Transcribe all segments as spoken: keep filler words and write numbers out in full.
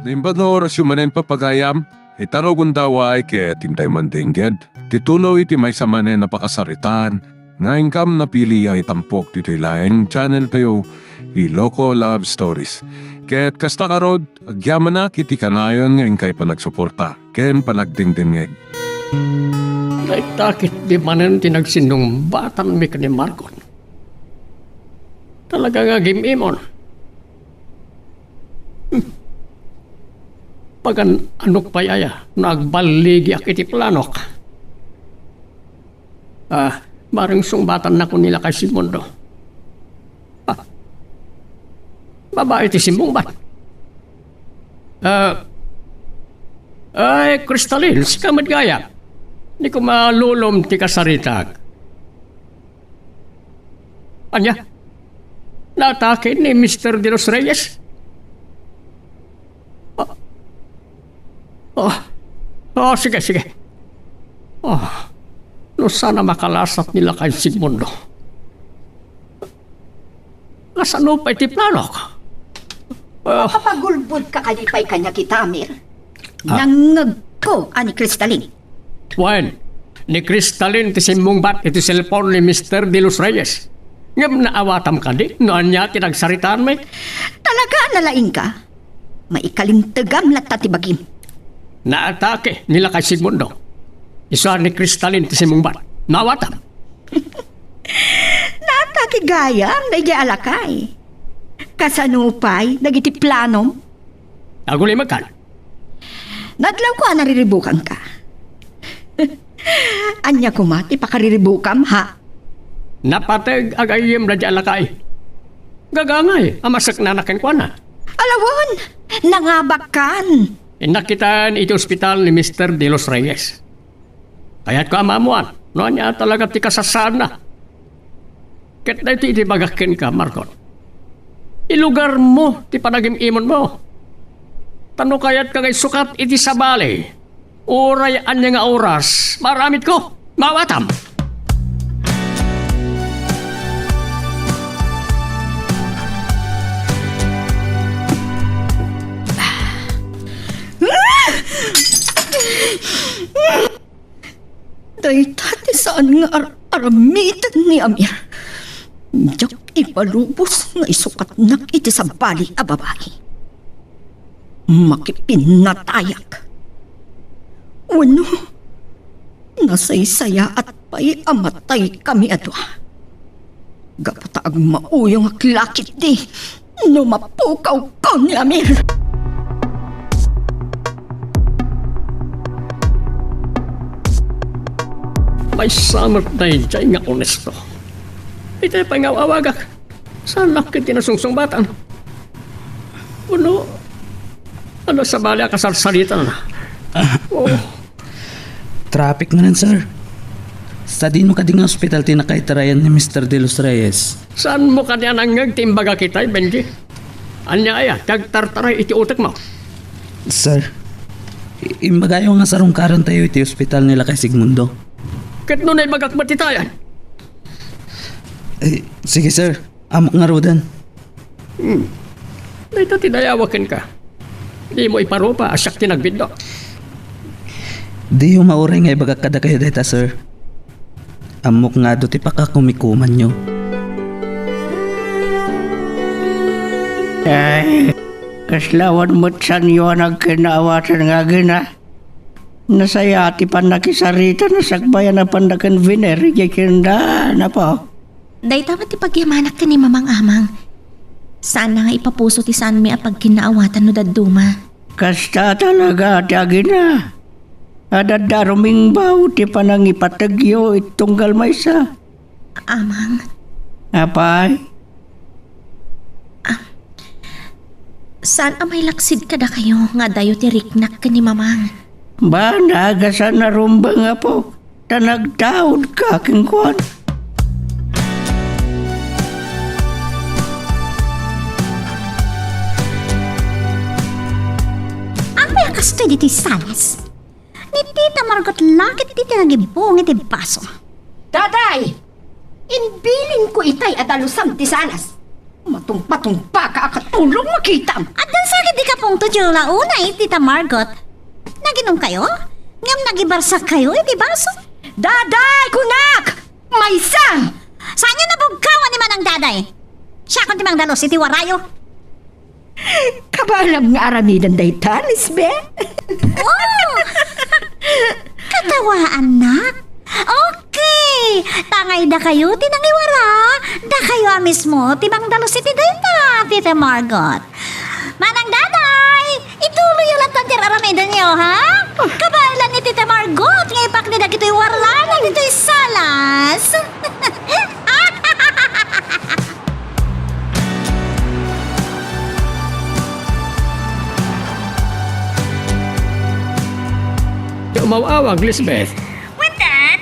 Imbag nga orasyo manen, pagayam, ita no gundaway ket intay mandengngeg ti tuloy ti maysa manen a pakasaritaan nga inkam napili a itampok ditoy laeng channel tayo, Iloko Love Stories. Ket kasta ngarud, agyamanak iti kanayon nga inkay panagsuporta ken panagdengdengngeg. Dayta ketdi manen ti nagsinnungbatanmi ken ni Margot. Talaga nga gim-imon. Pagan-anok pay aya no agballigiak iti planok? Ah, bareng sungbatannakon ni Lakay Sigmundo. Ah, babai ti simmungbat. Ah, ay, Kristalin, sika met gayam. Di ko malulom ti kasaritak. Ania? Naatake ni Mister De Los Reyes? Ah. Ah. Ah, sige, sige. Ah. No saan a makalasat ni Lakay Sigmundo. Kasano pay ti planok? Ah. Mapapagulbodka kadi pay kaniak ita, Amir? Ah. Nangngegko a ni Kristalin. Wen, ni Kristalin ti simmungbat iti cellphone ni Mister De Los Reyes. Ngem naawatam kadi no ania ti nagsaritaanmi? Talaga a nalaingka? Maikalintegam latta ti bagim. Naatake ni Lakay Sigmundo. Isu a ni Kristalin ti simmungbat. Naawatam. Naatake gayam daydiay a lakay. Kasano pay dagiti planom? Agulimekkan. Nadlawko a nariribukangka. Ania koma ti pakariribukam, ha? Napateg a gayyem daydiay a lakay. Gagangay a maseknana kenkuana. Ala wen, nangabakkan. Innak kitaen iti ospital ni Mister De Los Reyes. Kayatko a maammoan no ania talaga ti kasasaadna. Ket daytoy ti ibagak kenka, Margot. Ilugarmo ti panagim-imonmo. Ta no kayatka nga isukat iti sabali, uray ania nga oras, maaramidko. Maawatam. Dayta ti saan nga ar-, aramiden ni Amir. Diak ipalubos nga isukatnak iti sabali a babai. Makipinnatayak. Wenno, nasaysayaat pay a mataykami a dua. Gapu ta agmauyongak la ketdi no mapukawko ni Amir. Maysa met daydiay nga onesto. Itay pay nga awawagak. Saan la ketdi nasungsungbatan? Wenno, adda sabali a kasarsaritan? Ah. Oo. Traffic manen, sir. Sadino kadi nga ospital ti nakaitarayan ni Mister De Los Reyes? Saanmo kadi a nangngeg ti imbagak itay, Benji? Ania aya ti agtartaray iti utekmo? Sir, i-, imbagayo nga sarungkarantayo iti ospital ni Lakay Sigmundo. Ket no naibagak met itayan? Eh, sige, sir. Ammok ngaruden. Hmm. Dayta ti dayawak kenka. Dimo iparupa a siak ti nagbiddut. Diyo mauray nga ibagak kadakayo dayta, sir. Ammok nga adu ti pakakumikumanyo. Ay, kasla awan met saanyo a nagkinnaawatan nga agina. Nasayaat ti pannakisarita, nasakbayan a pannakabiner idiay tienda, apo. Dayta met ti pagyamanak ken ni Mamang, Amang. Saanna nga ipapuso ti saanmi a pagkinnaawatan no dadduma. Kasta talaga ti agina. Adda a rumingbaw ti panangipategyo iti tunggal maysa. Amang. Apay? Ah, saan a mailaksid kadakayo nga adayo ti riknak ken ni Mamang? Banag a saan a rumbeng, apo, ta nagtaudka kenkuana. Apay a kastoy ditoy Salas? Ni Tita Margot la ketdi ti nagibbung iti baso. Daday! Imbilinko itay a dalusam ti Salas. Matungpatungpa ka, akatulong makitam. Addan sa ket di ka pungto ti ulaonay, Tita Margot. Naginom kayo? Ngem nagibarsak kayo iti baso? Daday, kunak! Maysa! Saan nga nabugkawan ni Manang Daday? Siakon ti mangdalus iti warayo. Kabaelam nga aramiden dayta, Lisbeth? Oh! Katawaannak? Okay! Tangay dakayo ti nangiwara, dakayo a mismo ti mangdalus iti dayta, Tita Margot. Manang Daday, ituloyyo latta ti ar-aramidenyo, ha? Kabaelan ni Tita Margot nga ipakni dagitoy warla dagitoy salas. Ti umaw-awag, Lisbeth. Wen, Dad.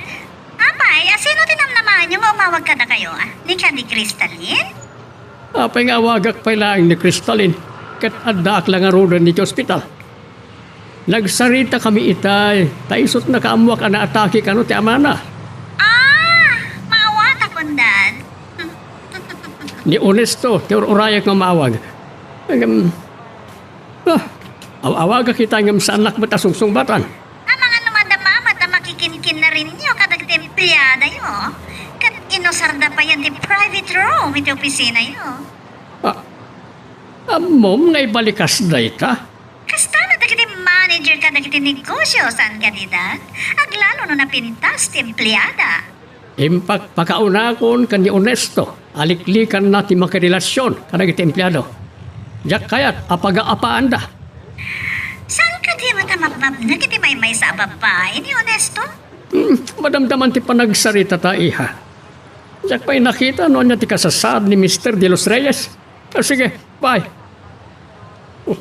Apay, a sino ti namnamaenyo nga umawag kadakayo, a? Ni Candy Crystalline? Apay nga awagak pay laeng ni Crystalline, ket addaak la ngaruden iti ospital? Nagsaritakami itay, ta isut' nakaammoak a naatake kano ti amana. Ah, maawatakon, Dad. Ni Onesto, ti ur-urayak nga umawag. Ngem, ah, aw-awagak ita ngem saannak met a sungsungbatan. Amangan no madama met a makikinkinnarinyo kadagiti empleadayo, ket inusarda payen ti private room iti opisinayo. Ah, ammom nga ibalikas dayta? Kasta met dagiti manager kadagiti negosio, saan kadi, Dad? Aglalo no napintas ti empleada. Impakpakaunakon ken ni Onesto a liklikanna ti makirelasion kadagiti empleado. Diak kayat a pagaapaanda. Saan kadi met a mabmabneg iti maymaysa a babbai ni Onesto? Hmm, madamdaman ti panagsarita ta, iha. Diak pay nakita no ania ti kasasaad ni Mister De Los Reyes. Ah, sige, bye. Oh.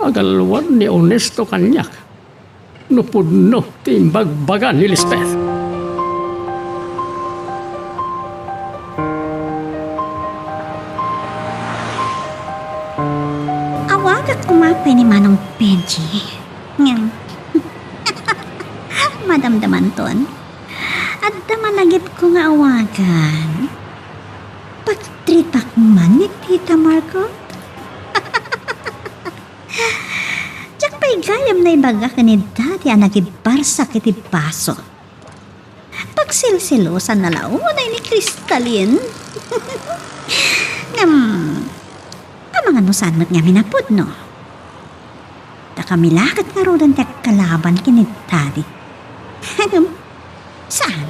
Agalwad ni Onesto kaniak no pudno ti imbagbaga ni Lisbeth. Awagak koma pay ni Manong Benji. Ngem, madamdamanton, adda malagipko nga awagan. Pagtripak man ni Tita Margot? Diak pay gayam naibaga ken ni Daddy a nagibarsak iti baso. Pagselselosanna la unay ni Crystalline. Ngem, amangan no saan met ngamin a pudno. Ta kami la ket ngaruden ti agkalaban ken ni Daddy. Ngem, saan?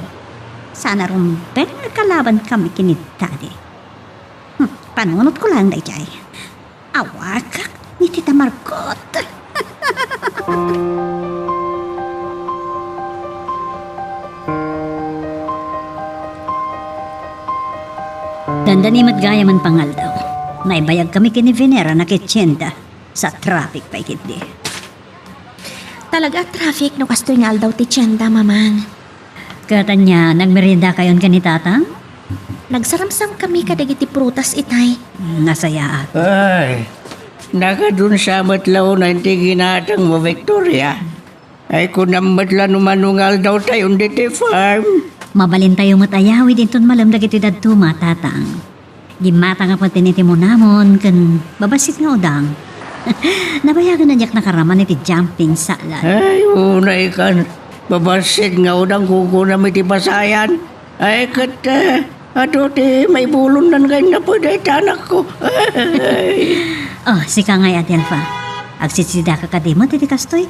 Saan a rumbeng a kalabankami ken ni Daddy. Hmm, panunotko laeng daydiay. Awagak ni Tita Margot. Dandani met gayam a pangaldaw. Naibayagkami ken ni Venera a nakitienda. Sa traffic pay ketdi. Talaga a traffic no kastoy nga aldaw ti tienda, Mamang. Ket ania, nagmeriendakayon ken ni Tatang? Nagsaramsam kami kadagiti prutas itay. Mm, nasayaat. Ay, nakadunsa met la unay ti ginatangmo, Victoria. Ay, kunam met la no mano nga aldawtayon ditoy farm. Mabalintayo met a yawid inton malem dagitoy dadduma, Tatang. Gimmatangak met iti munamon ken babassit nga udang. Nabayagen a diak nakaraman iti jumping salad. Ay, unay kan. Babassit nga udang kukunam iti pasayan. Ay, ket, eh, adu ti maibulonnan nga innapoy dayta anakko. Ay. Oh, sika ngay, Adelfa. Agsisidsidaka kadi met iti kastoy?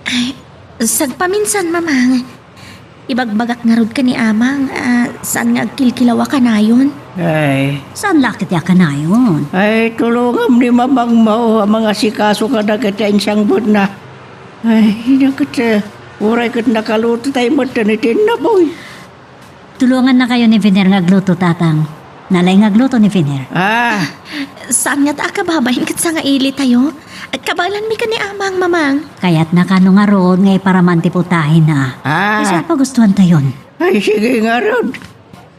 Ay, sagpaminsan, Mamang. Ibagbagak ngarud ken ni Amang a saan nga agkilkilaw a kanayon. Ay. Saan la ketdi a kanayon? Ay, tulongam ni Mamang Mao a mangasikaso kadagiti insangbutna. Ay, ina ket, eh, uray ket nakalutotay metten iti innapoy. Tulongannakayo ni Viner nga agluto, Tatang. Nalaing nga agluto ni Viner. Ah. Saan ngata a kababain ket sangailitayo? Kabaelanmi ken ni Amang, Mamang. Kayatna kano ngarud nga iparaman ti putahina. Ah. Isu a pagustuantayon. Ay, sige ngarud.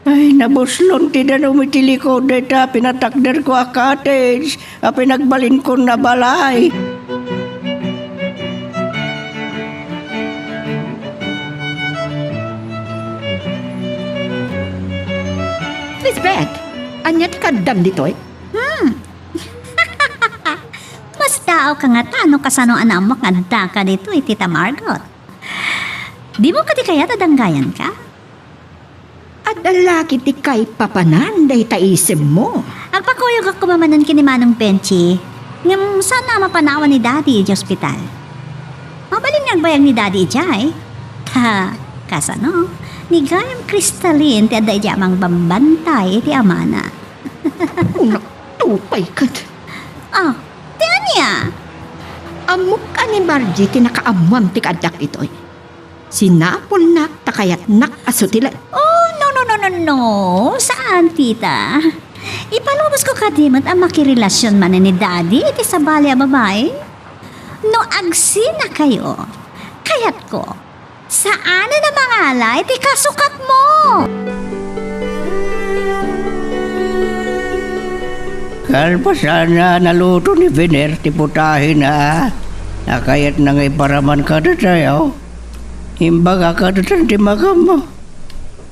Ay, nabuslon ti danum iti likud dayta pinatakderko a cottage a pinagbalinkon a balay. Lisbeth! Ket kaddam ditoy? Hmm. Mas daawka ngata no kasano a naammoak nga addaka ditoy, Tita Margot. Dimo kadi kayat a danggayanka? Adda la ketdi kaipapanan dayta isemmo. Agpakuyogak koma manen ken ni Manong Benchi. Ngem saan a mapanawan ni Daddy idiay ospital. Mabalin nga agbayag ni Daddy idiay. Ta, kasano? Ni gayam Cristalin ti adda idiay a mangbambantay iti amana. Unak, tupay ket. Ah, ti ania? Ammok a ni Margie ti nakaammoam ti kaaddak ditoy. Sinapulnak ta kayatnak a sutilen. Oh, no, no, no, no, no. Saan, tita? Ipalubosko kadi met a makirelasion manen ni Daddy iti sabali a babai? No agsinakayo, kayatko, saanen a mangalay ti kasukatmo. Kalpasan a naluto ni Vener ti putahina, a kayatna nga iparaman kadatayo. Imbaga kadatan ti makammo.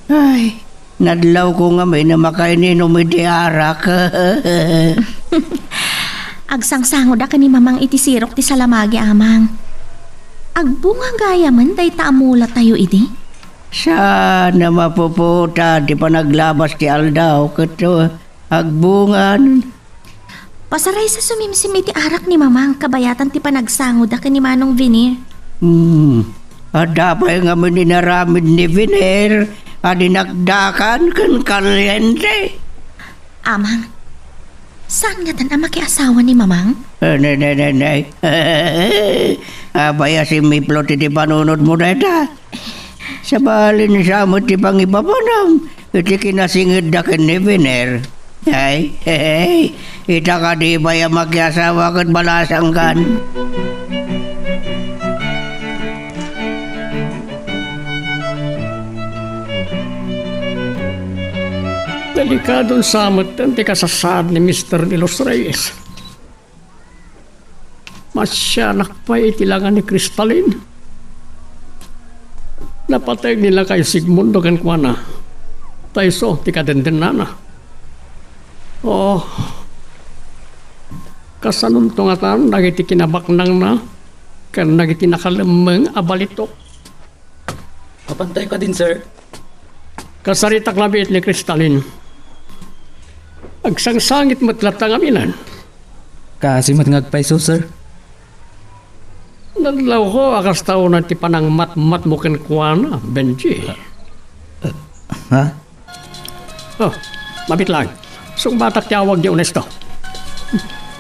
Ay, nadlawko ngamin a makaininum iti arak. Agsangsangoda ken ni Mamang iti sirok ti salamagi, Amang. Agbunga gayamen dayta a mulatayo idi? Saan a mapuputad ti panaglabas ti aldaw ket, uh, agbungan. Pasaraysa sumimsim iti arak ni Mamang kabayatan ti panagsangoda ken ni Manong Vener. Hmm. Adda pay ngamin inaramid ni Vener a dinakdakan ken kaliente. Amang, saan ngatan a makiasawa ni Mamang? Eh, ne, ne, ne, ne. Apay a simmiplot iti panunotmo dayta? Sabali ni sa met ti pangipapanam iti kinasingedda ken ni Vener. Ay, hey, ita kadi pay a makiasawa ket balasangkan. Delikadon sa metten ti kasasaad ni Mister de los Reyes. Masianak pay iti langa ni Cristalin. Napateg ni lakay Sigmundo kenkuana. Ta isu ti kadendennana. Oh, kasanonto ngatan dagiti kinabaknangna ken dagiti nakalemmeng a balitok? Mapantay kadin, sir. Kasaritak labiit ni Cristalin. Agsangsangit met latta ngamin. Kaasi met nga agpayso, sir. Nadlawko a kasta unay ti panangmatmatmo kenkuana, Benji. Ha? Oh, mabit lang. Sungbatak ti awag ni Onesto.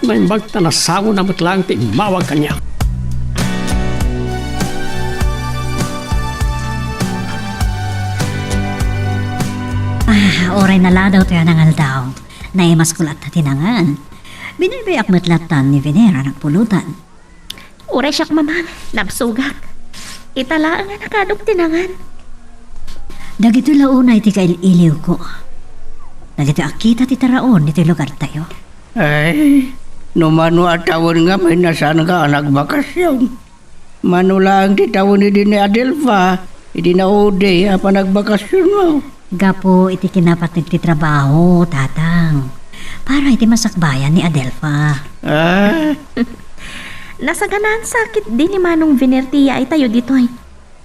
Naimbag ta nasangona met lang ti immawag kaniak. Ah, uray naladaw toy a nangaldaw. Naimasko latta ti nangan. Binaybay-ak met latta ni Venera nagpulutan. Uray siak, Mamang, nabsogak. Ita laeng a nakadok ti nangan. Dagitoy la unay ti kail-iliwko. Dagitoy a kita ti taraon ditoy lugartayo. Ay, no mano a tawen ngamin a saanka a nagbakasyon. Mano laeng ti tawen idi ni Adelfa, idi naudi a panagvakasyonmo. Gapu iti kinapateg ti trabaho, Tatang. Para iti masakbayan ni Adelfa. Ah? Nasaganaan sa ketdi ni Manong Vener ti yaaytayo ditoy.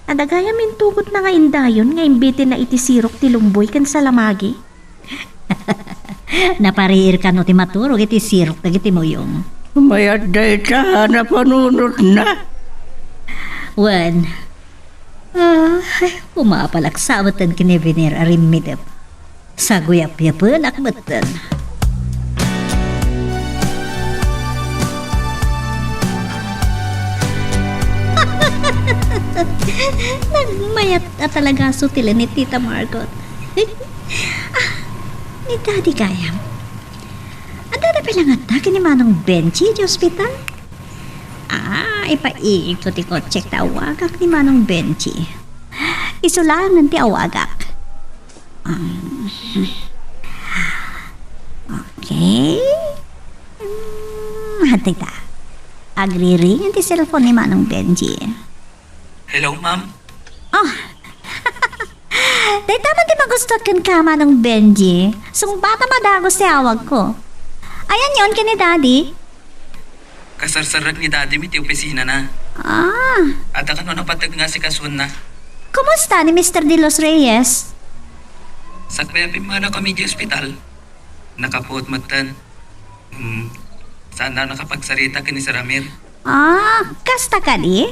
Adda gayam intugotna nga indayon nga imbitenna iti sirok ti lumboy ken salamagi. Napariir kano ti maturog iti sirok dagiti muyong. Mayat dayta a napanunotna. Wen, ah, umapalak sa metten ken ni Vener a rimmidep. Saguyapyapenak metten. Nagmayat a talaga sutilen ni Tita Margot. Ah, ni Daddy gayam. Adda pay la ngata ken ni Manong Benji iti ospital? Ah, ipaigko ti kotsek ta awagak ni Manong Benji. Isu laengen ti awagak. Um, okay. Hmm, hantay ta. Agriring ti cellphone ni Manong Benji. Hello, ma'am. Oh. Dayta man ti magustuak kenka, Manong Benji. Sungbatam a dagus ti awagko. Ayanyon ken ni Daddy? Kasarsarrek ni Daddy mi ti opisinana. Ah. Adda kano napateg nga asikasuenna. Kumusta ni Mister De Los Reyes? Sakbay a pimmanaw kami di ospital, nakapuot metten. Hmm, saan a nakapagsarita ken ni Sir Amir. Ah, kasta kadi?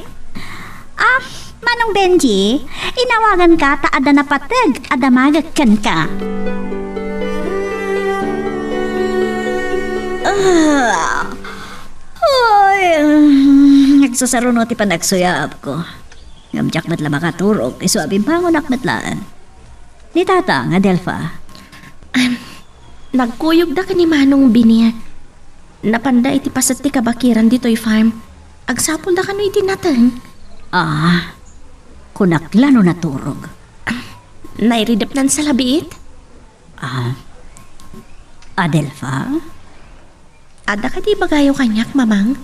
Ah, Manong Benji, inawaganka ta adda napateg a damagek kenka. Ah, ay, nagsasaruno ti panagsuyaabko. Ngem diak met la makaturog, isu a bimmangonak met laeng. Ni Tatang, Adelfa. Am, nagkuyogda ken ni Manong Biniek. Napanda iti paset ti kabakiran ditoy farm. Agsapulda kano iti nateng? Ah, kunak la no naturog. Nairidepnan sa labiit? Ah, Adelfa? Adda kadi ibagayo kaniak, Mamang?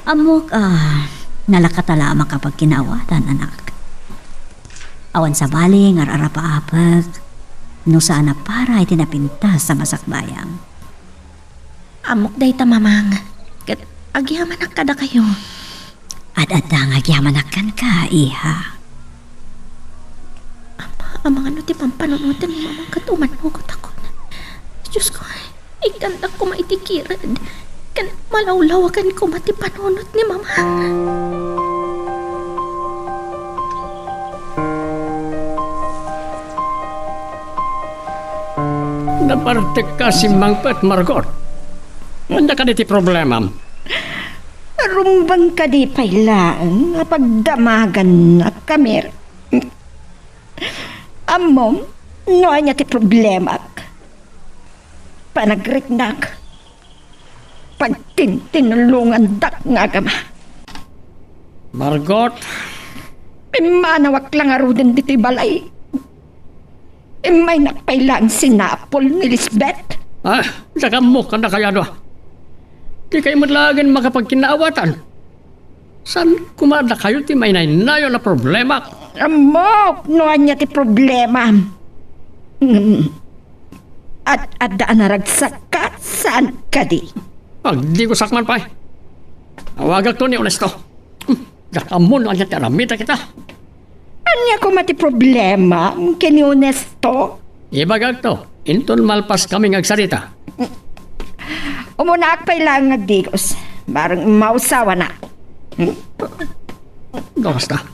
Ammok, ah, nalaka ta la a makapagkinaawatan, anak. Awan sabali nga ar-arapaapek no saan a para iti napintas a masakbayam. Ammok dayta, Mamang. Ket agyamanak kadakayo. Ad-adda nga agyamanak kenka, iha. Ama, amangan no ti pampanunoten ni Mamang ket umannugotakon. Diosko, ikkandak koma iti kired, ken malawlawagan koma ti panunot ni Mamang. Napartekka a simmangpet, Margot. Ania kadi ti problemam? Rumbeng kadi pay laeng a pagdamagannak, Amir? Ammom no ania ti problemak? Panagriknak, pagtintinulongandak nga agama. Margot! Pimmanawak la ngaruden ditoy balay. Immaynak pay laeng sinapol ni Lisbeth. Ah, diak ammo, ania kayano? Dikay met laengen makapagkinaawatan. Saan koma dakayo ti mainaynayon a problema? Ammok no ania ti problema. Ngem, ad-adda a naragsakka, saan kadi? Agdigosak man pay. Awagakto ni Onesto. Hmm, diak ammo no ania ti aramidek ita. Ania koma ti problema ken ni Onesto? Ibagakto, inton malpas kami nga agsarita. Umunaak pay laeng nga agdigos. Bareng mausawanak. Gawas ta.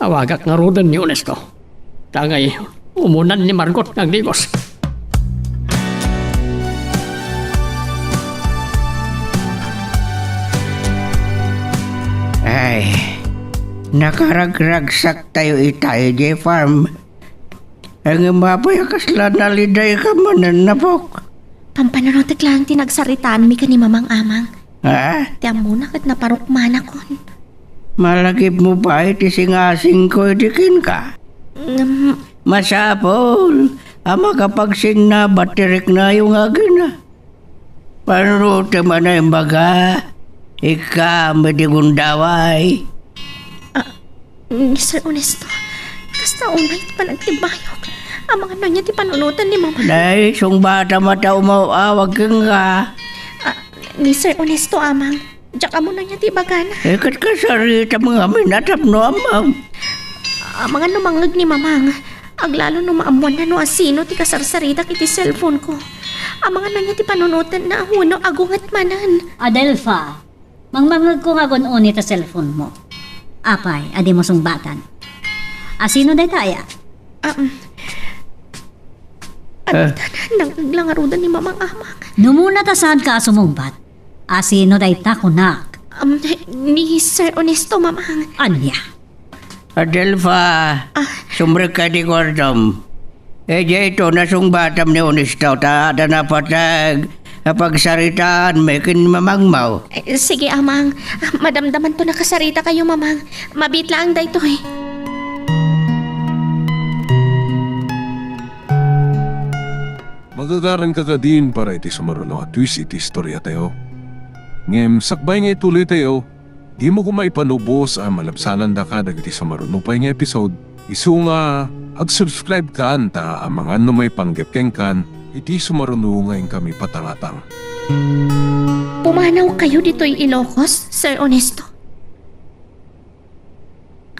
Awagak ngaruden ni Onesto. Ta ngay, umunan ni Margot nga agdigos. Ay, nakaragragsaktayo ita idiay farm. Ngem apay a kasla nalidayka manen, apok? Pampanunotek laeng ti nagsaritaanmi ken ni Mamang, Amang. Ha? Ti ammona ket naparukmanakon. Malagipmo pay ti singasingko idi kenka. Ngem, masapul a makapagsinnabat ti riknayo nga agina. Panunotem a naimbaga, ikkam iti gundaway. Ah, ni Sir Ernesto, kasta unay ti panagtimbayok. Amangan no ania ti panunoten ni Mama. Nay, sungbatam a ta umaw-awag kenka. Ah, ni Sir Ernesto, Amang. Diak ammo no ania ti ibagana. Eh, ket kasaritam ngamin a tapno ammom. Amangan no mangngeg ni Mamang. Aglalo no maammoanna no asino ti kasarsaritak iti cellphone ko. Amangan no ania ti panunotenna wenno agunget manen. Adelfa, mangmangngegko nga agun-oni ta cellphone mo. Apay a dimo sungbatan? Asino dayta aya? Um, Ah. Adda nangngeg la ngaruden ni Mamang, Amang. No umuna ta saanka a sumungbat, asino dayta, kunak? Um, ni Sir Ernesto, Mamang. Ania? Adelfa, ah, sumrekka iti kuartom. Idiay to, nasungbatam ni Ernesto ta adda napateg a pagsaritaanmi ken ni Mamangmo. Eh, sige, Amang. Ah, madamdamanto nakasarita kayo, Mamang. Mabiit laeng daytoy. Magagaranka kadin para iti sumaruno a twist iti istoriatayo. Ngem sakbay nga ituloytayo, dimo koma ipanubos a malabsanandaka dagiti sumaruno pay nga episode Isu nga, ag-subscribe kan ta amangan no maipanggep kenkan iti sumaruno nga inkami patangatang. Pumanaw kayo ditoy Ilocos, Sir Honesto?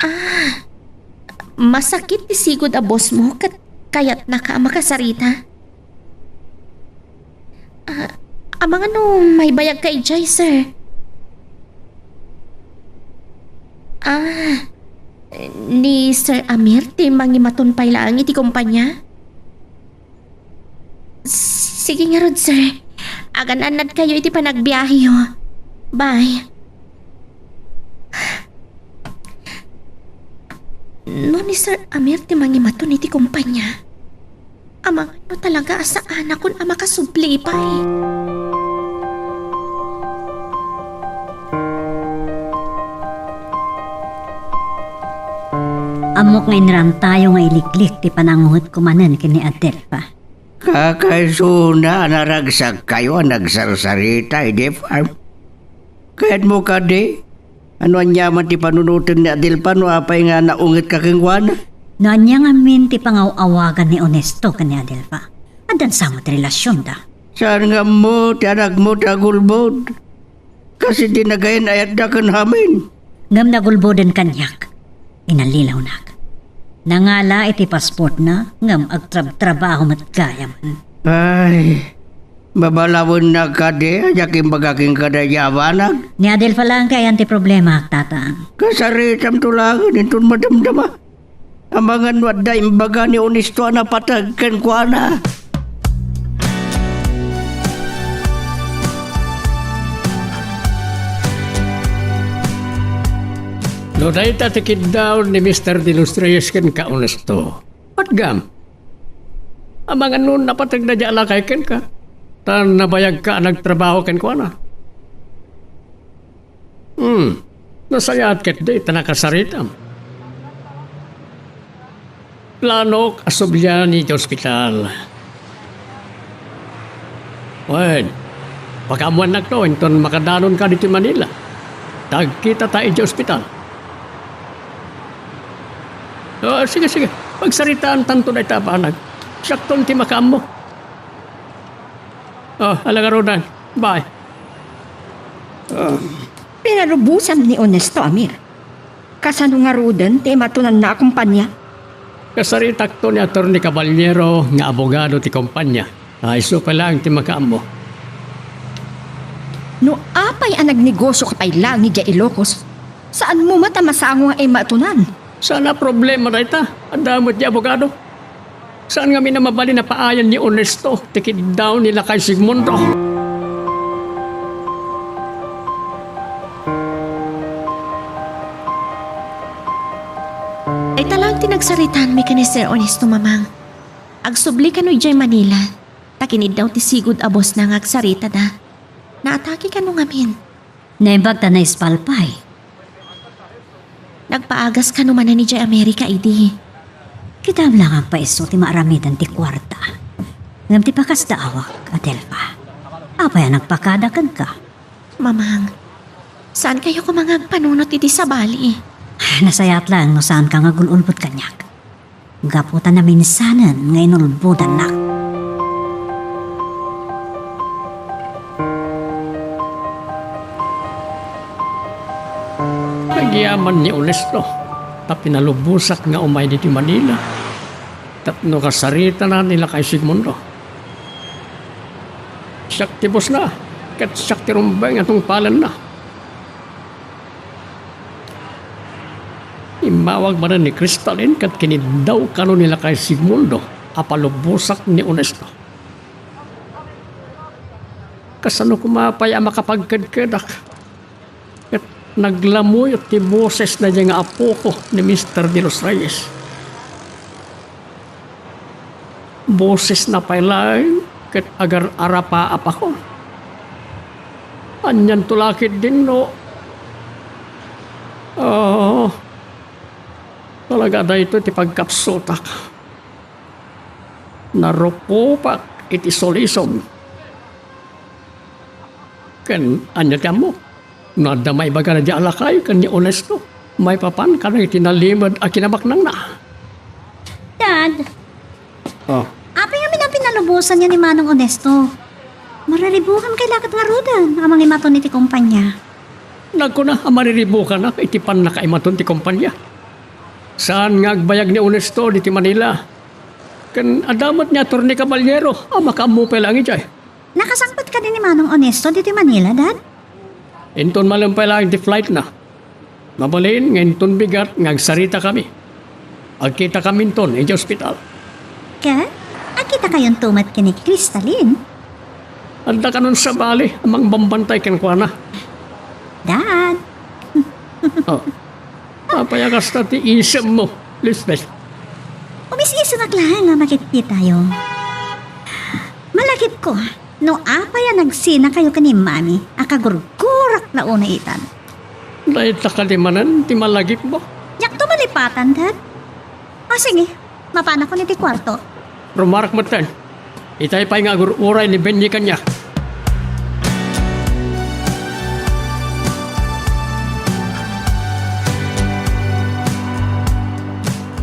Ah, masakit ti sigud a boss mo ket kayatnaka a makasarita? Ah, amangan no maibayagka idiay, sir? Ah, ni Sir Amir ti mangimaton pay laeng iti kompanya? Sige ngarud, sir. Agan-annadkayo iti panagbiaheyo. Bye. No ni Sir Amir ti mangimaton iti kompanya, amangan no talaga a saanakon a makasubli pay. Ammok nga inrantayo nga iliklik ti pananguhotko manen ken ni Adelfa. Kakaisuna a naragsakkayo a nagsarsarita idi farm. Kayatmo kadi, no aniaman ti panunoten ni Adelfa no apay nga naungetka kenkuana? No ania ngamin ti pangaw-awagan ni Honesto ken ni Adelfa, addan sa met ti relasionda. Saan nga ammo ti anakmo ti agulbod? Kas idi nagayan-ayatda ken amin. Ngem nagulboden kaniak. Inallilawnak. Nangala iti pasportna, ngem agtrabtrabaho met gayamen. Ay, babalawennak kadi a diak imbaga kenka daydi a banag? Ni Adelfa laeng ti ayan ti problema, tatang. Kasaritamto laengen inton madamdama. Amangan no adda imbaga ni Honesto a napateg kenkuana. No dayta ti kiddaw ni Mister De Los Reyes kenka, Honesto, patgam. Amangan no napateg daydi a lakay kenka, ta nabayagka a nagtrabaho kenkuana. Hmm. Nasayaat ketdi ta nakasaritam. Planok a sublian iti ospital. Wen, pakaammuannakto inton makadanonka ditoy Manila. Ta agkitata iti ospital. Ah, sige, sige. Pagsaritaantanto dayta a banag. Siakton ti makaammo. Oh, ala ngaruden. Bye. Ah. Pinalubosan ni Honesto, Amir. Kasano ngaruden ti imatonanna a kompania? Kasaritakto ni Attorney Caballero nga abogado ti kompania. Ah, isu pay laeng ti makaammo. No apay a nagnegosioka pay laeng idiay Ilocos, saanmo met a masango nga imatonan? Saan a problema dayta. Adda met di abogado. Saan ngamin a mabalin a paayan ni Honesto ti kiddaw ni Lakay Sigmundo? Dayta laeng ti nagsaritaanmi ken ni Sir Honesto, Mamang. Agsubli kano idiay Manila, ta kiniddaw ti sigud a bossna nga agsaritada. Naatake kano ngamin. Naimbag ta naispal pay. Nagpaagas kano manen idiay Amerika idi. Kitam laeng pay isu ti maaramiden ti kuarta. Ngem ti pakasdaawak, Adelfa. Apay a nagpakada kenka? Mamang, saan kayo koma nga agpanunot iti sabali? Nasayaat laeng no saanka nga agul-ulbod kaniak. Gapu ta naminsanen nga inulbodannak. Nagyaman ni Honesto ta pinalubosak nga umay ditoy Manila tapno kasaritana ni Lakay Sigmundo. Siak ti bossna, ket siak ti rumbeng a tungpalenna. Immawag manen ni Crystalline ket kiniddaw kano ni Lakay Sigmundo a palubosak ni Honesto. Kasano koma pay a makapagkedkedak? Ket naglamuyot ti boses daydiay nga apoko ni Mister De Los Reyes. Bosesna pay laeng ket agar-arapa a pakon. Anianto la ketdin no, ah, talaga daytoy ti pagkapsutak. Narupopak iti sulisog. Ken ania ti ammok? No adda maibaga daydi a lakay ken ni Honesto maipapan kadagiti nalimed a kinabaknangna. Ad, Oh. Apay ngamin a pinalubosanyo ni Manong Onesto? Mariribukan kay laket ngaruden a mangimaton iti kompania. Nagkuna a mariribukan iti pannakaimaton ti kompania. Saan nga agbayag ni Onesto diti Manila. Ken adda met ni Attorney Caballero a makaammo pay laeng idiay. Nakasangpet kadi ni Manong Onesto ditoy Manila, Dad? Inton malem pay laeng ti flightna. Mabalin nga inton bigat nga agsaritakami. Agkitakaminton idiay ospital. Ket agkitakayonto met ken ni Cristalin. Adda kanon sabali a mangbambantay kenkuana. Dad. Oh. Apay a kasta ti isemmo, Lisbeth? Umis-isenak laeng a makitkitayo. Malagipko no apay a nagsinakayo ken ni Mami a kagurgurak la unay itan. Dayta kadi manen ti malagipmo? Diakto malipatan, Dad. O sige, mapanakon iti kuarto. Rumarak metten. Itay pay nga agur-uray ni Benny kaniak.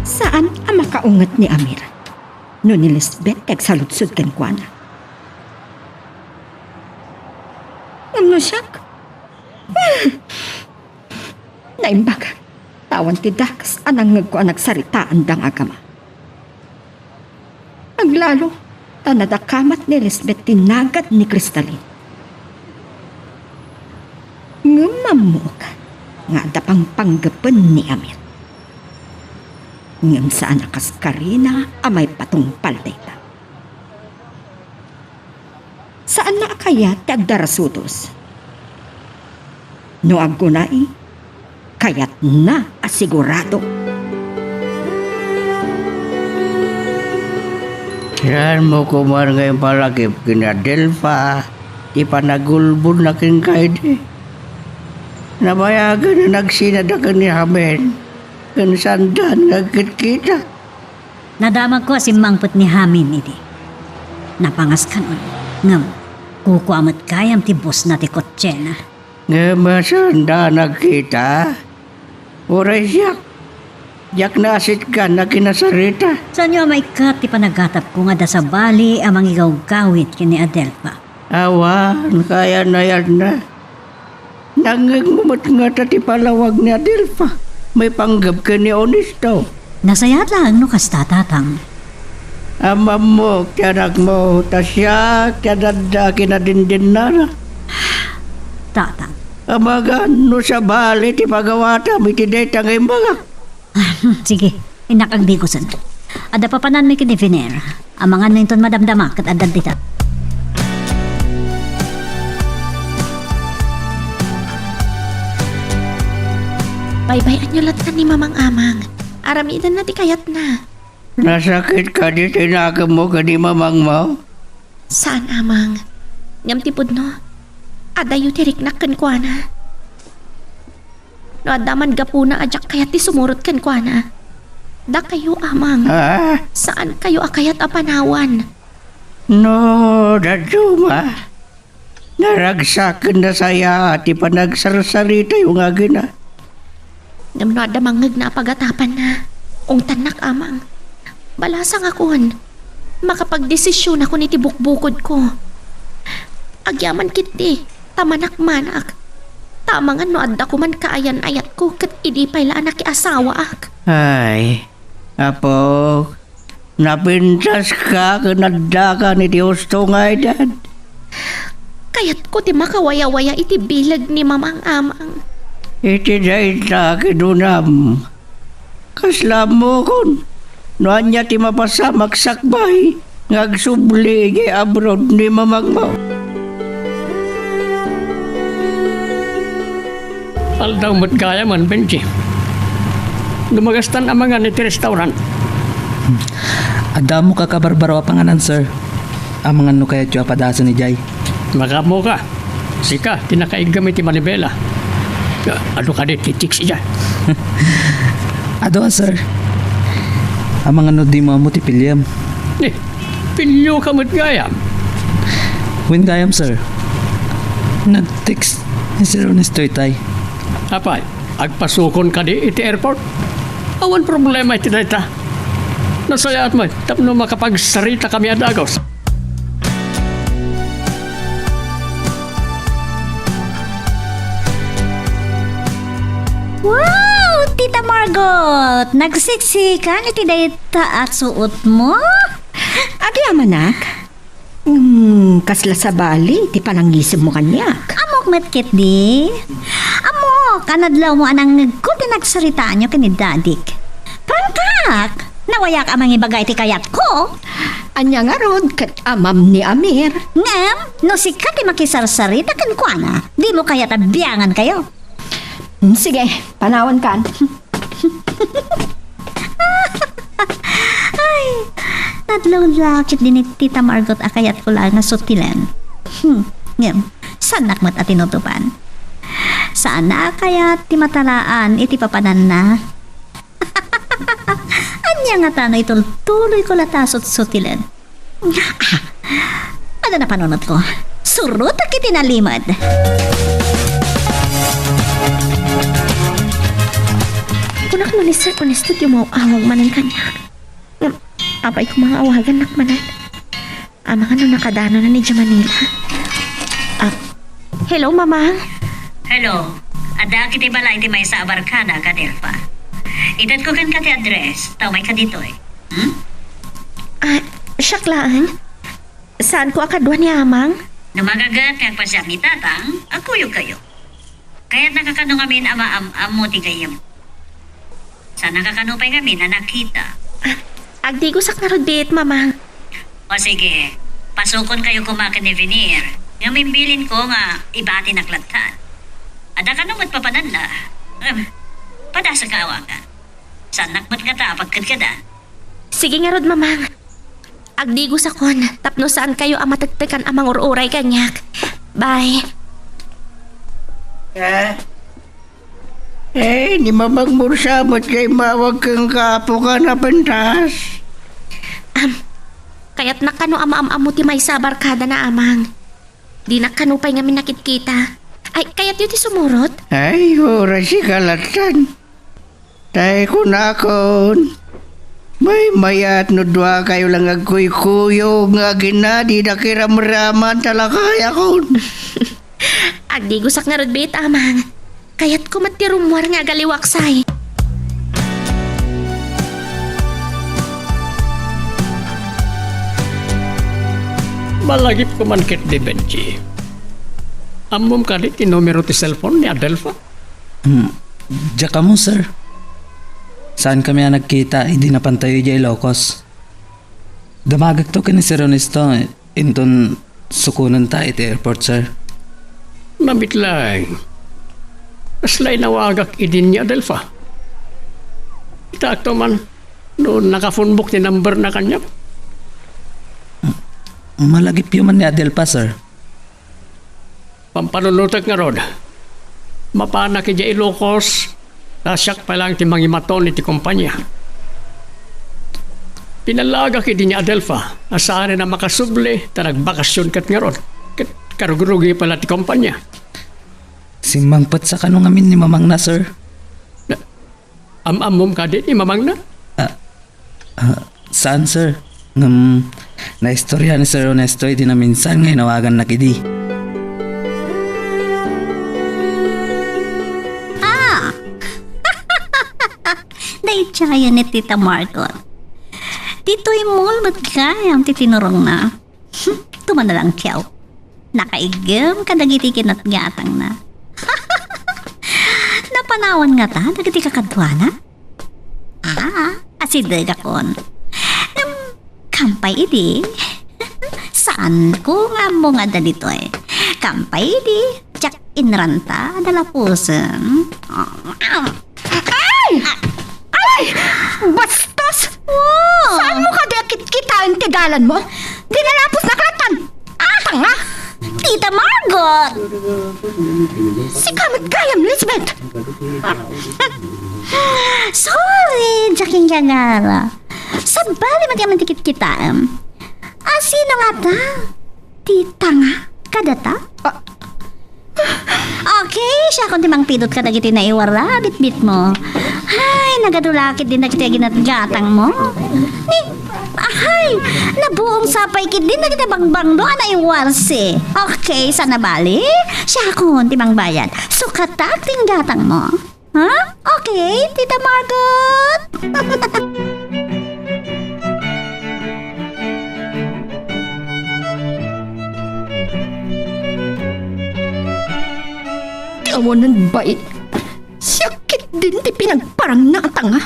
Saan a makaunget ni Amir no ni Lisbeth ti agsaludsod kenkuana. Ngem no siak? Hmm. Naimbag. Awan ti dakes a nangngegko a nagsaritaanda nga agama. Aglalo, ta nadakamat ni Lisbeth ti nagad ni Cristalin. Ngem mammuek nga adda pangpanggepen ni Amir. Ngem saan a kas karina a maipatungpal dayta. Saanna a kayat ti agdarasudos. No aggunay, kayatna a sigurado. Saanmo koma nga impalagip ken ni Adelfa ti panagulbodna kenka idi? Nabayagen a nagsinada ken ni Hamin, ken saandan nga agkitkita. Nadamagko a simmangpet ni Hamin idi. Napangaskanon, ngem kukua met gayam ti bosna ti kotsena. Ngem saanda a nagkita? Uray siak, diak naasitgan a kinasarita. Saanyo a maikkat ti panagatapko nga adda sabali a mangigawgawid ken ni Adelfa? Awan, kayan-ayanna. Nangngegmo met ngata ti palawag ni Adelfa maipanggep ken ni Onesto. Nasayaat laeng no kasta, Tatang. Ammammok ti anakmo, ta siak ti adda a kinadindennana. Tatang. Amangan no sabali ti pagawatam iti dayta nga imbagak. Sige, innak agdigusen. Adda papananmi ken ni Viner. Amangan no inton madamdama ket adda dita. Baybay-anyo latta ni Mamang Amang. Aramidenna ti kayatna. Nasakit kadi ti nakemmo ken ni Mamangmo? Saan, Amang. Ngem ti pudno, adayo ti riknak kenkuana. No adda man gapuna a diak kayat ti sumurot kenkuana, dakayo, Amang. Ah? Saankayo a kayat a panawan. No, dadduma, naragsak ken nasayaat ti panagsarsaritayo nga agina. Ngem no adda mangngegna a pagatapanna, ungtannak, Amang. Balasangakon. Makapagdesisionakon iti bukbukodko. Agyaman ketdi ta manakmanak. Ta amangan no adda koman kaayan-ayatko ket idi pay la a nakiasawaak. Ay, apo, napintaska ken addakan iti husto nga edad. Kayatko ti makawayawaya iti bileg ni Mamang Amang. Iti dayta kinunam, kasla ammokon no ania ti mapasamak sakbay nga agsubli idiay abroad ni Mamangmo. Aldaw met gayam, Benji. Dumagastan a mangan iti restaurant. Adda ammok a kabarbaro a panganan, sir. Amangan no kayatyo a padasen idiay. Makaammoka. Sika ti nakaiggam iti manibela. Adu kadi ti chicks idiay. Adu a, sir. Amangan no dimo ammo ti piliem. Eh, pilioka met gayam. Wen gayam, sir. Nag-text ni Sir Ernesto itay. Apay, agpasukon kadi iti airport? Awan problema iti dayta. Nasayaat met tapno makapagsaritakami a dagus. Wow, Tita Margot! Nagsiksikan iti dayta a suotmo? Agyamanak? Hmm, kasla sabali ti panangisemmo kaniak. Ammok met ketdi. Ammok a nadlawmo a nangngegko ti nagsaritaanyo ken ni Dadik. Prangkak! Nawayak a mangibaga iti kayatko. Ania ngarud ket amam ni Amir? Ngem, no sika ti makisarsarita kenkuana, dimo kayat a biangankayo. Hmm, sige, panawankan. Ay, nadlawlakit din ni Tita Margot a kayatko laeng nga sutilen. Hmm, ngem, saannak met a tinutopan. Saanna a kayat ti mataraan iti papananna. Ania ngata no itultuloyko latta a sutsutilen? Ah, adda napanunotko. Surotek iti nalimed. Kunak no ni Sir Ernesto ti umaw-awag manen kaniak. Ngem, apay koma nga awagannak manen? Amangan no nakadanonan idiay Manila. Ah, hello, Mamang. Hello. Addaak iti balay ti maysa a barkada, Adelfa. Itedko kenka ti address, ta umayka ditoy. Hmm? Ah, siak laeng. Saanko a kadua ni Amang? No magaget nga agpasiak ni Tatang, agkuyogkayo. Kayatnaka kano ngamin a maam-ammo ti gayyem. Saannaka kano pay ngamin a nakita. Ah, agdigosak ngarud biit, Mamang. O sige, pasukonkayo koma ken ni Venier, ngem imbilinko nga ibatinak lattan. Adda kano met papananna, em, padasek nga awagan. Saannak met ngata a pagkadkadan. Sige ngarud, Mamang. Agdigosakon tapno saankayo a matektekan a mangur-uray kaniak. Bye. Eh? Eh, ni Mamang Mursa met nga immawag kenka, apoka, a pintas? Am, kayatnak kano a maam-ammo ti maysa a barkadana, Amang. Dinak kano pay ngamin nakitkita. Ay, kayatyo ti sumurot? Ay, uray sika lattan. Tay kunakon, maymayat no duakayo la nga agkuykuyog nga agina, dida kiramraman ta lakayakon. Agdigosak ngarud biit, Amang. Kayatko met ti rummuar nga agaliwaksay. Malagipko man ketdi, Benji. Ammom kadi ti numero ti cellphone ni Adelfa? Hmm, diak ammo, sir. Saankami a nagkita idi napantayo idiay Ilocos. Damagekto ken ni Sir Ernesto, inton sukonenta iti airport, sir. Nabit laeng. Kasla inawagak idi ni Adelfa. Kitaakto man no nakaphonebook ti numberna kaniak. Malagipyo man ni Adelfa, sir. Pampanunotek ngarud, mapanak idiay Ilocos, ta siak pay laeng ti mangimaton iti kompania. Pinallaagak idi ni Adelfa a saanen a makasubli ta nagbakasion ket ngarud, ket karugrugi pay la ti kompania. Simmangpet sa kano ngamin ni Mamangna, sir? Na, am-ammom kadi ni Mamangna? Ah, ah, saan, sir? Ngem, naistorya ni Sir Ernesto idi naminsan nga inawagannak idi. Ah! Daydiayen ni Tita Margot. Ditoy mall met gayam ti tinurongna. Hmm, tumanalangkiaw. Nakaiggem kadagiti ginatgatangna. Napanawan ngata dagiti kakaduana? Ah, asidegakon. Ngem, kampay idi. Saanko nga ammo nga adda ditoy. Kampay idi, diak inranta a dalapusen. Ay! Ay! Bastos! Wow! Saanmo kadi a kitkitaen ti dalanmo? Dinalapos na klatan! Ah, tanga! Tita Margot! Sika met gayam, Lisbeth! Sorry, diak inggagara. Sabali met ngamin ti kitkitaem. A, sino ngata? Ti tanga kadata? Ah. Okay, siakon ti mangpidot kadagiti naiwar a bitbitmo. Ay, nagadu la ketdin dagiti ginatgatangmo. Ni, ahay, nabuong sa pay ketdin dagiti bangbanglo a naiwarsi. Okay, saan a bale? Siakon ti mangbayad. Sukatak ti gatangmo. Ha? Okay, Tita Margot? Ti awanan bain. Siak ketdin ti pinagparang na a tanga.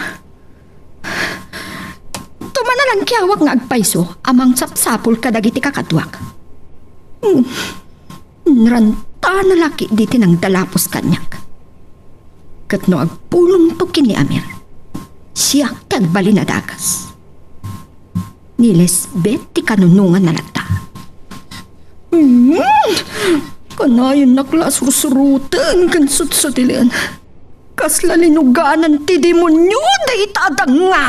Tumanalangkiawak nga agpayso a mangsapsapul kadagiti kakaduak. Hmm. Narantana la ketdi ti nangdalapos kaniak. Ket no agpulongto ken ni Amir, siak ti agbalin a dagas. Ni Lisbeth ti kanunonganna latta. Mm! Kanayon nak la a sursuroten ken sutsutilian. Kasla linuganan ti demonio dayta a danga!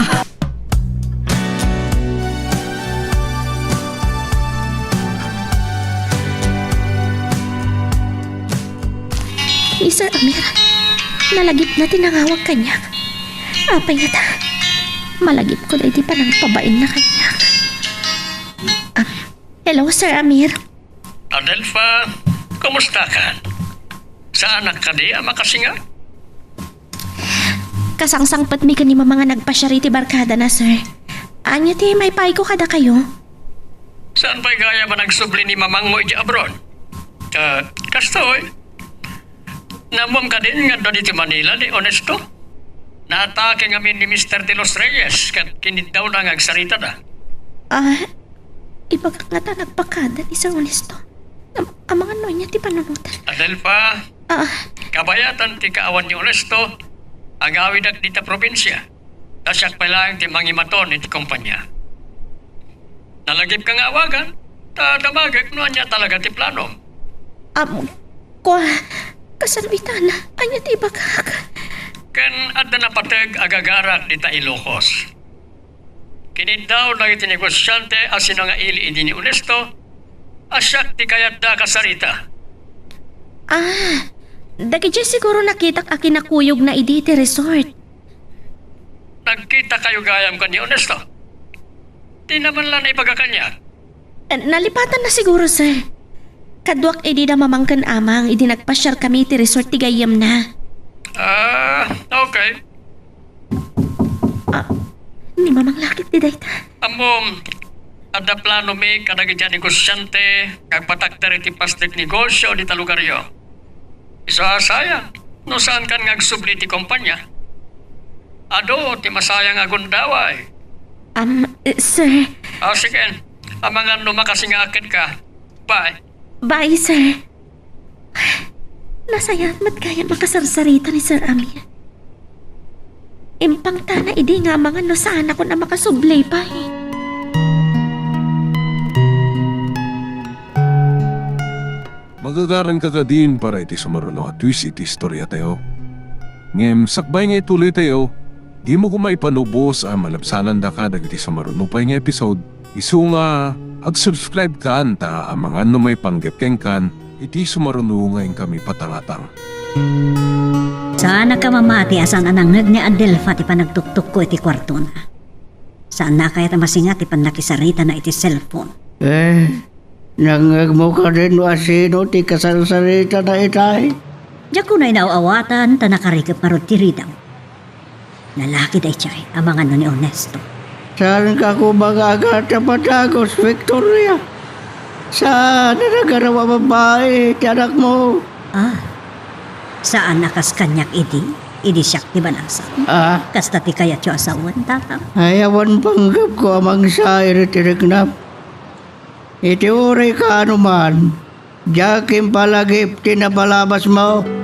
Ni Sir Amir, nalagipna ti nangawag kaniak. Apay ngata, malagipko daydi panangpabainna kaniak. Ah, hello, Sir Amir. Adelfa, kumusta ka? Saanak kadi a makasinga? Kasangsangpetmi ken ni Mamang a nagpasiar iti barkadana, sir. Ania ti maipayko kadakayo? Saan pay gayam a nagsubli ni Mamangmo iti abroad? Ah, kastoy, naammom kadin nga adda ditoy Manila ni Honesto? Naatake ngamin ni Mister De Los Reyes ket kiniddawna nga agsaritada. Ah, ibagak ngata nagpakada ni Sir Honesto. Am-, amangan no ania ti panunotan. Adelfa, ah, kabayatan ti kaawan ni Honesto, agawidak dita probinsia. Ta siak pay laeng ti mangimaton iti kompania. Nalagipka nga awagan, ta damagek no ania talaga ti planom. Am, kua, kasano itana? Ania ti ibagak? Ken adda napateg a gagarak dita Ilocos. Kiniddaw dagiti negosiante a sinangaili idi ni Honesto a siak ti kayatda a kasarita. Ah, dagidiay siguro nakitak a kinakuyogna idi iti resort. Nagkitakayo gayam ken ni Honesto? Dina man la naibaga kaniak. Eh, nalipatanna siguro, sir. Kaduak idi da Mamang ken Amang idi nagpasiarkami iti resort ti gayyemna. Ah, okay. Ah, ni Mamang la ketdi dayta. Ammom, adda planomi kadagiti a negosiante nga agpatakder iti pasnek negosio dita lugaryo. Isu a sayang no saankan nga agsubli iti kompania. Adu ti masayang a gundaway. Am, eh, sir. Ah, sige. Amangan no makasingaak kenka. Bye. Bye, sir. Nasayaat met gayam a kasarsarita ni Sir Amir. Impangtana idi nga amangan no saanakon a makasubli pay. Magagaranka kadin para iti sumaruno a twist iti istoriatayo. Ngem sakbay nga ituloytayo, dimo koma ipanubos a malabsanandaka dagiti sumaruno pay nga episode. Isu nga, ag-subscribe kan ta amangan no maipanggep kenkan iti sumaruno nga inkami patangatang. Saanak a mamati a saan a nangngeg ni Adelfa ti panagtuktukko iti kuartona. Saanna kayat a masinga ti pannakisaritana iti cellphone. Eh, nangngegmo kadin no asino ti kasarsaritana itay? Diak unay naaw-awatan ta nakarikep ngarud ti ridaw. Lalaki daydiay, amangan no ni Ernesto. Saanka koma nga agayat a padagus, Victoria? Saan a nagaraw a babai ti anakmo? Ah, saan a kas kaniak idi, idi siak ti balasang. Ah? Kasta ti kayatyo a sawen, Tatang? Ay, awan panggepko a mangsair iti riknam. Iti uray kaano man, diak impalagip ti napalabasmo.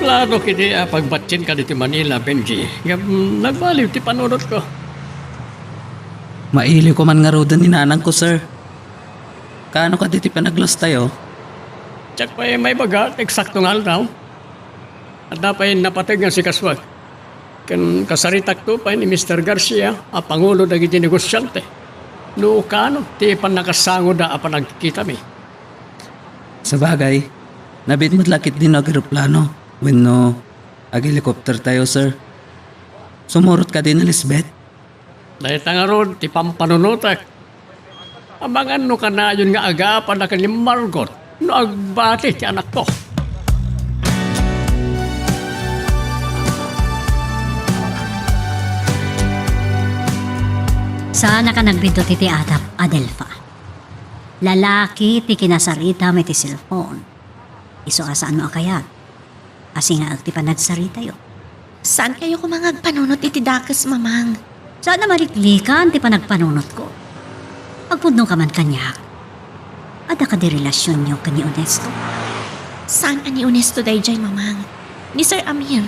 Plano ketdi a pagbatien kaditoy Manila, Benji. Ngem nagbaliw ti panunotko. Mailiwko man ngaruden ni nanangko, sir. Kaano kadi ti panaglastayo? Diak pay maibaga ti eksakto nga aldaw. Adda pay napateg nga sikasuak. Ken kasaritakto pay ni Mister Garcia a pangulo dagiti negosiante. No kaano ti pannakasangoda a panagkitami. Sabagay, nabiit met la ketdi no ageroplano. Wenno, aghelicopter tayo, sir? Sumurot kadi ni Lisbeth? Dayta ngarud ti pampanunotek. Amangan no kanayon nga agapada ken ni Margot no agbati ti anakko. Saanka nagbiddut iti adap, Adelfa. Lalaki ti kinasaritam iti cellphone. Isu a saanmo a kayat a singaek ti panagsaritayo. Saankayo koma nga agpanunot iti dakes, Mamang. Saan a maliklikan ti panagpanunotko. Agpudnoka man kaniak. Adda kadi relasionyo ken ni Onesto? Saan a ni Onesto daydiay, Mamang. Ni Sir Amir,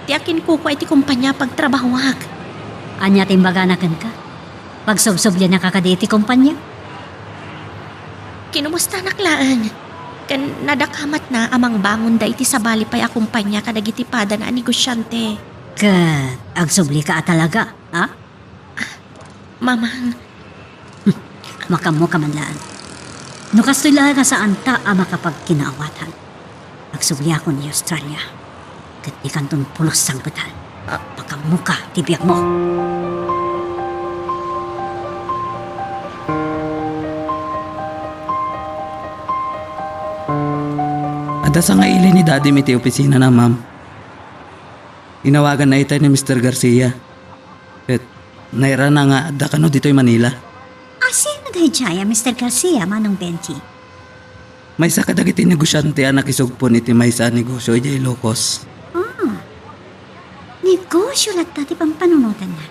ti akinkukua iti kompania a pagtrabahoak. Ania ti imbagana kenka? Pagsubsublianka kadi iti kompania? Kinumustanak laeng. Ken nadakamatna a mangbangonda iti sabali pay a kompania kadagiti padana a negosiante. Ket agsublika a talaga, ha? Mamang. Makaammoka man laeng. No kastoy laeng a saanta a makapagkinaawatan, agsubliakon ni Australia. Ket dikanton pulos sangpetan. Ah, makaammoka ti biagmo. Adda sangaili ni Daddy iti opisinana, ma'am. Inawaganna itay ni Mister Garcia. Ket nairana nga adda kano ditoy Manila. Asino daydiay a Mister Garcia, Manong Benji? Maysa kadagiti negosiante a nakisugpon iti maysa a negosio idiay Ilocos. Ah. Negosio latta ti pampanunotanna.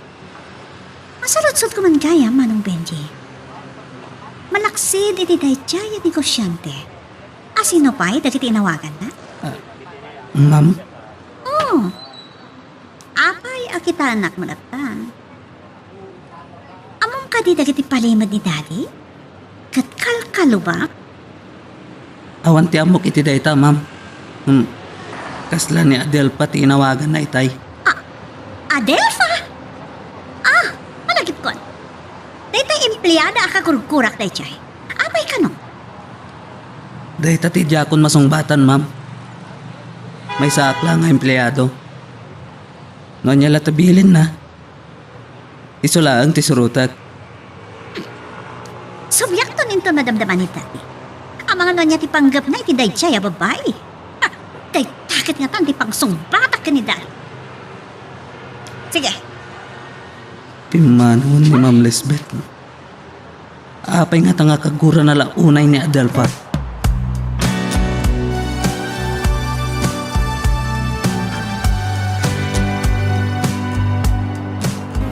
Masaludsodko man gayam, Manong Benji. Malaksid iti daydiay a negosiante, asino pay dagiti inawaganna? Ah, ma'am? Oh. Apay a kitaennak met latta? Ammom kadi dagiti palimed ni Daddy? Ket kalkalubak? Awan ti ammok iti dayta, ma'am. Hmm. Kasla ni Adelfa ti inawaganna itay. A-, Adelfa? Ah, malagipkon. Daytay empleada a kagurgurak daydiay. Apay kano? Dayta ti diakon masungbatan, ma'am. Maysaak la nga empleado. No ania la ti bilinna, isu laeng ti surotek. Subliakton inton madamdama ni Daddy. Amangan no ania ti panggepna iti daydiay a babai. Ah, dayta ket ngatan ti pangsungbatak ken ni Daddy. Sige. Pimmanawen ni Ma'am Lisbeth. Apay ngata nga kagurana la unay ni Adelfa?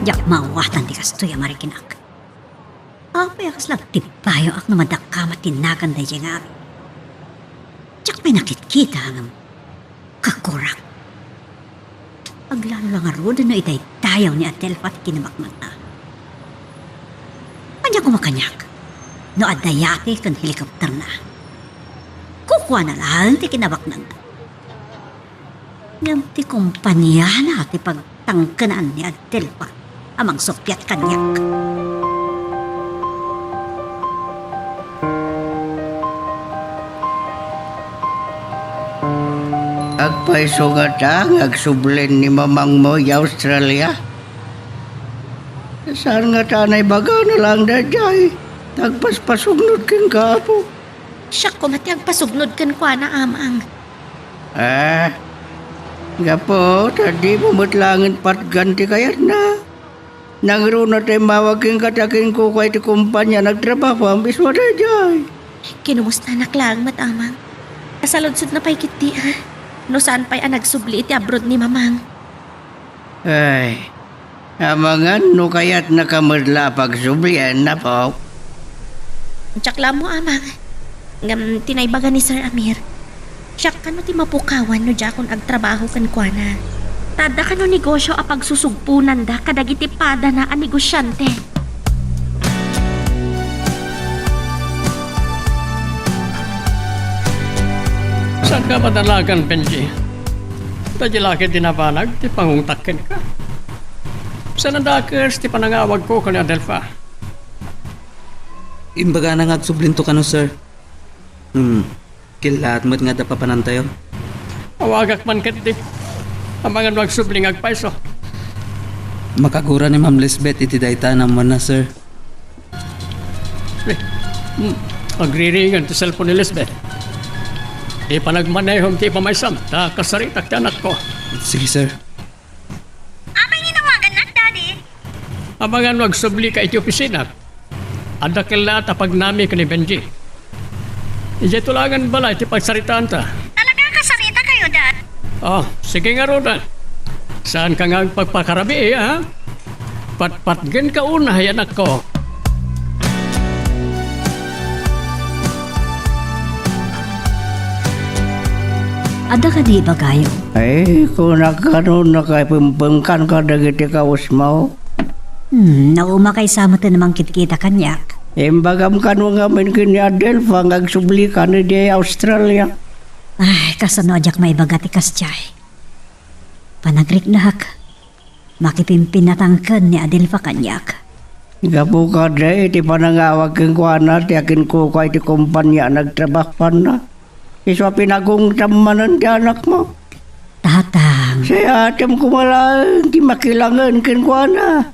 Diak maawatan ti kastoy a marikinak. Apay a kasla agtibbayoak no madakamat ti nagan daydiay nga amin? Diak pay nakitkita ngem Kakurak. Aglalo la ngarud no idaydayaw ni Adelfa ti kinabaknangna. Ania koma kaniak no adda yate ken helicopterna? Kukuana laeng ti kinabaknangna. Ngem ti kompaniana ti pag- tangkenan ni Adelfa a mangsuppiat kaniak. Agpayso ngata nga agsublin ni mamangmo idiay Australia? Saan ngata a naibagana laeng daydiay, ta agpaspasugnod kenka, Apo. Siak koma ti agpasugnod kenkuana, Amang. Ah, gapu ta dimo met laengen patgan ti kayatna. Nangruna ta immawag kenka ti akinkukua iti kompania a nagtrabahoam, isu a daydiay. Kinumustanak laeng met, Amang. Kasaludsodna pay ketdi, a? No saan pay a nagsubli iti abroad ni Mamang. Ay, amangan no kayatnaka met la a pagsublian, Apo. Diak la ammo, Amang. Ngem ti naibaga ni Sir Amir, siak kano ti mapukawan no diakon agtrabaho kenkuana. Ta adda kano negosio a pagsusugponanda kadagiti padana a negosiante. Saanka madanagan, Benji? Daydiay la ket ti nabanag ti pangungtak kenka. Saan a dakes ti panangawagko ken ni Adelfa. Imbagana nga agsublinto kano, sir. Hmm, kellaat met nga adda papanantayo. Awagak man ketdi. Amangan no agsubli nga agpayso. Makagura ni Ma'am Lisbeth iti dayta a nammuanna, sir. Eh, hmm, agriringgen ti cellphone ni Lisbeth. Ipanagmanehom ti ipamaysam, ta kasaritak ti anakko. Sige, sir. Apay nga inawagannak, Daddy? Amangan no agsublika iti opisinak. Adda kellaat a pagnami ken ni Benji. Idiay tulangan balay ti pagsaritaanta. Talaga, kasarita kayo, Dad? Oh, sige ngaruden. Saanka nga agpagpakarabii, ha? Patpatgenka unay, anakko. Adda kadi ibagayo? Ay, kunak, kano nakaipempengkan kadagiti kawesmo? Hmm, naumakay sa met a mangkitkita kaniak. Imbagam kano ngamin ken ni Adelfa nga agsublika idiay Australia? Ay, kasano a diak maibaga ti kasdiay? Panagriknak. Makipimpinatangken ni Adelfa kaniak. Gapu kadi iti panangawag kenkuana ti akinkukua iti kompania a nagtrabahuanna. Isu a pinagungtam manen ti anakmo. Tatang. Sayatem koma laeng ti makilangen kenkuana.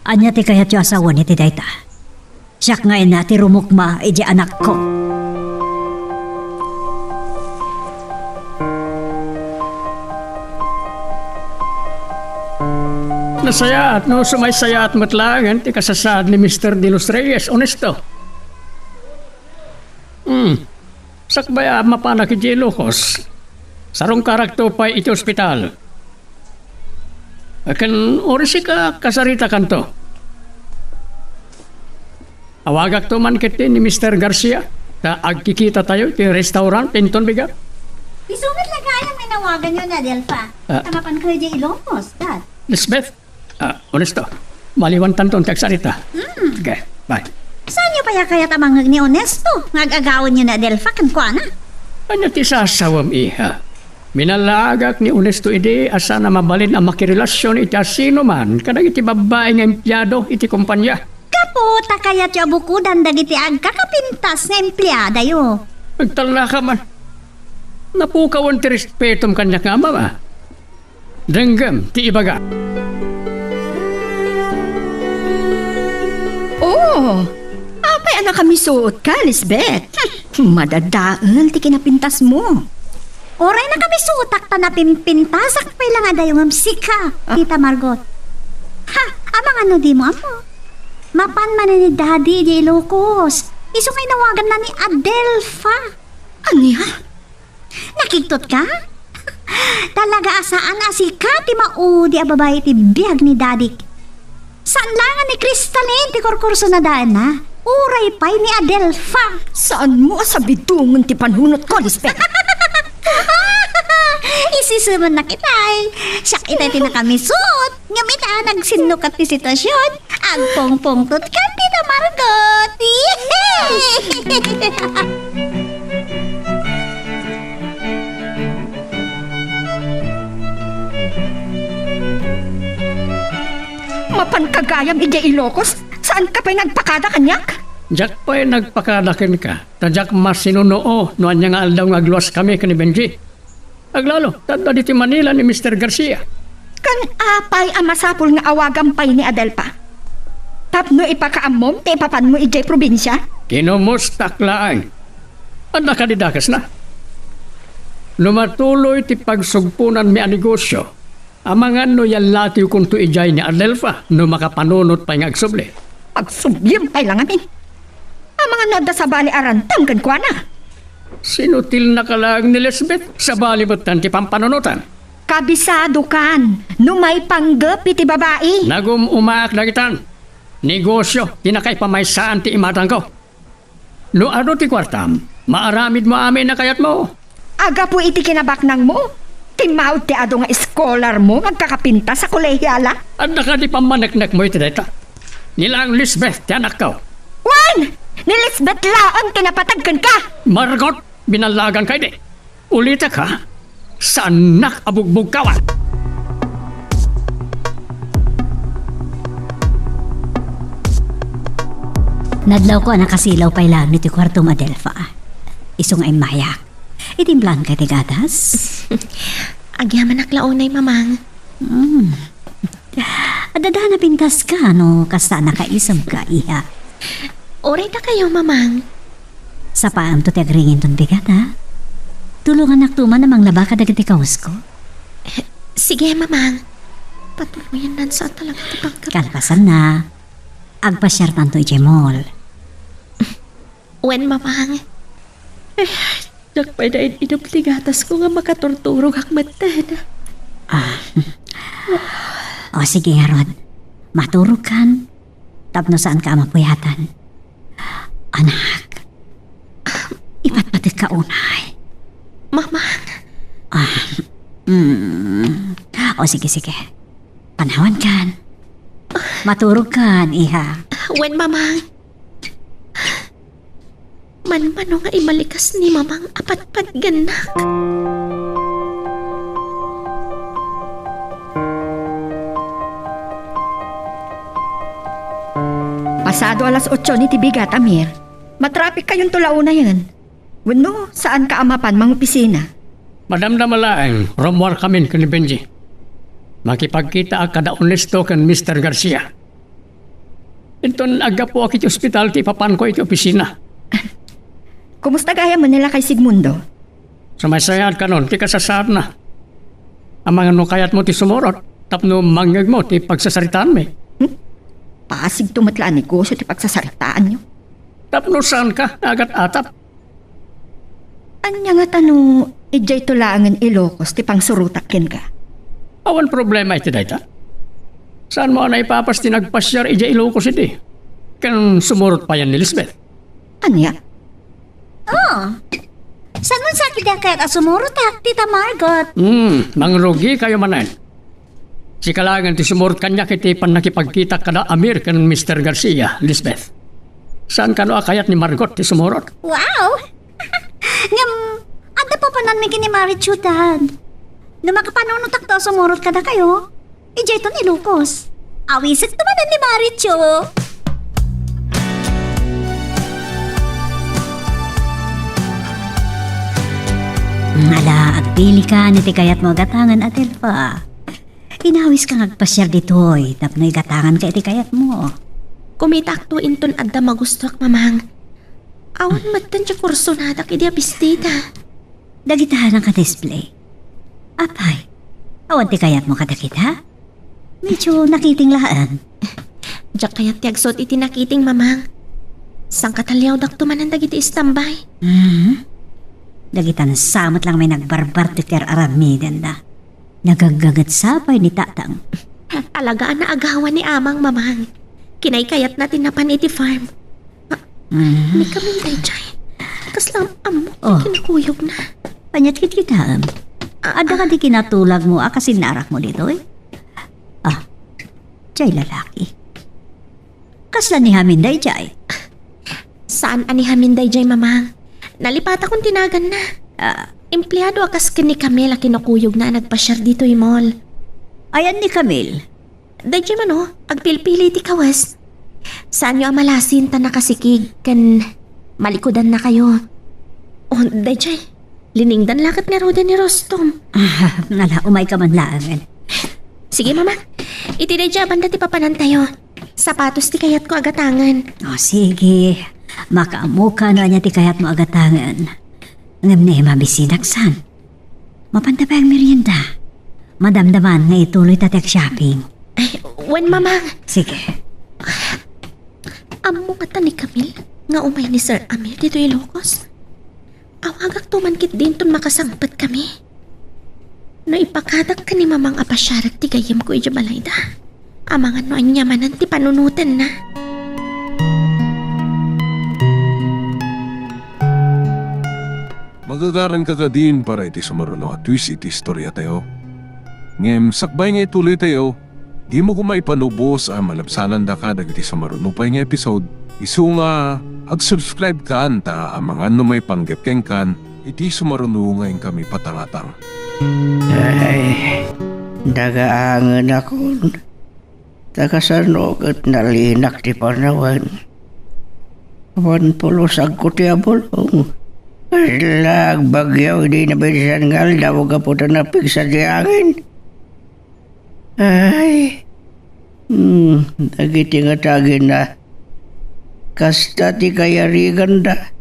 Ania ti kayatyo a sawen iti dayta? Siak nga ina ti rumukma iti anakko. Nasayaat no sumaysayaat met laengen ti kasasaad ni Mister De Los Reyes, Honesto. Hmm. Sakbay a mapanak idiay Ilocos, sarungkarakto pay iti ospital. Ken urisika kasaritakanto. Awagakto man ketdi ni Mister Garcia, ta agkikitatayo iti restaurant inton bigat. Isu met la gayam nga inawaganyo ni Adelfa. Ah. Ta mapankayo idiay Ilocos, Dad. Lisbeth, ah, Honesto, maliwantanton ti agsarita. Hmm. Sige, bye. Saanyo pay a kayat a mangngeg ni Honesto nga ag-agawenyo ni Adelfa kenkuana? Ania ti sasawem, iha? Binallaagak ni Honesto idi a saan a mabalin a makirelasion iti asinoman kadagiti babbai nga empleado iti kompania. Gapu ta kayatyo a bukodan dagiti agkakapintas nga empleadayo. Agtalnaka man. Napukawen ti respetom kaniak nga amam, a. Denggem ti ibaga. Oh, apay a nakamisuotka, Lisbeth? Madadael ti kinapintasmo. Uray nakamisuotak ta napimpintasak pay la nga adayo ngem sika, Ah. Tita Margot. Ha, amangan no dimo ammo. Mapan manen ni Daddy idiay Ilocos. Isu nga inawaganna ni Adelfa. Ania? Nakigtotka? Talaga a saan a sika ti maudi a babai iti biag ni Dadik. Saan la nga ni Crystalline ti kurkurso na daenna. Uray pay ni Adelfa. Saanmo a sabidongen ti panunotko, Lisbeth? Isisumennak itay. Siak itay ti nakamisuot. Ngem ita, nagsinnukat ti sitwasion. Agpungpungtot kan, Tita Margot. Yehey! Mapanka gayam idiay Ilocos? Saanka pay nagpakada kaniak? Diak pay nagpakada kenka, ta diak masinunuo no ania nga aldaw nga agluaskami ken ni Benji. Aglalo, ta adda ditoy Manila ni Mister Garcia. Ken apay a masapul nga awagam pay ni Adelfa? Tapno ipakaammom ti ipapanmo idiay probinsia? Kinomustak laeng. Adda kadi dakesna? No matuloy ti pagsugponanmi a negosio, amangan no yallatiwkonto idiay ni Adelfa no makapanunot pay nga agsubli. Agsubliem pay la ngamin. Amangan no adda sabali a rantang kenkuana. Sinutilnaka laeng ni Lisbeth, sabali metten ti pampanunotan. Kabisadokan no maipanggep iti babai. Nagum-umaak dagitan. Negosio ti nakaipamaysaan ti imatangko. No adu ti kuartam, maaramidmo amin a kayatmo. Gapu iti kinabaknangmo, timmaud ti adu nga eskolarmo nga agkakapintas a kolehiala? Adda kadi pammaneknekmo iti dayta? Ni laeng Lisbeth ti anakko. Wen! Ni Lisbeth laeng ti napateg kenka! Margot, binallaganka idi. Ulitek, ha? Saannak a bugbugkawan. Nadlawko a nakasilaw pay laeng iti kuartom, Adelfa. Isu nga immayak. Itimplaanka iti gatas? Agyamanak la unay, Mamang. Hmm. Adda dana pintaska no kasta a nakaisem ka, iha. Uray dakayo, Mamang. Sapaanto ti agriington bigat, ha? Tulongannakto man a manglaba kadagiti kawesko. Eh, sige, Mamang. Patuloyan nan sa talaga ti pangkap- Kalpasanna, agpasiartanto idiay mall. Wen, Mamang. Eh, diak pay da id-inom ti gatasko nga makaturturogak metten. Ah. O, sige ngarud. Maturogkan. Tapno saanka a mapuyatan. Anak, ipatpatekka unay. Mamang. Ah, mm. O, sige, sige. Panawankan. Maturogkan, iha. Wen, Mamang. Manmano nga imalikas ni Mamang a patpatgennak. Pasado alas otso ni ti bigat, Amir. Matrapik kayonto la unayen. Wenno, saanka a mapan mangopisina? Madamdama laeng, rummuarkamin ken ni Benji. Makipagkitaak kada Ernesto ken Mister Garcia. Inton aggapuak iti ospital ti ipapanko iti opisina. Kumusta gayam ni lakay Sigmundo? Sumaysayaat kanon ti kasasaadna. Amangan no kayatmo ti sumurot tapno mangngegmo ti pagsasaritaanmi. Hmm? Pasigto met la a negosio ti pagsasaritaanyo. Tapno saanka nga agat-atap. Ania ngata no idiayto laengen Ilocos ti pangsurotak kenka? Awan problema iti dayta. Saanmo a naipapas ti nagpasiar idiay Ilocos idi? Ken sumurot payen ni Lisbeth. Ania? Oh. Saan man sakit ti kayat a sumurotak, Tita Margot? Hmm, mangrugikayo manen. Sika laengen ti sumurot kaniak iti pannakipagkitak kada Amir ken Mister Garcia, Lisbeth. Saan kano a kayat ni Margot ti sumurot? Wow! Ngem, adda papananmi ken ni Marichu, Dad. No makapanunotakto a sumurot kadakayo, idiayton Ilocos. Awisekto manen ni Marichu. Ala, agpilikan iti kayatmo a gatangen, Atelfa. Inawiska nga agpasiar ditoy tapno igatanganka iti kayatmo. Kumitakto inton adda magustuak, Mamang. Awan metten ti kursonadak idi a bestida. Dagita naka-display. Apay, awan ti kayatmo kadagita? Medyo nakiting laeng. Diak kayat ti agsuot iti nakiting, Mamang. Sangkataliawdakto manen dagiti istambay. Mhm. Dagita sa met lang may nagbarbar ti ar-aramidenda. Nagaggaget sa pay ni Tatang. Alagaan a agawa ni Amang, Mamang. Kinaykayatna ti napan iti farm. Ah, mhm. Ni Camille daydiay. Kasla ammo ti kinakuyogna. Ania ti kitkitaem? Ah, adda kadi kinatulagmo a kasinnarakmo ditoy? Ah, diay lalaki. Kasla ni Hamin daydiay? Saan a ni Hamin daydiay, Mamang. Nalipatakon ti naganna. Ah. Empleado a kas ken ni Camille a kinukuyogna a nagpasiar ditoy mall. Ayan ni Camille? Daydiay mano, agpilpili ti kawes. Saanyo a malasin ta nakasikig ken malikudannakayo. O, daydiay. Liningdan la ket ngaruden ni Rostom. Ah, nala, umayka man laengen. Sige, Mama. Iti daydiay a banda ti papanantayo. Sapatos ti kayatko a gatangen. O, sige. Makaammoka no ania ti kayatmo a gatangen. Ngem ni mabisinak san. Mapanta pay agmerienda. Madamdaman nga ituloyta ti agshopping. Ay, wen, Mamang. Sige. Ammo ngata ni Camille nga umay ni Sir Amir ditoy Ilocos? Awagakto man ketdi inton makasangpetkami. No ipakadak ken ni Mamang a pasiarek ti gayyemko idiay balayda, amangan no ania manen ti panunotenna. Magagaranka kadin para iti sumaruno a twist iti istoriatayo. Ngem sakbay nga ituloytayo, dimo koma ipanubos a malabsanandaka dagiti sumaruno pay nga episode, isu nga ag-subscribe kan ta amangan no maipanggep kenkan iti sumaruno nga inkami patangatang. Ay, dagaangenakon. Ta kasano ket nalinak ti panawen? Awan pulos agko ti abulong. Ala, agbagyo idi nabisan nga aldaw gapu ta napigsa ti angin. Ay, hmm, dagiti ngataginna, kasta ti kayariganda.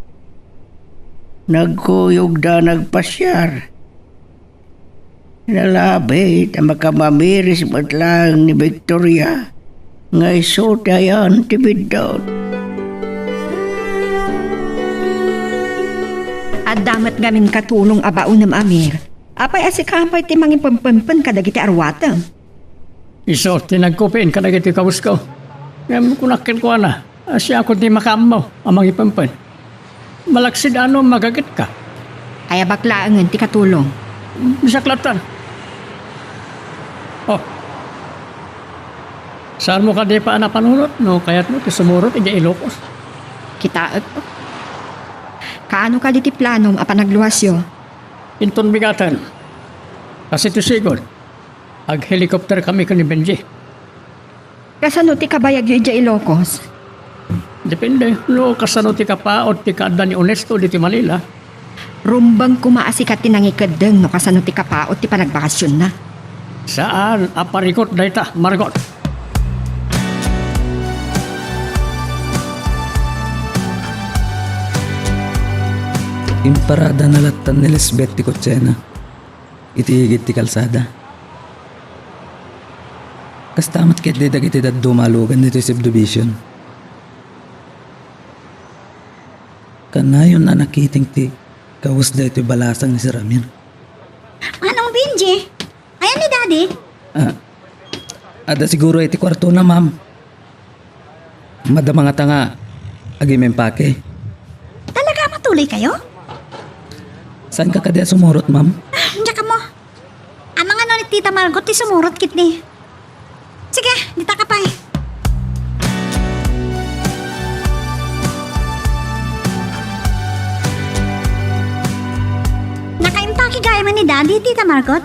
Nagkuyogda nagpasiar. Nalabi ta makamamiris met laeng ni Victoria nga isu ti ayan ti biddut. Adda met ngamin katulong a baonem, Amir. Apay a sika pay ti mangipempempen kadagiti aruatem? Isu ti nagkupin kadagiti kawesko. Ngem kunak kenkuana, a siak ti makaammo a mangipempen. Malaksid no magagetka. Ayabak laengen ti katulong. Bisak lattan. Oh. Saanmo kadi pay a napanunot no kayatmo ti sumurot idiay Ilocos? Kitaek. Kaano kadi ti planom a panagluasyo? Inton bigaten. Kasi ti sigud, aghelicopter kami ken ni Benji. Kasano ti kabayagyo idiay Ilocos? Depende no kasano ti kapaut ti kaadda ni Onesto ditoy Manila. Rumbeng koma a sika ti nangikeddeng no kasano ti kapaut ti panagbakasionna. Saan a parikut dayta, Margot. Imparadana lattan ni Lisbeth ti kotsena iti igid ti kalsada. Kasta met ketdi dagiti dadduma a lugan ditoy subdivision. Kanayon a nakiting ti kawes daytoy balasang ni Sir Amir. Manong Benji, ayan ni Daddy? Ah, adda siguro iti kuartona, ma'am. Madama ngata nga agiimpake. Talaga a matuloy kayo? Saanka kadi a sumurot, ma'am? Ah, diak ammo. Amangan no ni Tita Margot ti sumurot ketdi. Sige, dita ka pay. Nakaimpake gayam ni Daddy, Tita Margot?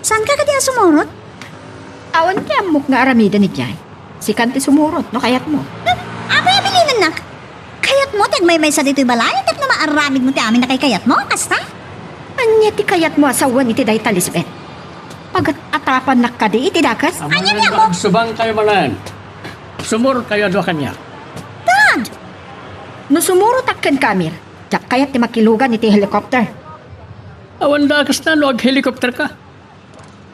Saanka kadi a sumurot? Awan ti ammok nga aramiden idiay. Sikan ti sumurot, no kayatmo. Hmm, apay a bilinennak? Kayatmo ti agmaymaysa ditoy balay tapno maaramidmo ti amin a kaykayatmo, kasta? Ania ti kayatmo a sawen iti dayta, Lisbeth? Pagat-atapannak kadi iti dakes? Ania ti ammok? Agsubangkayo manen. Sumurotkayo a dua kaniak. Dad! No sumurotak kenka, Amir, diak kayat ti makilugan iti helicopter. Awan dakesna no aghelicopterka.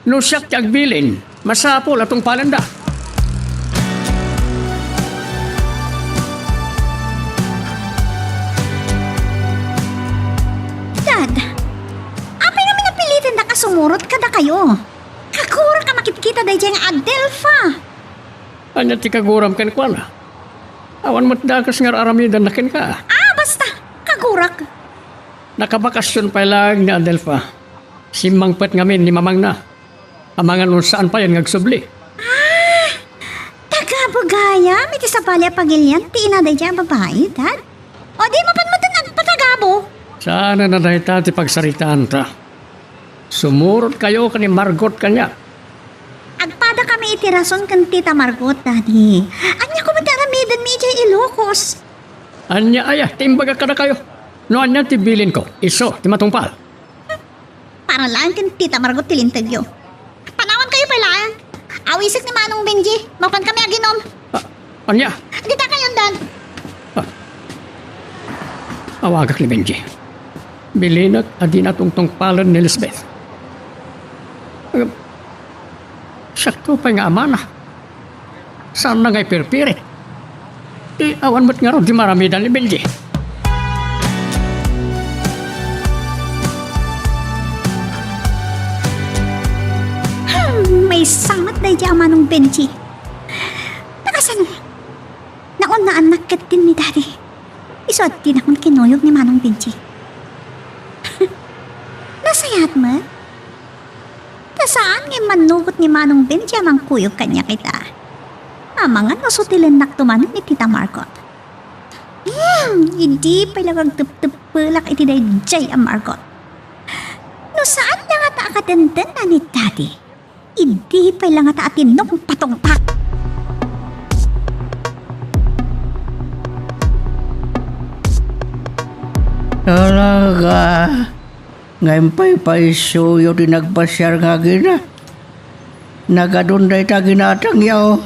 No siak ti agbilin, masapul a tungpalenda. Dad, apay ngamin a pilitendak a sumurot kadakayo? Kagurak a makitkita daydiay nga Adelfa. Ania ti kaguram kenkuana? Awan met dakes nga ar-aramidenna kenka. Ah, basta! Kagurak! Nakabakasyon pay laeng ni Adelfa. Simmangpet ngamin ni mamangna. Amangan no saan payen nga agsubli. Ah! Tagabu gayam iti sabali a pagilian ti ina daydiay a babai, Dad? O di mapan met agpatagabu? Saan a dayta ti pagsaritaanta. Sumurotkayo ken ni Margot kaniak. Agpadakami iti rason ken Tita Margot, Daddy. Ania koma ti aramidenmi idiay Ilocos? Ania aya ti imbagak kadakayo? No ania ti bilinko, isu ti matungpal. Para laeng ken Tita Margot ti lintegyo. Panawankayo pay laeng. Awisek ni Manong Benji. Mapankami aginom. Ah, ania? Dita kayon, Dad. Ah. Awagak ni Benji. Bilinek a dina tungtungpalen ni Lisbeth. Ngem, siakto pay nga amana. Saanna nga ipirpirit? Ti awan met ngarud ti maramidan ni Benji. Hmm, maysa met daydiay a Manong Benji. Ta kasano? Naunnaannak ketdin ni Daddy. Isu a dinakon kinuyog ni Manong Benji. Nasayaat met? Ta saan nga immanugot ni Manong Benji a mangkuyog kaniak ita. Amangan no sutilennakto manen ni Tita Margot. Hmm, idi pay la agtepteppelak iti daydiay a Margot. No saan la ngata a kadendenna ni Daddy, idi pay la ngata a tinungpatungpak. Ala, Ka, nga impaypaysuyo ti nagpasiar nga agina. Nagadun dayta ginatangyo.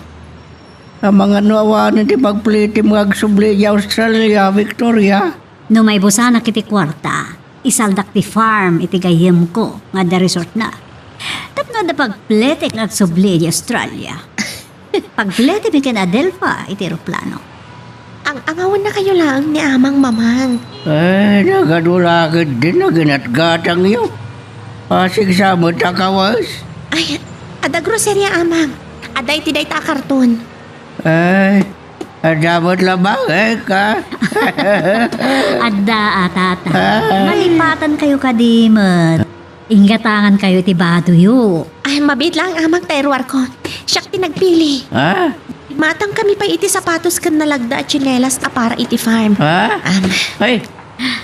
Amangan no awanen ti pagplitim nga agsubli idiay Australia, Victoria. No maibusanak iti kuarta, isaldak ti farm iti gayyemko nga adda resortna. Tapno adda pagplitim nga agsubli idiay Australia. Pagpilitimi ken Adelfa iti eroplano. Ang-angawennakayo laeng ni Amang, Mamang. Ay, nagadu la ketdin a ginatgatangyo. Asigsa met a kawes. Ay, adda groceria, Amang. Adda iti dayta a karton. Ay, adda met la bangek, ha? Adda, a, Tata. Ah. Malipatankayo kadi met. Inggatangankayo iti badoyo. Ay, mabiit laeng, Amang, ta iruarko. Siak ti nagpili. Ha? Matangkami pay iti sapatos ken nalagda a tsinelas a para iti farm. Ha? Am. Ay.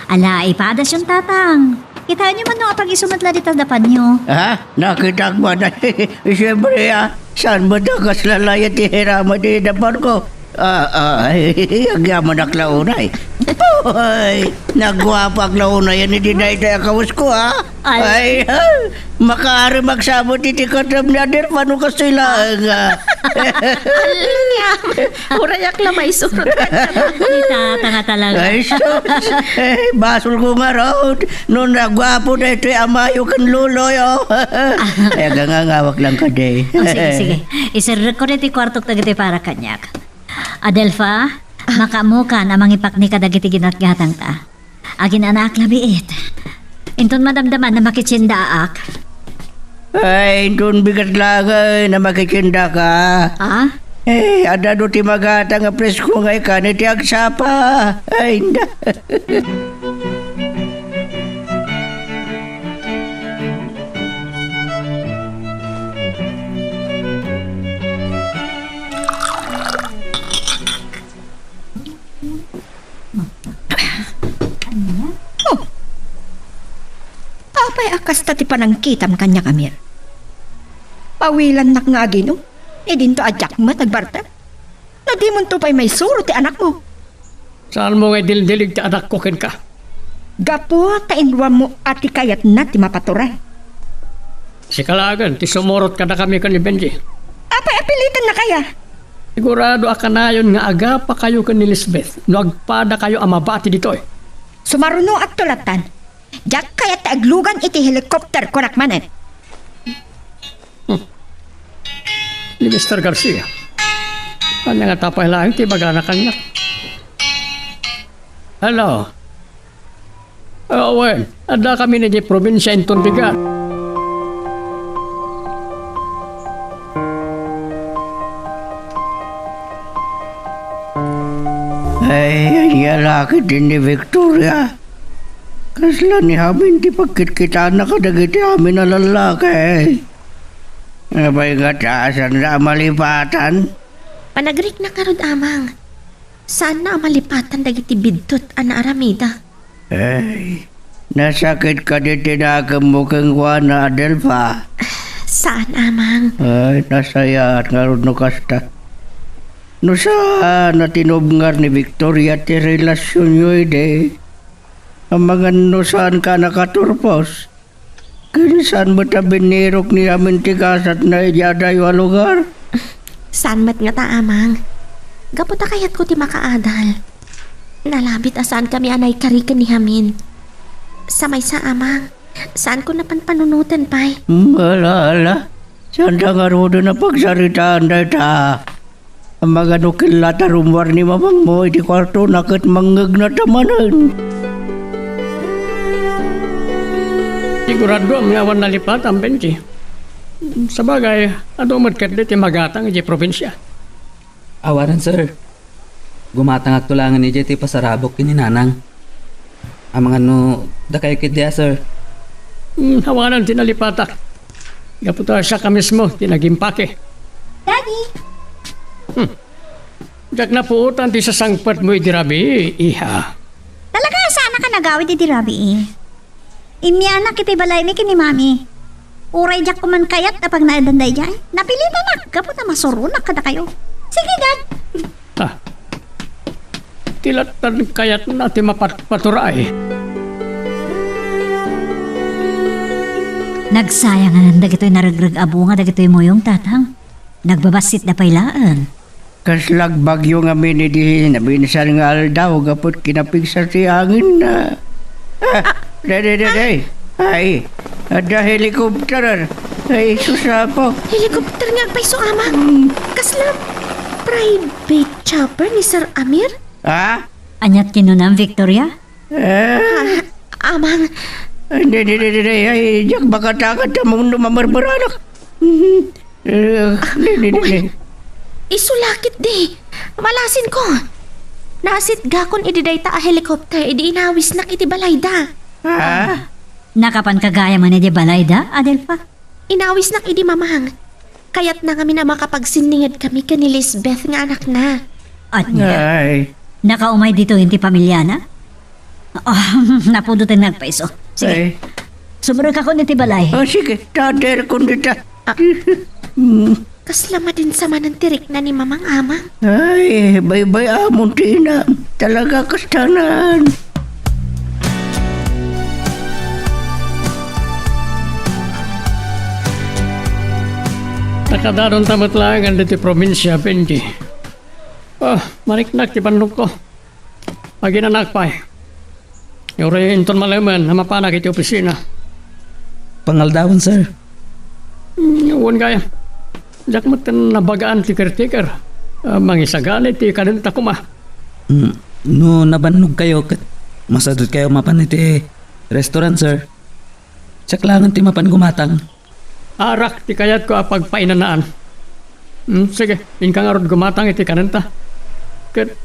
Ala, ipadasyon, Tatang. Kitaenyo man no apag-isu met la dita dapanyo. Ha? Nakitak man. Siyempre, ah, saan met a kasla layat ti hirama ti dapanko? Ah, ah, ay, agyamanak la unay. Ay, nagguapak la unay, yan iti dayta a kawesko, ha? Ay. Ay, ha? Makaari magsabot iti katem ni Adelfa no kastoy laeng, ah. Alyam, urayak la maisurot. Ni Tata nga talaga. Ay, sus. Eh, basol ko ngarud. No nagguapo daytoy amayo ken loloyo. Ay, agangangawak lang kadi. Oh, sige, sige. Iserrek ko daytoy kuartok dagiti para kaniak. Adelfa, makaammokan a mangipakni kadagiti ginatgatangta. Aginanaak la biit. Inton madamdaman a makitsindaak. Ay, inton bigat laeng a makitsindaka. Ah? Eh, adda do ti magatang a presko nga ikan iti agsapa. Ay, na. Oh! Apay a kasta ti panangkitam kaniak, Amir? Pawilannak nga aginom, idinto a diak met agbarter. Nadimonto pay maisuro ti anakmo. Saanmo nga idildilig ti anakko kenka? Gapu ta inruammo a ti kayatna ti mapaturay. Sika laengen ti sumurot kadakami ken ni Benji. Apay a pilitennakaya? Sigurado a kanayon nga agapakayo ken ni Lisbeth no agpadakayo a mabati ditoy. Sumarunoakto lattan. Diak kayat ti aglugan iti helicopter, kunak manen. Hmm. Ni Mister Garcia. Ania nga tapay laeng ti ibagana kaniak? Hello? Ah, wen, addakami idiay probinsia inton bigat. Ay, ania la ketdin ni Victoria? Kasla ni Hamin ti pagkitkitana kadagiti amin a lallaki. Apay ngata, saanda a malipatan? Panagriknak ngarud, Amang. Saanna a malipatan dagiti biddut a naaramida. Ay, nasakit kadi ti nakemmo kenkuana, Adelfa? Saan, Amang. Ay, nasayaat ngarud no kasta. No saan a tinubngar ni Victoria ti relasionyo idi, amangan no saanka a nakaturpos, ken saan met a binnirok ni amin ti gasatna idiay adayo a lugar. Saan met ngata, Amang. Gapu ta kayatko ti makaadal. Nalabit a saankami a naikari ken ni Hamin. Sa maysa, Amang, saanko napanpanunoten pay. Hmm, ala, ala. Saanda ngaruden a pagsaritaan dayta. Amangan no kella ta rummuar ni mamangmo iti kuartona ket mangngegna ta manen. Siguradoam nga awan nalipatan, Benji. Sabagay, adu met ketdi ti magatang idiay probinsia. Awanen, sir. Gumatangakto laengen idiay ti pasarabok ken ni Nanang. Amangan no dakayo ketdi a, sir. Hmm, awanen ti nalipatak. Gapu ta siak a mismo ti nagimpake. Daddy! Hmm. Diak napuotan ti sasangpetmo idi rabii, iha. Talaga, saannak a nagawid idi rabii. Immianak iti balaymi ken ni Mami. Uray diak koman kayat a pagnaedan daydiay. Napilitanak gapu ta masuronak kadakayo. Sige, Dad. Ah. Ti lattan kayatna ti mapatpaturay. Nagsayangan dagitoy naregreg a bunga dagitoy muyong, Tatang. Nagbabassitda pay laeng. Kasla agbagyo ngamin idi nabinsan nga aldaw gapu iti kinapigsa ti angenna. Ah, daydiay, daydiay. Ay, adda helicopter. Ay, sus, Apo. Helicopter nga agpayso, Amang. Hmm. Kasla private chopper ni Sir Amir? Ha? Aniat kinunam, Victoria? Eh? Ah, Amang. Ay, di, di, di, di, di. Ay, diak makatakat a mano mamarmaranak. Mhm. Eh, di, di, di, di. Wen, isu la ketdi. Malasinko. Nasitgakon idi dayta a helicopter idi inawisnak iti balayda. Ah? Nakapanka gayam idiay balayda, Adelfa? Inawisnak idi, Mamang. Kayatna ngamin a makapagsennengedkami ken ni Lisbeth nga anakna. Ania? Ay. Nakaumay ditoyen ti pamiliana? Ah, napudoten nga agpayso. Sige. Ay. Sumrekakon iti balay. Ah, sige. Taderkon dita. Ah. Mm. Kasla madin sa manen ti rikna ni Mamang, Amang. Ay, baybay-amon ti inam. Talaga kastanan. Nakadanonta met laeng ditoy probinsia, Benji. Ah, mariknak ti bannogko. Aginanak pay. Uray inton malemen a mapanak iti opisina. Pangaldawen, sir. Mm, wen gayam. Diak met nabagaan ti caretaker. Ah, mangisagana iti kanenta koma. Mm, no nabannogkayo ket masadutkayo mapan iti restaurant, sir. Siak laengen ti mapan gumatang. Arak ti kayatko a pagpainanaan. Hmm, sige, inka ngarud gumatang iti kanenta. Ket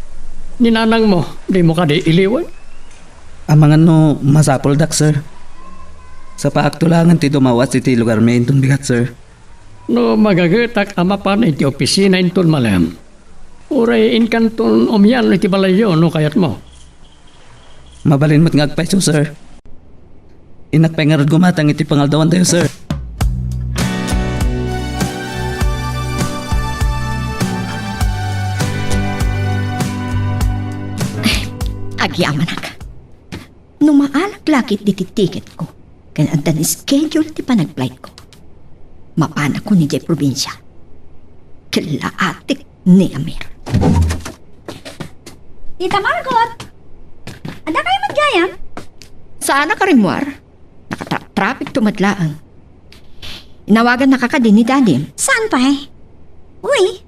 ni nanangmo, dimo kadi iliwen? Amangan no masapuldak, sir. Sapaakto laengen ti dumawas iti lugarmi inton bigat, sir. No magagetak a mapan iti opisina inton malem, uray inkanton umian iti balayyo no kayatmo. Mabalin met nga agpayso, sir. Innak pay ngarud gumatang iti pangaldawantayo, sir. Agyamanak. No maalak la ketdi ti tiketko, ken adda ni schedule ti panagflightko, mapanakon idiay probinsia. Ket laatek ni Amir. Tita Margot! Adda kayo met gayam? Saanak a rimmuar. Nakatraptrapikto met laeng. Inawagannaka kadi ni Daddy? Saan pay? Uy,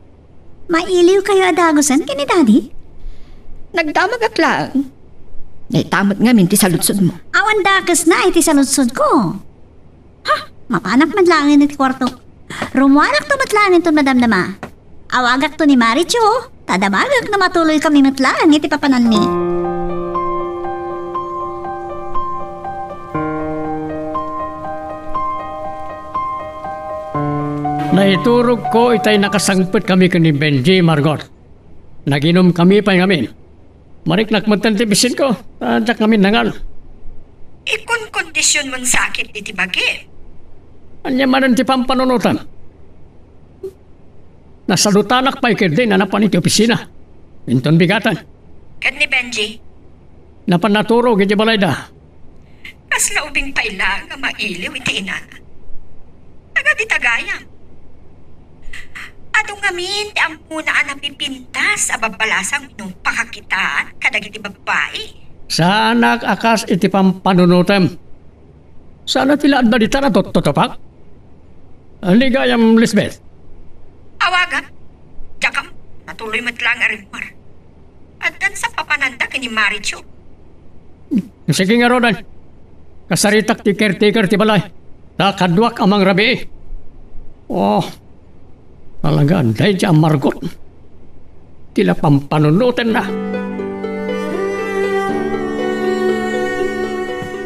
mailiw kayo a dagusen ken ni Daddy? Nagdamagak laeng. Dayta met ngamin ti saludsodmo. Awan dakesna iti saludsodko. Ha? Mapanak met laeng iti kuarto. Rummuarakto met laeng inton madamdama. Awagakto ni Marichu, ta damagek no matuloykami met laeng iti papananmi. Naiturogko itay nakasangpetkami ken ni Benji, Margot. Naginumkami pay ngamin. Mariknak metten ti bisinko, ta diak ngamin nangan. Ikunkondisionmon sa ketdi ti bagim. Ania manen ti pampanunotem? Nasalutanak pay ketdi a napan iti opisina. Inton bigaten. Ket ni Benji? Napan naturog iti balayda. Kasla ubing pay laeng a mailiw iti inana. Taga dita gayam. Adu ngamin ti ammona a napipintas a babbalasang no pakakitaan kadagiti babbai. Saanak a kas iti pampanunotem. Saan a ti la adda dita natuttutupak? Ni gayam, Lisbeth? Awagan. Diakam, natuloy met laeng a rimmuar. Addan sa papananda ken ni Marichu. Sige ngaruden. Kasaritak ti caretaker ti balay. Ta kaduak a mangrabii. Oh, talaga, daydiay a Margot. Ti la pampanunotenna.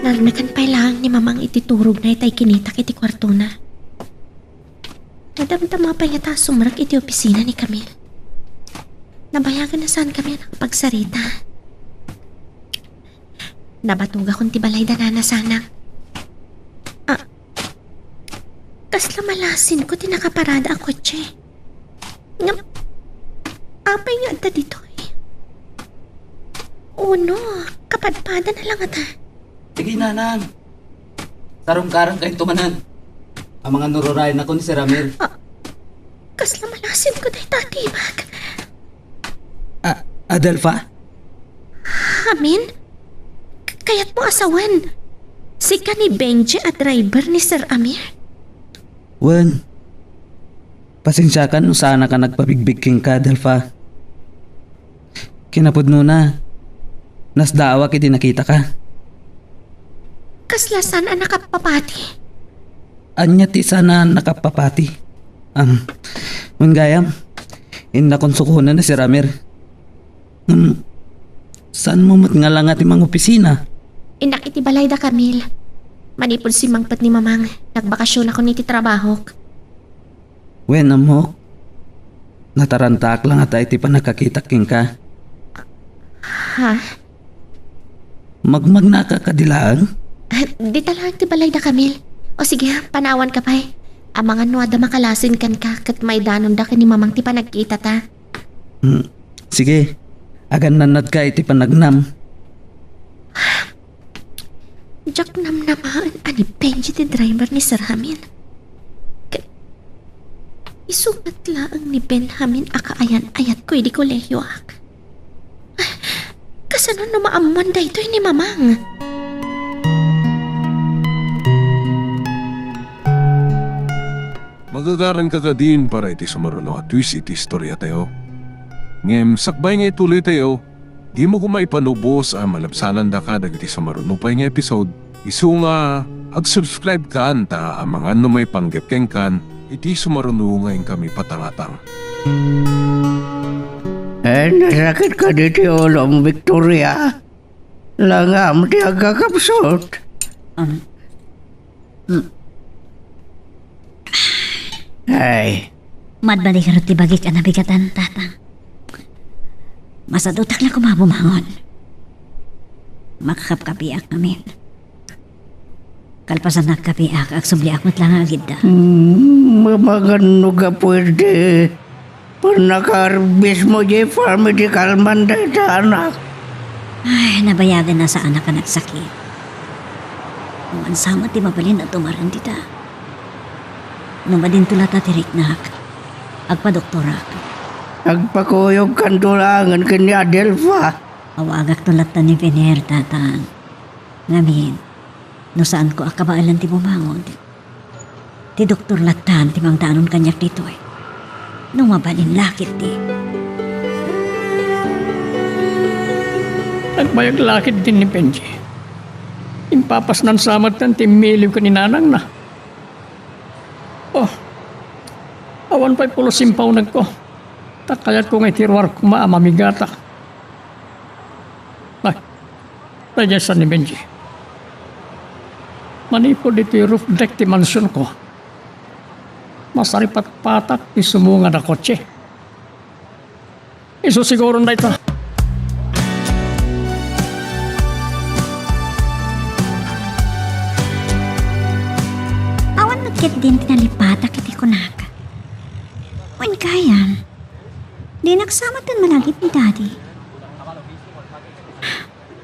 Narnakan pay laeng ni Mamang iti turogna itay kinitak iti kuartona. Nadamdama pay ngata a sumrek iti opisina ni Camille. Nabayagen a saankami a nakapagsarita. Nabatogakon ti balayda, Nana, sanak. Ah, kasla malasinko ti nakaparada a kotse. Ngem, apay nga adda ditoy? O no, kapadpadana la ngata. Sige, Nanang. Sarungkarankayo manen. Amangan no rurayennak ni Sir Amir. Ah, kasla malasinko dayta a tibag. Ah, Adelfa? Amin? K-, kayatmo a sawen, sika ni Benji a driver ni Sir Amir? Wen, pasensiakan no saannak a nagpabigbig kenka, Adelfa. Kinapudnona, nasdaawak idi nakitaka. Kasla saan a nakapapati? Ania ti saan a nakapapati? Am, wen gayam, innak unsukonen ni Sir Amir. Ngem, saanmo met nga langa ti mangopisina? Innak iti balay da Camille. Manipud simmangpet ni Mamang, nagbakasionakon iti trabahok. Wen, ammok. Natarantaak la ngata iti pannakakitak kenka. Ha? Magmagnaka kadi laeng? Ah, dita laeng ti balay da Camille. O sige, panawanka pay. Amangan no adda makalasin kenka ket maidanonda ken ni Mamang ti panagkitata. Hmm. Sige, agannannadka iti panagnam. Diak namnamaen a ni Benji ti driver ni Sir Amin. Ket isu met laeng ni Benjamin a kaayan-ayatko idi kolehioak. Kasano no maammuan daytoy ni Mamang? Magagaranka kadin para iti sumaruno a twist iti istoriatayo. Ngem sakbay nga ituloytayo, dimo koma ipanubos a malabsanandaka dagiti sumaruno pay nga episode, isu nga ag-subscribe kan ta amangan no maipanggep kenkan iti sumaruno nga inkami patangatang. Eh, nasakit kadi ti ulom, Victoria? Langam ti agkakapsut. Um, mm. Ay. Madbali garud ti bagik a nabigatan, Tatang. Masadutak la koma bumangon. Makakapkapiak ngamin. Kalpasan nagkapiak, agsubliak met la nga agidda. Hmm, mamangan no gapu iti pannakaarbismo diay farm iti kalman dayta anak. Ay, nabayagen a saanak a nagsakit. Awan sa met ti mabalin a tumaren dita. No madinto latta ti riknak, agpadoktorak. Agpakuyogkanto laengen ken ni Adelfa. Awagakto latta ni Vener, Tatang. Ngamin, no saanko a kabaelan ti bumangon, ti doktor lattan ti mangdanon kaniak ditoy. No mabalin la ketdi. Nagbayag la ketdin ni Benji. Impapasnan sa met ti immiliw ken ni nanangna. Oh, awan pay pulos impawnegko. Ta kayatko nga iti ruar koma a mamigata. Ay, daydiay sa ni Benji. Manipud iti roof deck ti mansionko, masaripatpatak ti sumungad a kotse. Isu siguron dayta. Awan met ketdin ti nalipatak iti kunak. Wen gayam, dinak sa met malagip ni Daddy.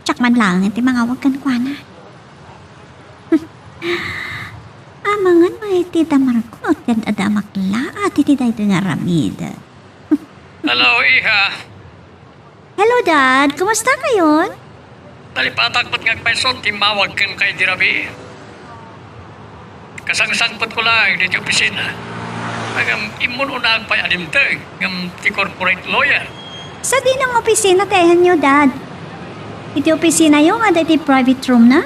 Diak man laengen ti mangawag kenkuana. Amangan met iti damarko no ti ad-adda a maklaat iti daytoy nga aramid. Hello, iha. Hello, Dad. Kumusta kayon? Nalipatak met nga agpayso ti immawag kenka idi rabii. Kasangsangpetko laeng ditoy opisina. Ngem immun-unaak pay a dimteng ngem ti corporate lawyer. Sadino nga opisina ti ayanyo, Dad? Iti opisinayo nga adda iti private roomna?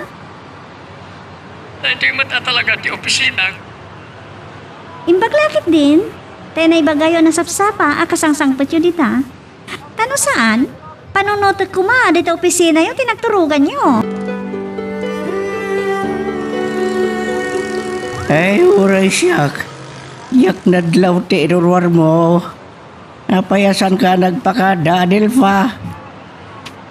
Daytoy met a talaga ti opisina. Imbag la ketdin, ta naibagayo a nasapsapa a kasangsangpetyo dita. Ta no saan, panunotek koma dita opisinayo ti nagturoganyo. Ay, uray siak. Diak nadlaw ti iruruarmo. Apay a saanka a nagpakada, Adelfa?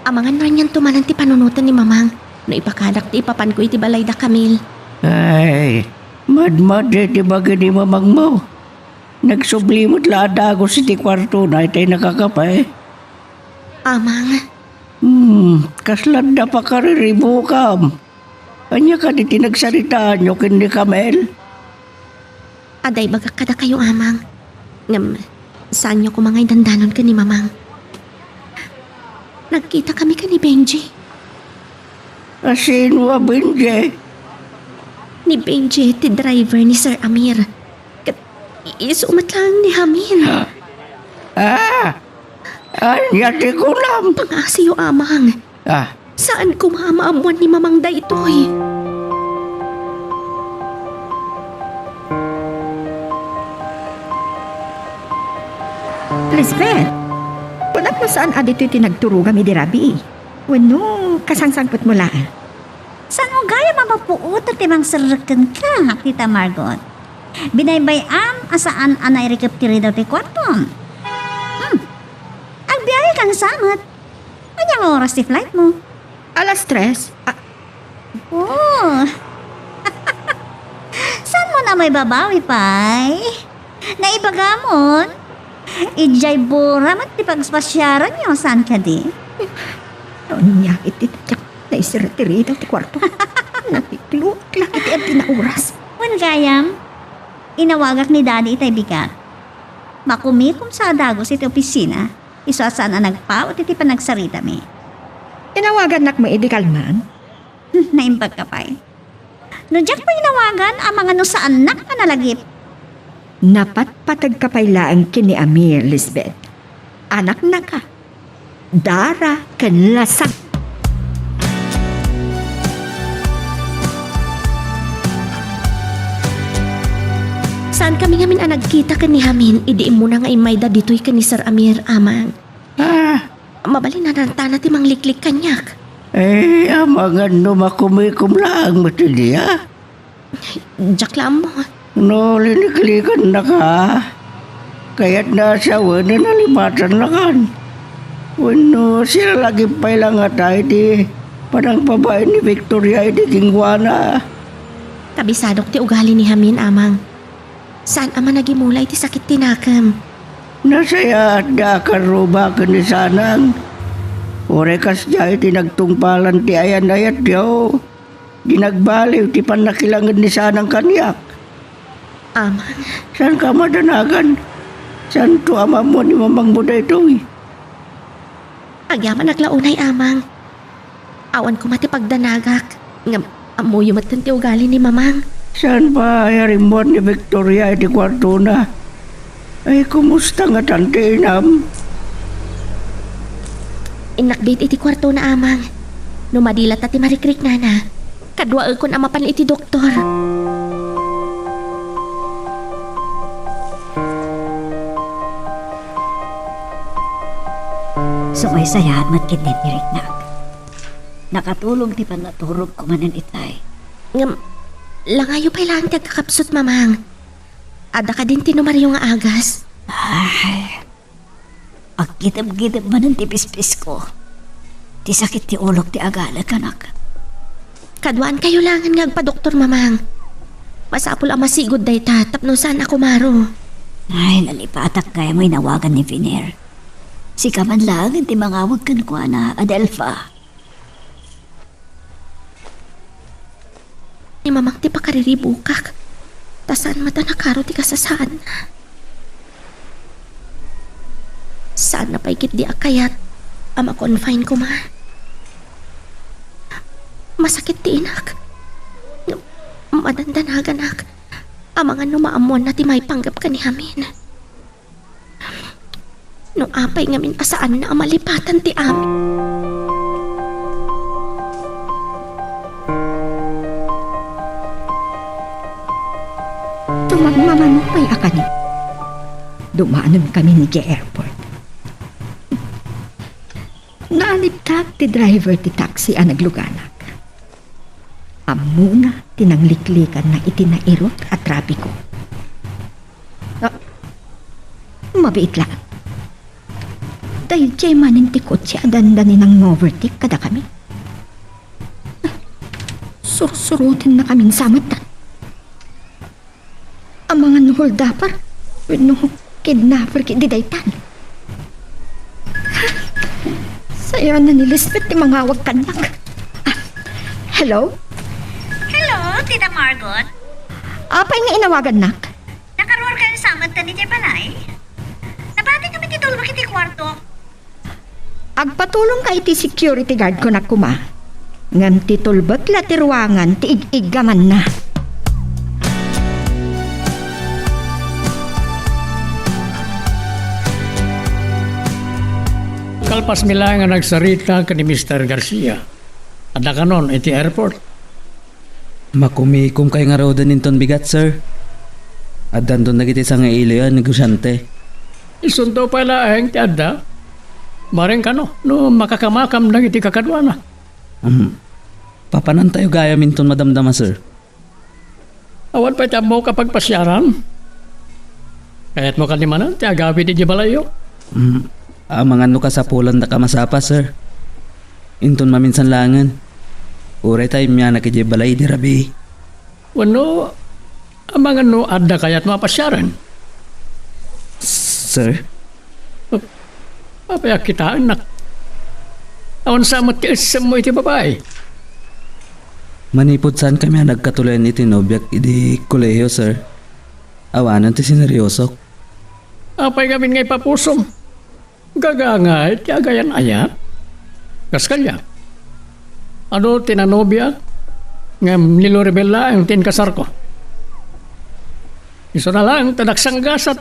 Amangan no anianto manen ti panunoten ni Mamang no ipakadak ti ipapanko iti balay da Camille. Ay, madmadi ti bagi ni Mamangmo. Nagsubli met la a dagus iti kuartona itay nakakape. Amang. Hmm, kasla adda pakariribukam. Ania kadi ti nagsaritaanyo ken ni Camille? Adda ibagak kadakayo, Amang. Ngem, saanyo koma nga idandanon ken ni Mamang. Nagkitakami ken ni Benji. A, sino a Benji? Ni Benji ti driver ni Sir Amir. Ket isu met laeng ni Hamin. Ah! Ania ti kunam? Pangngasiyo, Amang. Ah. Saan koma a maammuan ni Mamang daytoy. Lisbeth, kunak no saan a ditoy ti nagturogam idi rabii? Wenno, kasangsangpetmo laeng? Saan gayam a mapuotan ti mangserrek kenka, Tita Margot? Binaybay-am a saan a nairikep ti ridaw ti kuartom. Hmm. Agbiahe kansa met. Ania nga oras ti flight mo? Alas tres. Ah. Oh. Saan mo na maibabawi pay? Naibagamon? Idiay Bora met ti pagspasiaranyo, saan kadi? Ania iti diak naisirrek ti ridaw ti kuarto. Natiklo la iti adda nga oras. Wen gayam, inawagak ni Daddy itay bigat. Makumikom sa a dagus iti opisina. Isu a saan a nagpaut iti panagsaritami. Inawagannak met idi kalman? Hmm, naimbag ka pay. No diak mo inawagan, amangan no saannak a nalagip. Napatpateg ka pay laeng ken ni Amir, Lisbeth. Anaknaka, Dara ken Lasang. Saankami ngamin a nagkita ken ni Hamin idi immuna nga immayda ditoy ken ni Sir Amir, Amang. Ah. Mabalin a narantana ti mangliklik kaniak. Eh, amangan no makumikom laeng met idiay. Diak la ammo. No liniklikannaka, kayatna a sawenen a lipatannakan. Wenno, siralagip pay la ngata iti panangpabain ni Victoria iti kenkuana. Kabisadok ti ugali ni Hamin, Amang. Saan a managimula iti sakit ti nakem. Nasayaatda a karruba ken ni Sanang. Uray kasdiay ti nagtungpalan ti ayan-ayatyo. Di nagbaliw ti pannakilanged ni Sanang kaniak. Amang. Saanka a madanagan? Saanto a maammuan ni mamangmo daytoy? Agyamanak la unay, Amang. Awan koma ti pagdanagak. Ngem, ammoyo metten ti ugali ni Mamang. Saan pay a rimmuar ni Victoria iti kuartona? Ay, kumusta ngatan ti inam? Innakbit iti kuartona, Amang. No madi latta ti marikriknana, kaduaekon a mapan iti doktor. Sumaysayaat met ketdi ti riknak. Nakatulong ti pannaturogko manen itay. Ngem, langayo pay laeng ti agkakapsut, Mamang. Adda kadin ti numaryo nga agas? Ay, aggiteb-giteb manen ti pispisko. Ti sakit ti ulok ti agalek, anak. Kaduaankayo laengen nga agpadoktor, Mamang. Masapul a masigud dayta tapno saan a kumaro. Ay, nalipatak gayam nga inawagan ni Viner. Sika man laengen ti mangawag kenkuana, Adelfa. Ni Mamang ti pakariribukak, ta saan met a nakaro ti kasasaadna. Saanna pay ketdi a kayat a ma-confine koma. Masakit ti inak. Madandanaganak. Amangan no maammuanna ti maipanggep ken ni Hamin. No apay ngamin a saanna a malipatan ti amin. Tumagmamano pay a kani. Dumanon kami idiay airport. Naalibtak ti driver ti taxi a nagluganak. Ammona ti nangliklikanna iti nairut a trapiko. Ah, mabiit laeng. Daydiay manen ti kotse a dandani nang-overtake kadakami. Sursurotennakamin sa metten. Amangan no holdaper wenno kidnapper ketdi daytan. Sayaanna ni Lisbeth ti mangawag kaniak. Ah, hello? Hello, Tita Margot? Apay nga inawagannak? Sa met ta ni ti balay? Nabati kami ti tulbek iti kuarto. Agpatulongka iti security guard, kunak koma. Ngem ti tulbek la ti ruangan ti ig-iggamanna. Kalpasmi laeng nga nagsarita ken ni Mister Garcia. Adda kanon iti airport? Makumikumakay ngaruden inton bigat, sir. Addanton dagiti sangailoy a negosiante. Isunto pay laeng ti adda. Bareng kano, no makakamakam dagiti kakaduana. Hmm. Papanantayo gayam inton madamdama, sir. Awan pay ti ammok a pagpasiaran. Kayatmo kadi manen ti agawid idiay balayyo? Hmm. Amangan no kasapulanda a masapa, sir. Inton maminsan laengen. Uray ta immianak idiay balay idi rabii. Wenno, amangan no adda kayatmo a pasiaren? Sir? Apay a kitaennak? Awan sa met ti essemmo iti babai? Manipud saankami a nagkatuloyan iti nobiak idi kolehiyo, sir. Awanen ti sineryosok. Apay ngamin nga ipapusom? Gagangay ti agayan-ayat? Kas kaniak, adu ti nanobiak, ngem ni Loribel laeng ti inkasarko. Isuna laeng ta nagsanggasat.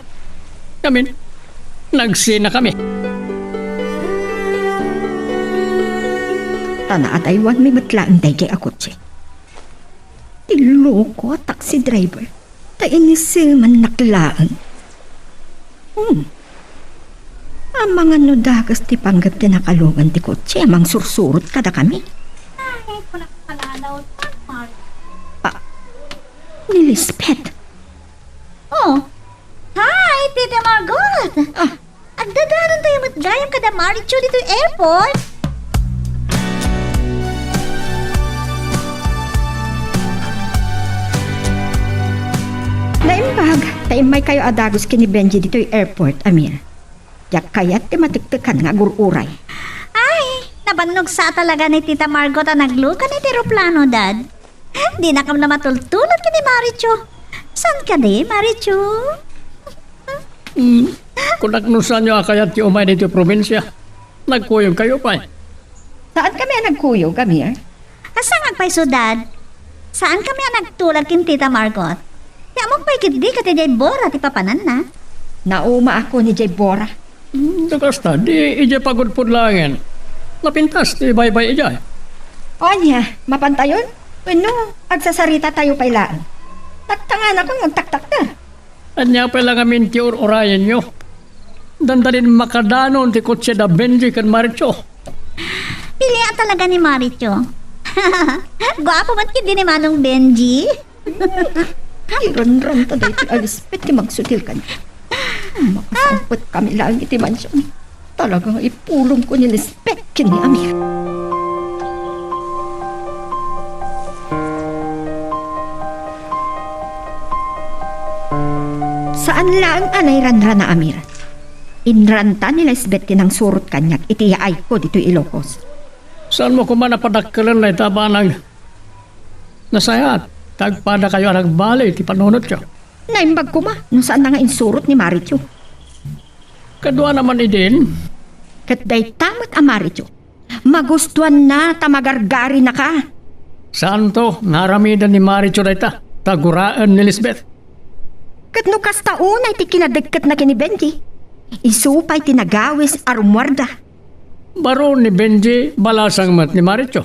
Ngamin, nagsinakami. Ta naadaywanmi met laeng daydiay a kotse. Ti loko a taxi driver, ta inisemannak laeng. Hmm. Amangan no dakes ti panggep ti nakalungan ti kotse a mangsursurot kadakami. Ay, kunak kalalaw, Mark. Ah, ni Lisbeth. Oh, hi, Tita Margot! Ah, Agdadanontayo met gayam kada Marichu ditoy airport. Naimbag, ta immaykayo a dagus ken ni Benji ditoy airport, Amir. Diak kayat ti matektekan nga agur-uray. Ay, nabannog sa talaga ni Tita Margot a naglukan iti eroplano, Dad. Dinakam a matultulag ken ni Marichu. Saan kadi, Marichu? Hmm. Kunak no saanyo a kayat ti umay ditoy probinsia. Nagkuyogkayo pay. Saankami a nagkuyog, Amir. Kasangag pay sudad. Saankami a nagtulag ken Tita Margot. Ti ammok pay ketdi ket idiay Bora ti papananna. Naumaak ni idiay Bora. Hmm, no kasta, di idiay pagudpod laengen. Napintas ti baybay idiay. Ania, mapantayon? Wenno, agsasaritatayo pay laeng? Taktanganakon nga agtaktakder. Ania pay la ngamin ti ur-urayenyo? Dandalin makadanon ti kotse da Benji ken Marichu. Pilian talaga ni Marichu. Guapo met ketdi ni Manong Benji. Iranramta daytoy a Lisbeth ti magsudil kaniak. Makasangpetkami laeng iti mansion. Talaga nga ipulongko ni Lisbeth ken ni Amir. Saan laeng a nairanrana, Amir. Inranta ni Lisbeth ti nangsurot kaniak iti yaayko ditoy Ilocos. Saanmo koma a padakkelen dayta a banag? Nasayaat ta agpadakayo a nagbali iti panunotyo. Naimbag koma no saanna nga insurot ni Marichu. Kaduana man idin. Ket dayta met a Marichu, magustuanna ta magargarinaka. Saanto nga aramiden ni Marichu dayta ta guraen ni Lisbeth. Ket no kasta unay ti kinadekketna ken ni Benji, isu pay ti nagawis a rumuarda. Baro ni Benji, balasang met ni Marichu.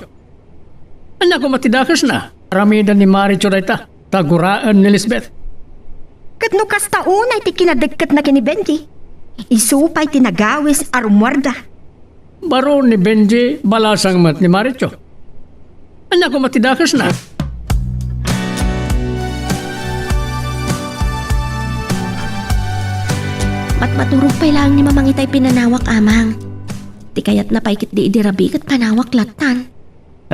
Ania koma ti dakesna? Aramiden ni Marichu dayta ta guraen ni Lisbeth. Ket no kasta unay ti kinadekketna ken ni Benji, isu pay ti nagawis a rumuarda. Baro ni Benji, balasang met ni Marichu. Ania koma ti dakesna? Matmaturog pay laeng ni Mamang itay pinanawak, Amang. Ti kayatna pay ketdi idi rabii ket panawak lattan.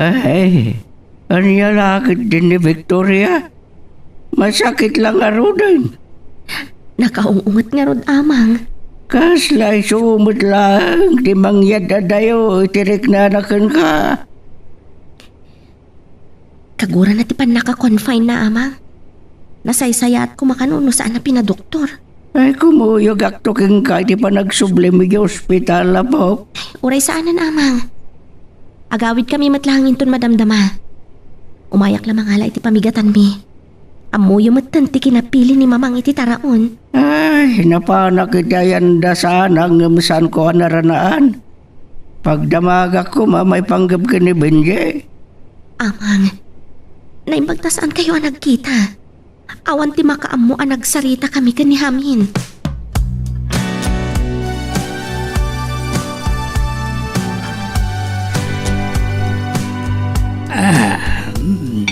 Ay, ania la ketdin ni Victoria? Masakit la ngaruden. Nakaung-unget ngarud, Amang. Kasla isu met laeng ti mangyad-adayo iti riknana kenka. Kagurana ti pannaka-confine na, Amang. Nasaysayaat koma kano no saan a pinadoktor. Ay, kumuyogakto kenka iti panagsublim iti ospital, Apo. Uray saanen, Amang. Agawidkami met laeng inton madamdama. Umayak la mangala iti pamigatanmi. Ammoyo metten ti kinapili ni Mamang iti taraon. Ay, napanak iti ayanda sana ngem saanko a naranaan. Pagdamagak koma maipanggep ken ni Benji. Amang, naimbag ta saankayo a nagkita. Awan ti makaammo a nagsaritakami ken ni Hamin. Ah, mm.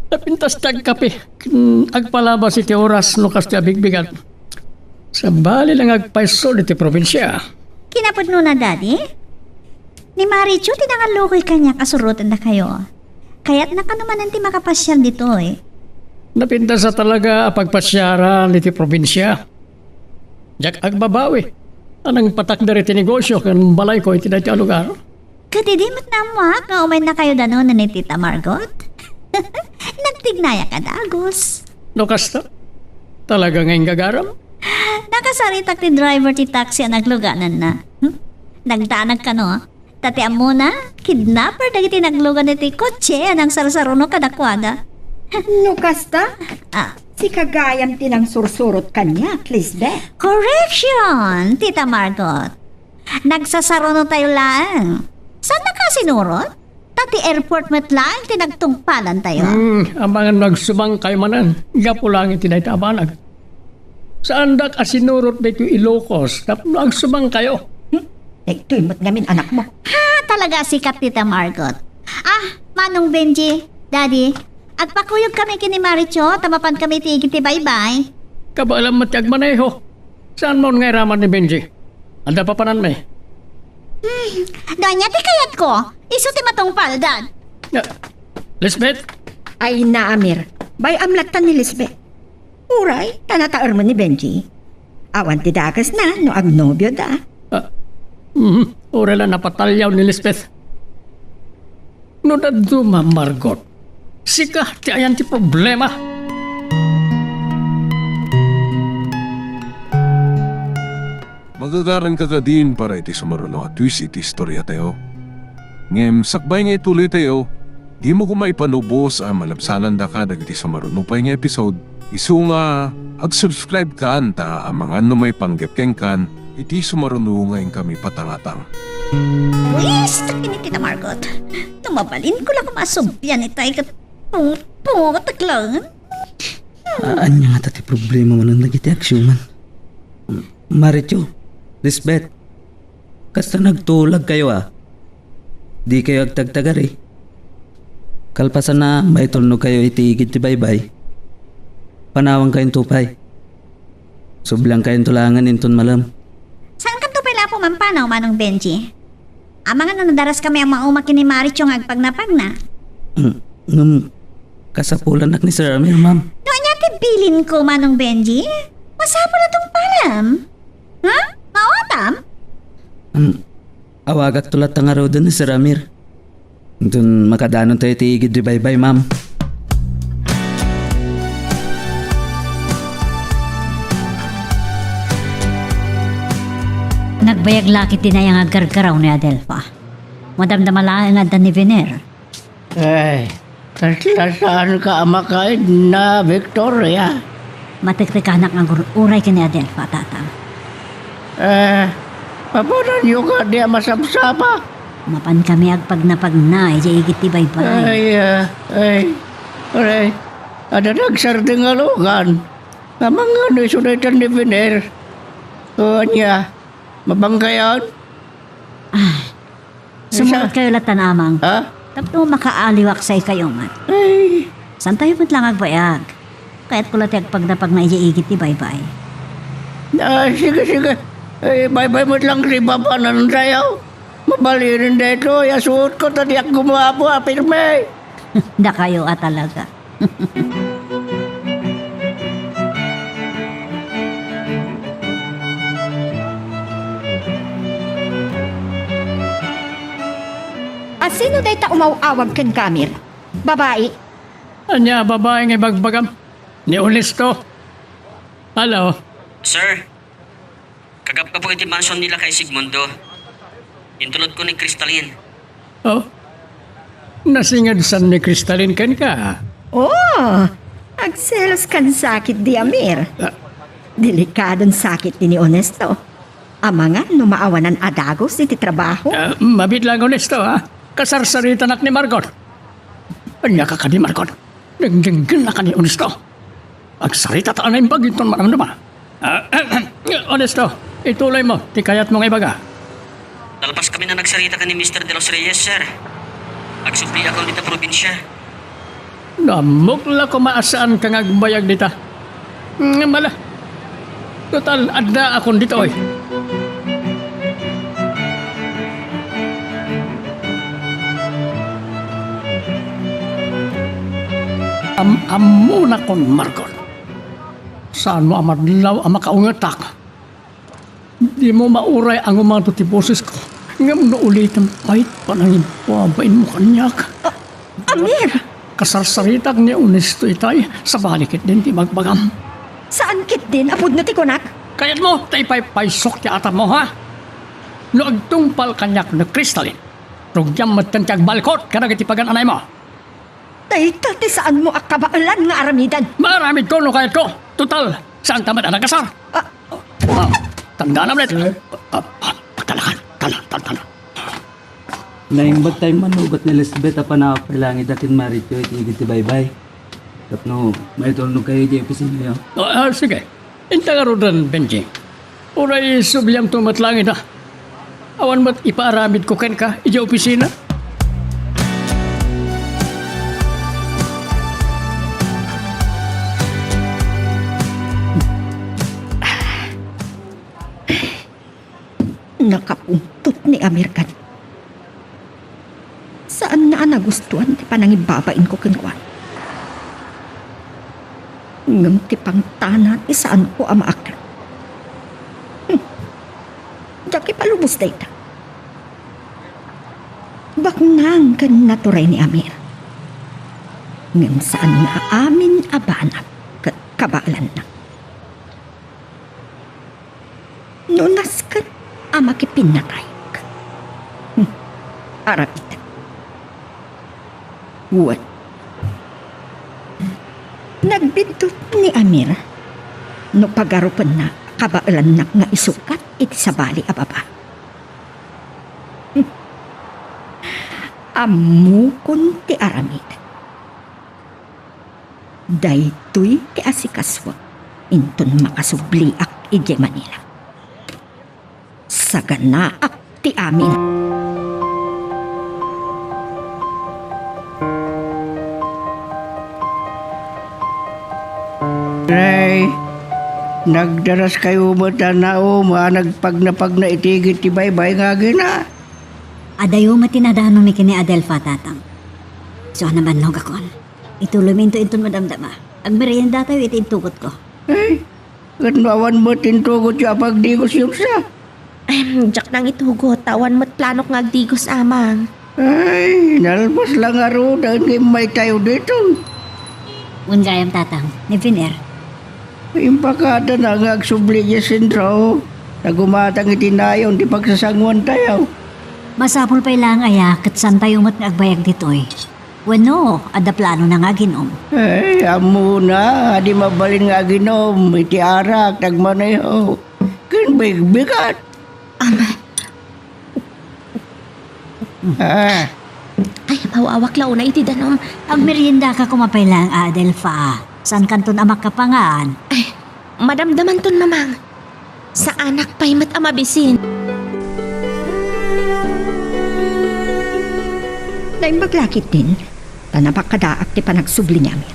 Napintas ti agkape. Hmm, agpalabas iti oras no kasta a bigbigat. Sabali lang agpayso iti probinsia. Kinapudnona, Daddy? Ni Marichu ti nangallukoy kaniak a surotendakayo. Kayatna kano manen ti makapasiar ditoy. Napintas a talaga a pagpasiaran iti probinsia. Diak agbabawi a nangpatakder iti negosio ken balayko iti daytoy a lugar. Ket idi met naammoak nga umaynakayo danonen ni Tita Margot, nagtignayak a dagus. No kasta, talaga nga inggagaram? Nakasaritak ti driver ti taxi a naglugananna. Hmm? Nagdanag kano, ta ti ammona, kidnapper dagiti naglugan iti kotse a nangsarsaruno kadakuada. No kasta, Ah. sika gayam ti nangsursurot kaniak, Lisbeth. Correction, Tita Margot. Nagsasarunotayo laeng. Saannaka a sinurot? Ta ti airport met laeng ti nagtungpalantayo. Hmm, amangan no agsubangkayo manen, gapu laeng iti dayta a banag. Saandak a sinurot daytoy Ilocos tapno agsubangkayo. Hmm? Daytoy met ngamin anakmo. Ha, talaga a sikat, Tita Margot. Ah, Manong Benji, Daddy, agpakuyogkami ken ni Marichu ta mapankami iti igid ti baybay. Kabaelam met ti agmaneho. Saanmon nga iraman ni Benji? Adda papananmi? Hmm, no ania ti kayatko, isu ti matungpal, Dad. Ah, Lisbeth? Ay, Amir. Bay-am latta ni Lisbeth. Uray, ta nataermo ni Benji. Awan ti dakesna no agnobioda. Ah, mhm, uray la napataliaw ni Lisbeth. No dadduma, Margot, sika ti ayan ti problema. Magagaranka kadin para iti sumaruno a twist iti istoriatayo. Ngem sakbay nga ituloytayo, dimo koma ipanubos a malabsanandaka dagiti sumaruno pay nga episode, isu nga ag-subscribe kan ta amangan no maipanggep kenkan iti sumaruno nga inkami patangatang. Buis, takin iti namargot. No mabalinko la koma a sublian itay ket pung-, pungotek laeng. A-, ania ngata ti problema manen dagiti agsiuman? Marichu, Lisbeth, kasta nagtulagkayo a? Dikayo agtagtagari? Kalpasanna, maitulnogkayo iti igid ti baybay. Panawankayon to pay. Subliankayonto laengen inton malem. Saankanto pay la a pumampanaw, Manong Benji? Amangan no nadaraskami a mauma ken ni Marichu nga agpagnapagna. Mm, ngem, kasapulannak ni Sir Amir, ma'am. No ania ti bilinko, Manong Benji? Masapul a tungpalem. Ha? Mawatam? Mm, awagakto latta ngaruden ni Sir Amir. Inton makadanontayo iti igid ti baybay, ma'am. Nagbayag la ketdi dayta nga aggargaraw ni Adelfa. Madamdama laeng nga adda ni Vener. Ay, kasla saanka a makaidna, Victoria? Matektek nga agur-uray ken ni Adelfa, Tatang. Eh, papananyo kadi a masapsapa? Mapankami agpagnapagna idiay igid ti baybay. Ay, ah, ay, uray, adda nagsardeng a lugan. Amangan no isu dayta ni Vener. O, ania, mapankayon? Ah, sumurotkayo latta, Amang. Ha? Tapno makaaliwak sa ikayo met. Ay. Saantayo met la nga agbayag. Kayatko la ti agpagnapagna idiay igid ti baybay. Ah, sige, sige. Eh, baybay met lang ti papanantayo. Mabalinen daytoy a suotko ta diak gumapu a pirme. Dakayo a talaga. A sino dayta umaw-awag kenka, Amir? Babai? Ania a babai nga ibagbagam? Ni Honesto? Hello. Sir, kagapgapo iti mansion ni Lakay Sigmundo. Intulodko ni Cristalin. Oh? Nasingadsan ni Cristalin kenka? Oh, agselos kan sakit di Amir. Ah. Delikadon sakit ti ni Onesto. Amangan no maawanan a dagus iti trabaho. Ah, mabiit lang, Onesto, ha? Kasarsaritanak ni Margot. Ania ka kadi, Margot? Dengdenggennak ni Onesto. Agsarita ta a naimbag inton madamdama. Ah, Onesto, ituloy mo ti kayatmo nga ibaga. Nalpas kami na nagsarita ken ni Mister De Los Reyes, sir. Agsubliakon dita probinsia. Nammok la koma a saanka nga agbayag dita. Ngem ala. Total, addaakon ditoy. Am-, ammonakon, Margot. Saanmo a madlaw a makaungetak? Dimo mauray a ngumato ti bosesko. Ngem no ulitem pay ti panangibbabainmo kaniak. Ah, Amir! Kasarsaritak ni Onesto itay, sabali ketdin ti ibagbagam. Saan ketdin a pudno ti kunak? Kayatmo ta ipaypaysok ti atapmo, ha? No agtungpal kaniak ni Cristalin, rugiam metten ti agbalkot kadagiti pagan-anaymo. Dayta ti saanmo a kabaelan nga aramiden. Maaramidko no kayatko. Total, saanta met a nagkasar. Ah. Ah, tandaan, Amlet. Sir? Ah, ah, pagtalakan. Tala, tala, tala. Naimbag tayo manugot ni Lisbeth a panapay langit akin marito iti igid ti baybay. Tapno maitulnog kayo iti opisina yo. Ah, ah, sige. Inta ngaruden, Benji. Uray subliamto met langit, ah. Awan met ipaaramidko kenka idiay opisina. Nakapuntot ni Amir kadi. Saanna a nagustuan ti panangibbabainko kenkuana. Ngem ti pangtana ti saanko a maakkan. Hmm. Diak ipalubos dayta. Baknang ken naturay ni Amir. Ngem saan nga amin a banag ket kabaelanna. No nasken a makipinnatay. Hmm. Aramidek. Wen. Nagbiddut ni Amir no pagarupenna a kabaelannak nga isukat iti sabali a baba. Hmm. Ammokon ti aramid. Daytoy ti asikasuak inton makasubliak idiay Manila. Saganaak ti amin. Nay, nagdaraskayo met a nauma a nagpagnapagna iti igid ti baybay nga agina. Adayo met ti nadanomi ken ni Adelfa, Tatang. Isu a nabannogakon. Ituloymi inton madamdama. Agmeriendatayo iti intugotko. Ay, ket no awan met intugotyo a pagdigosyo, sa? Em, diak nangitugot, ta awan met planok nga agdigos, Amang. Ay, nalpas la ngaruden nga immaytayo ditoy. Wen gayam, Tatang, ni Viner. Impakadana nga agsubli idiay sentro. Ta gumatang iti nayon ti pagsasanguantayo. Masapul pay laeng aya ket saantayo met nga agbayag ditoy. Wenno, adda planona nga aginom? Ay, ammona a di mabalin nga aginom iti arak ti agmaneho ken bigbigat. Ama. Ah. Ay, mawawak la unay iti danum. Agmeriendaka koma pay laeng, Adelfa. Saankanton a makapangan? Ay, madamdamanton, Mamang. Saanak pay met a mabisin. Naimbag la ketdin, ta napakadaak ti panagsubli ni Amir.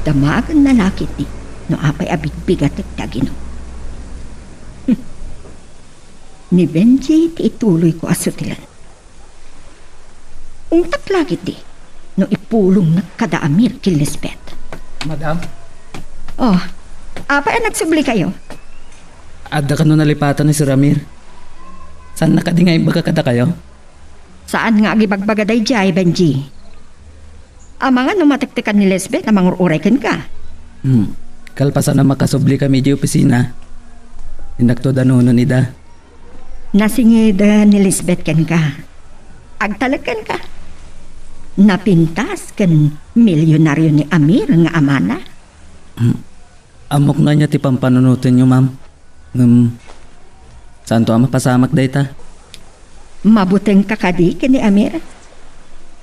Damagenna la ketdi no apay a bigbigatek ti aginom. Hmm. Ni Benji ti ituloyko a sutilen. Ungtak la ketdi no ipulongnak kada Amir ken Lisbeth. Madam? Oh, apay a nagsublikayo? Adda kano nalipatan ni Sir Amir? Saanna kadi nga imbaga kadakayo? Saan nga agibagbaga daydiay, Benji. Amangan no matektekan ni Lisbeth a mangur-uray kenka. Hmm. Kalpasan a makasubli kami idiay opisina, innakto da nunon ida. Nasinged ni Lisbeth kenka. Agtalek kenka. Napintas ken milionario ni Amir nga amana. Hmm. Ammok no ania ti pampanunotenyo, ma'am. Ngem, saanto a mapasamak dayta? Mabutengka kadi ken ni Amir?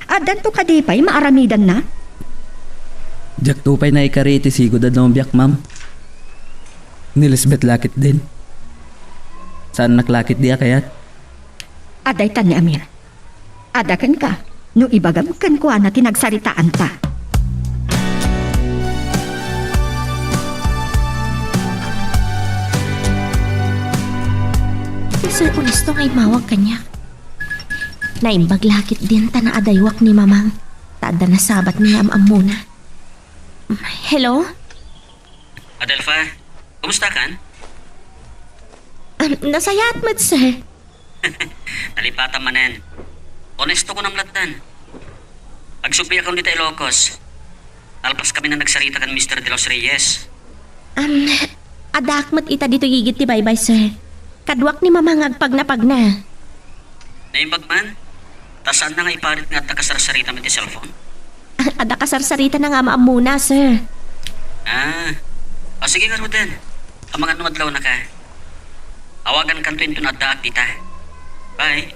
Addanto kadi pay maaramidanna? Diakto pay naikari iti sigud a nobiak, ma'am. Ni Lisbeth la ketdin. Saannak la ketdi a kayat. Adda itan ni Amir. Adda kenka, no ibagam kenkuana ti nagsaritaanta. Ni Sir Ernesto nga immawag kaniak. Naimbag la ketdin ta naadaywak ni Mamang, ta adda nasabat nga am-ammona. Hello? Adelfa, kumusta kan? Um, nasayaat met, sir. Nalipatan manen. Ernesto, kunam lattan. Agsubli a kano dita Ilocos. Nalpas kami a nagsarita kan Mister De Los Reyes. Um, addaak met ita ditoy igid ti baybay, sir. Kaduak ni Mama nga agpagnapagna. Naimbag man? Ta saanna nga iparit nga adda kasarsaritana iti cellphone? Adda kasarsaritana nga am-ammona, sir. Ah. O, sige ngaruden. Amangan no madlawnaka. Awagankanto inton addaak dita. Bye.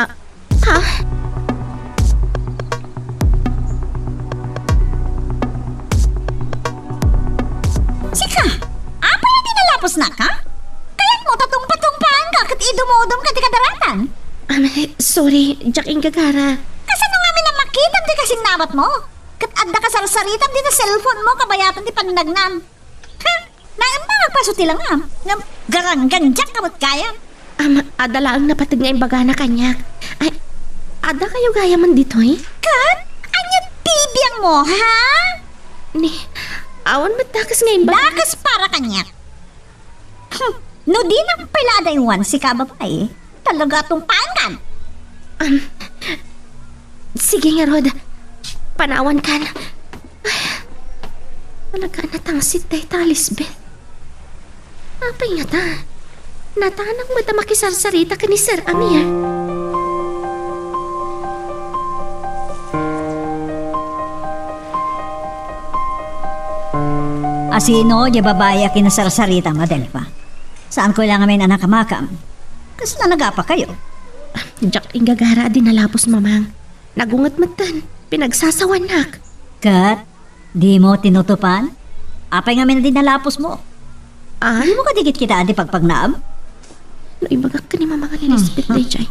Ah, ha? Sika, apay a di nalapusnak, ha? Kayatmo ta tungpatumpaanka ket idumudom ka ti kadaratan? Um, sorry, diak inggagara. Kasano ngamin a makitam ti kasinamatmo? Ket adda kasarsaritam dita cellphone-mo kabayatan ti pannagnam. Ha? Naemmangak paso ti langam. Ngem garanggandiak ka met gayam. Am, adda laeng napateg nga imbagana kaniak. Ay, adda kayo gayamen ditoy? Ket? Ania ti biangmo, ha? Ni, awan met dakes nga imbaga. Dakes para kaniak. Hmm, no dinak pay la adaywan, sika a babai, talaga a tungpaankan. Um, sige ngarud. Panawankan. Ay, talaga a natangsit dayta, Lisbeth. Apay ngata? Natanak met a makisarsarita ken ni Sir Amir. Asino diay babai a kinasarsaritam, Adelfa? Saanko la ngamin a nakamakam. Kasla nagapakayo? Diak inggagara a di nalapos, Mamang. Nagunget metten. Pinagsasawannak. Ket dimo tinutopan? Apay ngamin a di nalapos mo? Ah? Dimo kadi kitkitaan ti pagpagnaam? No ibagak ken ni Mamang a ni Lisbeth daydiay,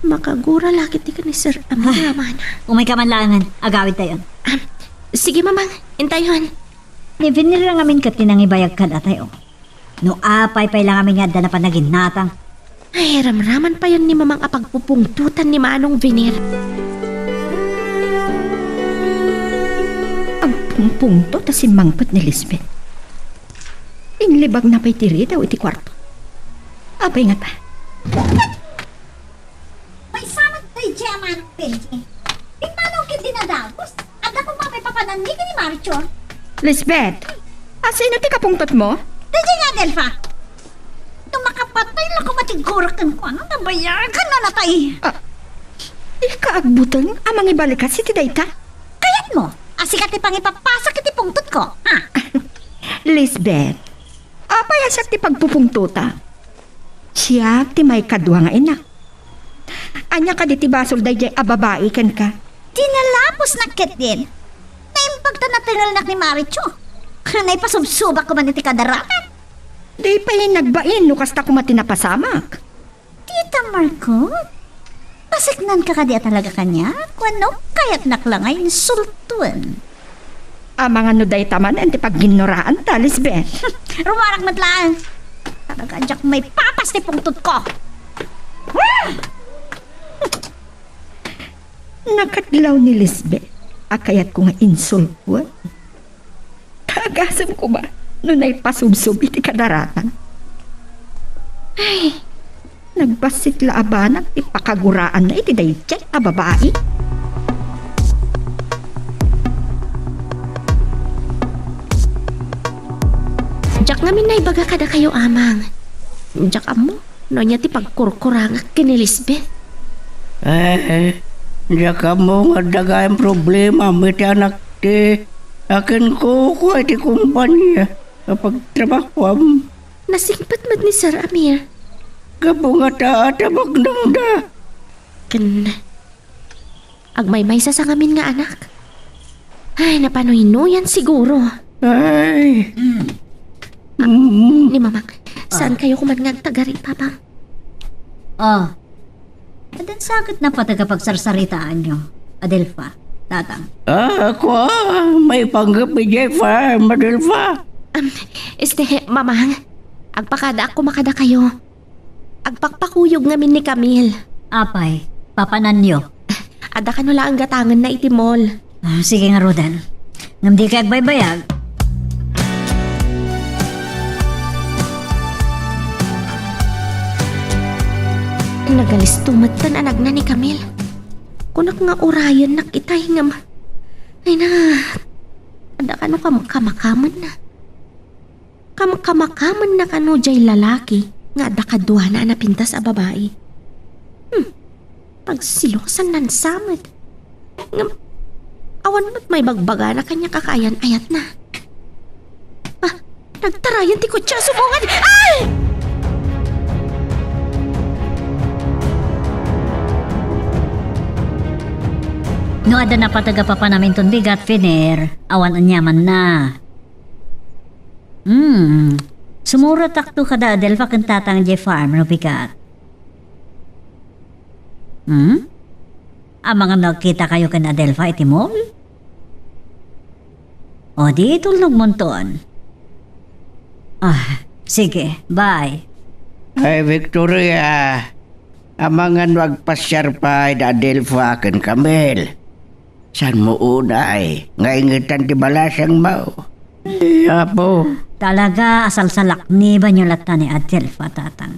makagura la ketdi ken ni Sir Amir a amana. Umayka man laengen. Agawidtayon. Ah, sige, Mamang. Intayon. Ni Venera ngamin ket ti nangibayag kadatayo. No apay pay la ngamin nga adda napanaginnatang. Ay, ramraman payen ni Mamang a pagpupungtotan ni Manong Venera. Agpungpungtot a simmangpet ni Lisbeth. Inlibagna pay ti ridaw iti kuarto. Apay ngata? Maysa met daydiay a Manong Benji. Pimmanaw ketdi nadagus. Adda koma pay papananmi ken ni Marichor. Lisbeth, asino ti kapungtotmo? Daydiay nga Adelfa. No makapatay la koma ti gura kenkuana, nabayagan na natay. Ah, dika agbuteng a mangibalikas iti dayta? Kayatmo a sika ti pangipapasak iti pungtotko, ha? Lisbeth, apay a siak ti pagpupungtota? Siak ti maikadua nga ina. Ania kadi ti basol daydiay a babai kenka? Di nalapos na ketdin. Naimbag ta natengelnak ni Maricho. Naipasubsubak koma iti kadaratan. Di pay nagbain no kasta koma ti napasamak. Tita Marco? Paseknanka kadi a talaga kaniak? Wenno kayatnak la nga insultoen? Amangan no dayta manen ti pagginnoraanta, Lisbeth. Rumarak met laeng. Talaga, diak maipapas ti pungtotko. Nakadlaw ni Lisbeth a kayatko nga insultoen. Tagasem koma no naipasubsob iti kadaratan. Ay, nagbassit la a banag ti pakaguraanna iti daydiay a babai. Ngamin naibaga kadakayo, Amang. Diak ammo no ania ti pagkurkurangak ken ni Lisbeth. Eh, diak ammo nga adda gayam problemam iti anakti. Akin kukua iti kompania a pagtrabahuam. Nasingpet met ni Sir Amir. Gapu nga ta tabaknangda. Ken agmaymaysa sa ngamin nga anak. Ay, napanuynoyan siguro. Ay. Mm. Ni Mamang, saan kayo kuman nga agtagari, Papa? Ah. Addan sa ket napateg a pagsarsaritaanyo, Adelfa, Tatang. Ah, kua, maipanggep idiay farm, Adelfa. Um, este, Mamang, agpakadaak koma kadakayo. Agpakpakuyog ngamin ni Camille. Apay, papananyo? Adda kano laeng gatangenna iti mall. Ah, sige ngaruden. Ngem dikay agbaybayag. Nagalisto metten a nagna ni Camille. Kunak nga urayennak itay ngem, ay na, adda kano kam-, kamakamenna. Kamkamakamenna kano diay lalaki nga adda kaduana a napintas a babai. Hmm, pagsilosannan sa met. Ngem, awan met maibagbagana kaniak a kaayan-ayatna. Ah, nagtarayan ti kotse a subongan! Ay! No adda napateg a papanam inton bigat, Finer, awan aniamanna. Hmm. Sumurotakto kada Adelfa ken Tatang idiay farm no bigat. Hmm? Amangan no agkitakayo ken Adelfa iti mall? O di, tulnogmonton. Ah, sige, bye. Ay, Victoria. Amangan no agpasiar pay da Adelfa ken Camille. Saanmo unay nga ingetan ti balasangmo? Ay, Apo. Talaga a salsalaknibanyo latta ni Adelfa, Tatang.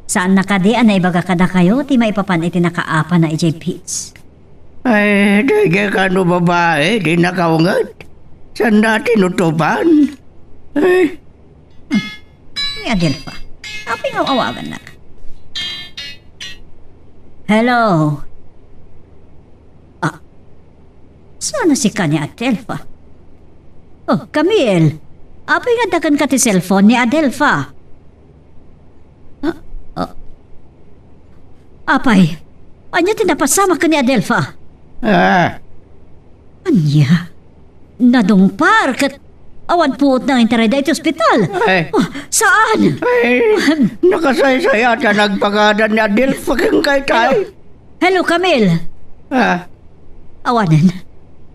Saanna kadi a naibaga kadakayo ti maipapan iti nakaapana idiay beach? Ay, daydiay kano babai ti nakaunget. Saanna tinutopan? Ay. Hmm. Ni Adelfa. Apay nga awagannak? Hello? Ah, saan a sika ni Adelfa? Oh, Camille, apay nga adda kenka ti cellphone ni Adelfa? Ah, ah. Apay, ania ti napasamak ken ni Adelfa? Ah. Ania? Nadungpar ket awan puot nga intarayda iti ospital. Ay. Oh, saan? Ay, nakasaysayat a nagpagadan ni Adelfa kenka itay. Hello, Camille. Ah. Awanen.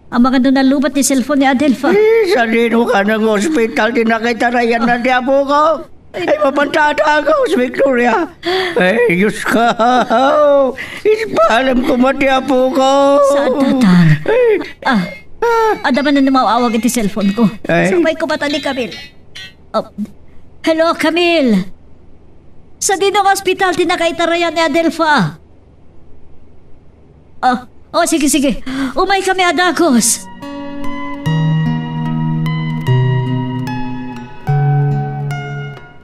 Amangan no nalubat ti cellphone ni Adelfa. Ay, sadino kano nga ospital ti nakaitarayanna ti apok? Ay, mapanta a dagus, Victoria. Ay, Diyos ko. Ipaalam koma ti apok. Saan, Tatang? Ay. Ah, adda manen nga maawag iti cellphone ko. Ay. Subay ko matali, Camille. Oh, hello, Camille. Sadino nga ospital ti nakaitarayan ni Adelfa? Oh, oh, sige, sige. Umaykami a dagus.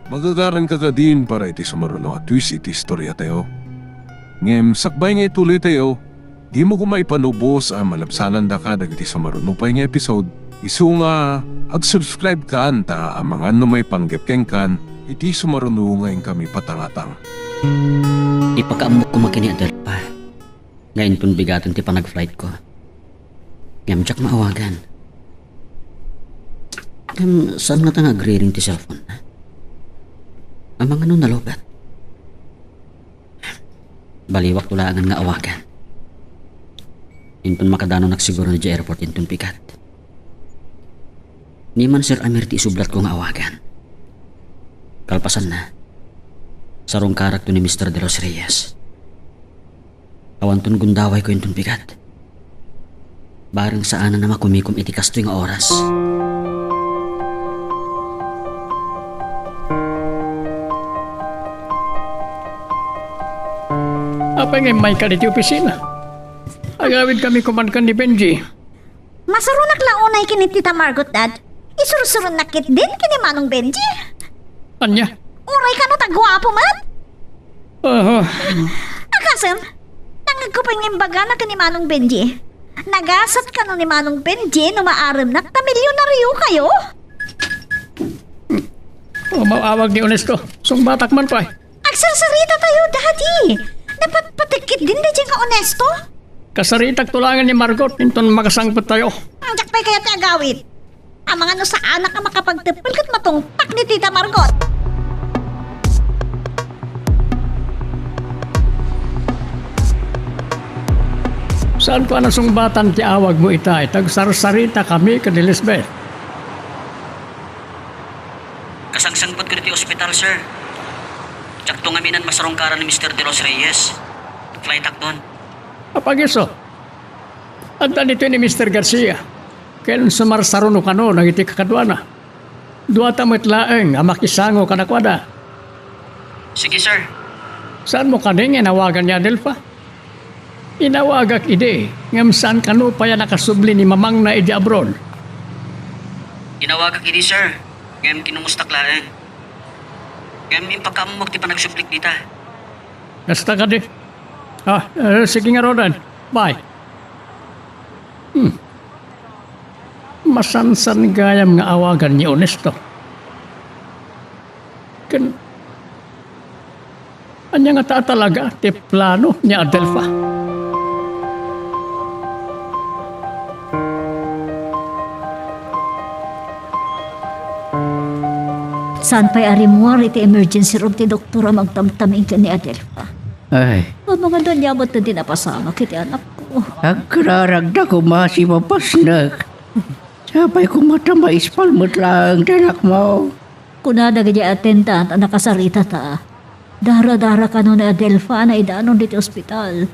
Magagaranka kadin para iti sumaruno a twist iti istoriatayo. Ngem sakbay nga ituloytayo, dimo koma ipanubos a malabsanandaka dagiti sumaruno pay nga episode, isu nga ag-subscribe kan ta amangan no maipanggep kenkan iti sumaruno nga inkami patangatang. Ipakaammo koma ken ni Adelfa nga inton bigaten ti panag-flight ko. Ngem diak maawagan. Ngem saan ngata nga agriring ti cellphone na? Amangan no nalubat? Baliwakto laengen nga awagan. Inton makadanunak siguro idiay airport inton bigat. Ni man Sir Amir ti isublatko nga awagan. Kalpasanna, sarungkarakto ni Mister De Los Reyes. Awanton gundawayko inton bigat. Bareng saanen a makumikom iti kastoy nga oras. Apay nga immayka ditoy opisina? Agawidkami koma ken ni Benji. Masuronak la unay ken ni Tita Margot, Dad. Isursuronak ketdin ken ni Manong Benji. Ania? Uray kano ta guapo met? Aha. Akasen, nangngegko pay nga imbagana ken ni Manong Benji. Nagasat kano ni Manong Benji no maaremnak ta milyonaryo kayo? O, maawag ni Onesto. Sungbatak man pay. Agsarsarita tayo, Daddy. Napatpatekkit din daydiay nga Onesto. Kasaritak to laengen ni Margot, inton makasangpet tayo. Ang diak pay kayat ti agawid. Amangan no saanak a makapagteppel ket matungpak ni Tita Margot. Saanko a nasungbatan ti awagmo itay, ta agsarsaritakami ken ni Lisbeth. Kasangsangpetko ditoy ospital, sir. Diakto ngamin a masarungkaran ni Mister De Los Reyes. Flightakton. Apagiso. Adda ditoy ni Mister Garcia. Ken sumarsaruno kano dagiti kakaduana. Duata met laeng a makisango kadakuada. Sige, sir. Saanmo kadi nga inawagan ni Adelfa? Inawagak idi, ngem saan kano pay a nakasubli ni mamangna idi abroad. Inawagak idi, sir, ngem kinumustak laeng. Ngem impakaammok ti panagsublik dita. Kasta kadi. Ah, eh, sige ngaruden. Bye. Hmm. Masansan gayam nga awagan ni Onesto. Ken, ania ngata a talaga ti plano ni Adelfa? Saan pay a rimmuar iti emergency room ti doktor a mangtamtamin ken ni Adelfa? Ay. Amangan ania met ti napasamak iti anakko. Agraragda koma a sipapasnek. Sapay koma ta maispal met laeng ti anakmo. Kuna dagiti attendant a nakasaritata, daradara kano ni Adelfa a naidanon ditoy ospital.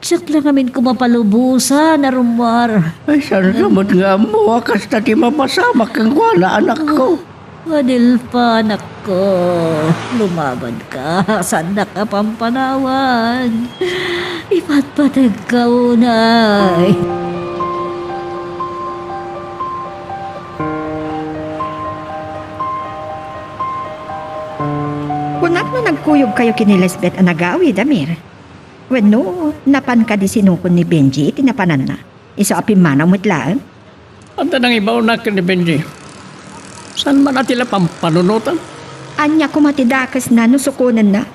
Siak la ngamin koma palubosan a rummuar. Ay, saan ka met nga ammo a kasta ti mapasamak kenkuana, anakko? Adelfa, anakko, lumabanka. Saannak a pampanawan. Ipatpategka unay. Kunak no nagkuyogkayo ken ni Lisbeth a nagawid, Amir? Wenno, napan kadi sinukon ni Benji iti napananna? Isu a pimmanaw met laeng? Adda nangibawnak ken ni Benji. Saan man a ti la pampanunotan? Ania koma ti dakesna no sukonenna?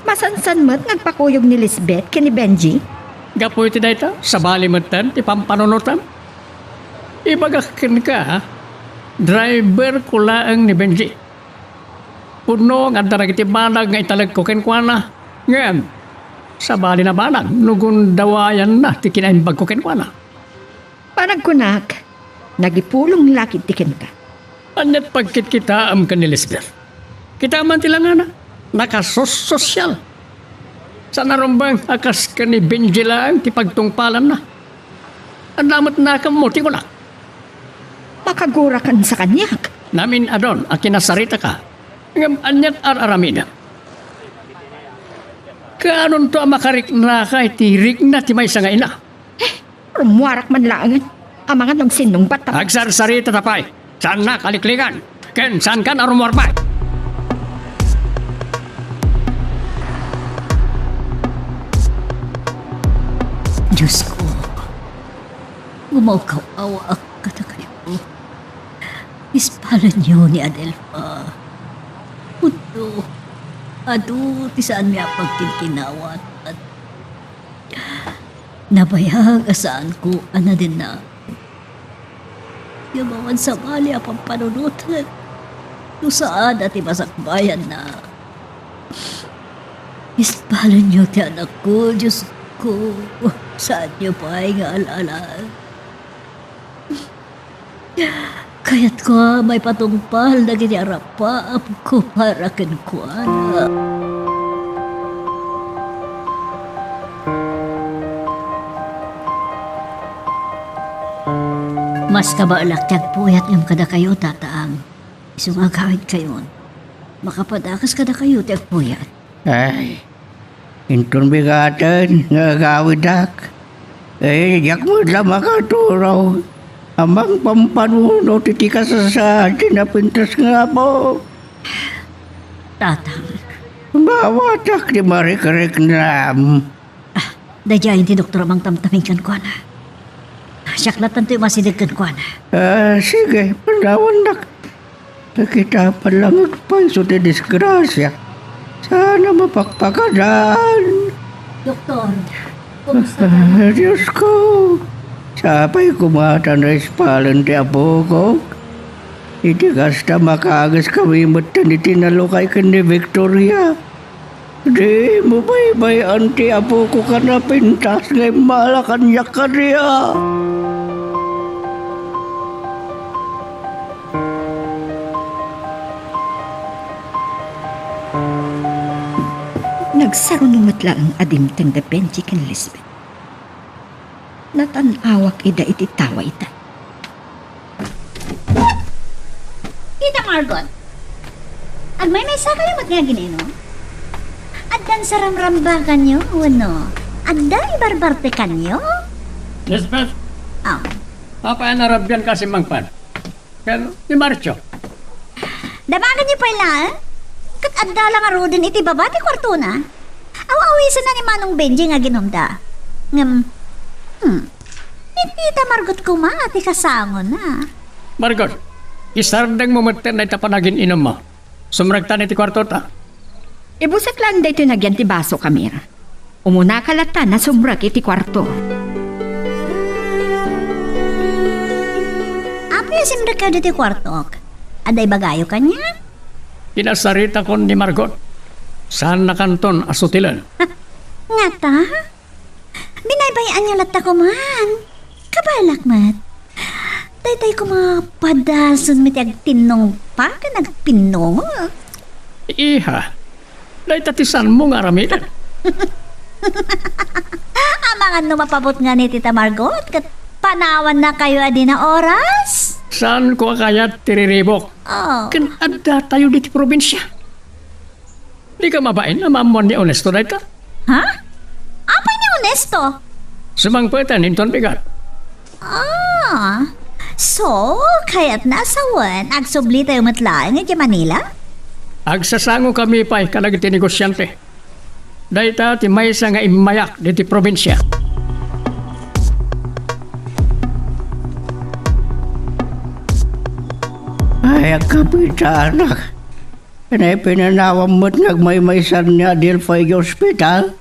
Masansan met nga agpakuyog ni Lisbeth ken ni Benji? Gapu iti dayta, sabali metten ti pampanunotam. Ibagak kenka, driverko laeng ni Benji. Pudno nga adda dagiti banag nga italekko kenkuana, ngem sabali a banag no gundawayanna ti kinaimbagko kenkuana. Panagkunak, nagipulong la ketdi kenka. Ania't pagkitkitaem ken ni Lisbeth? Kitaem man ti langana, nakasososyal. Saan a rumbeng a kas ken ni Benji laeng ti pagtungpalanna. Adda met nakemmo ti kunak. Makagurakansa kaniak. Namin-adun a kinasaritaka, ngem ania't ar-aramidem? Kaanonto a makariknaka iti rikna ti maysa nga ina? Eh, rummuarak man laengen. Amangan no agsinnungbatta. Agsarsarita ta pay. Saannak a liklikan. Ken saankan a rummuar pay. Diosko, gumawkaw-awaak kadakayo. Ispalenyo ni Adelfa. Pudno, adu ti saanmi a pagkinkinawan. Nabayag a saanko a nadinna. Ngem awan sabali a pampanunoten no saan a ti masakbayanna. Ispalenyo ti anakko, Diosko. Saanyo pay nga al-alaen. Kayatko a maipatungpal dagiti arapaapko para kenkuana. Mas kabaelak ti agpuyat ngem kadakayo, tataang. Isu nga agawidkayon, makapadakes kadakayo ti agpuyat. Ay, inton bigaten nga agawidak, eh, diak met la makaturog a mangpampanunot iti kasasaad ti napintas nga Apo. Tatang. Bawatak ti marikriknam. Ah, daydiay ti doktor a mangtamtamin kenkuana. Siak latta ti umasideg kenkuana. Ah, sige, panawannak. Pakita pa lang agpayso ti disgrasia. Saan a mapakpakadan. Doktor, kumusta ka? Ah, Diyos ko, sapay koma ta naispalen ti apokok. Iti kasta, makaagaskami metten iti nalukay ken ni Victoria. Dimo baybay-an ti apoko a napintas nga immala kaniak kadi a. Nagsaruno met laeng a dimteng da Benji ken Lisbeth. Natan-awak ida iti tawayda. Tita Margot, agmaymaysa kayo met nga aginainom? Addan saramrambakanyo wenno adda ibarbartekanyo? Lisbeth! Ah. Apay a narabian ka a simmangpet? Ken ni Marcio? Damagenyo pay laeng? Ket adda la ngaruden iti baba ti kuartona. Aw-awisenna ni Manong Benji nga aginumda. Ngem, hmm, ni Tita Margot koma ti kasangona. Margot, isardengmo metten dayta panagin-inummo. Sumrektan iti kuartota. Ibusek laeng daytoy nagyan ti baso, Camille. Umunaka latta a sumrek iti kuarto. Apay a simrekkayo ditoy kuartok? Adda ibagayo kaniak? Kinasaritakon ni Margot. Saannakanton a sutilen. Ngata? Binaybay-anyo latta koman. Kabaelak met. Daytoy koma padasen met ti agtinnongpa ken agpinnongol. Iha, dayta ti saanmo nga aramiden. Amangan no mapabutngan ni Tita Margot ket panawannakayo a dina oras? Saanko a kayat ti riribuk. Oh. Ken addatayo ditoy probinsia. Dika mabain a maammuan ni Ernesto dayta? Ha? Apay ni Ernesto? Sumangpeten inton bigat. Ah, so, kayatna a sawen, agsublitayo met laeng idiay Manila? Agsasangokami pay kadagiti negosiante. Dayta ti maysa nga immayak ditoy probinsia. Ay, agkapitanak. Ania, pinanawam met nga agmaymaysan ni Adelfa idiay ospital?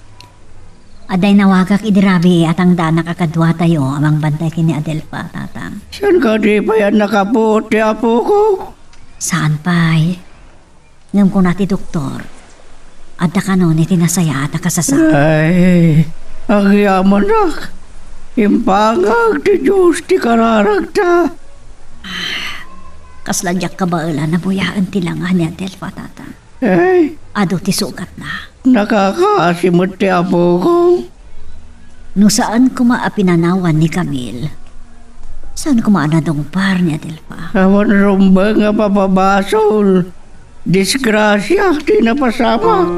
Adda inawagak idi rabii a tangdanak a kaduatayo a mangbantay ken ni Adelfa, Tatang. Saan kadi pay a nakapuot ti apoko? Saan pay. Ngem kuna ti doktor, adda kanon iti nasayaat a kasasao. Ay, agyamanak. Impangag ti Dios ti kararagta. Kasla diak kabaelan a buyaen ti langa ni Adelfa, Tatang. Ay. Adu ti sugatna. Nakakaasi met ti apoko. No saan koma a pinanawan ni Camille, saan koma a nadungpar ni Adelfa? Awan rumbeng a mapabasol. Disgrasia ti napasamak.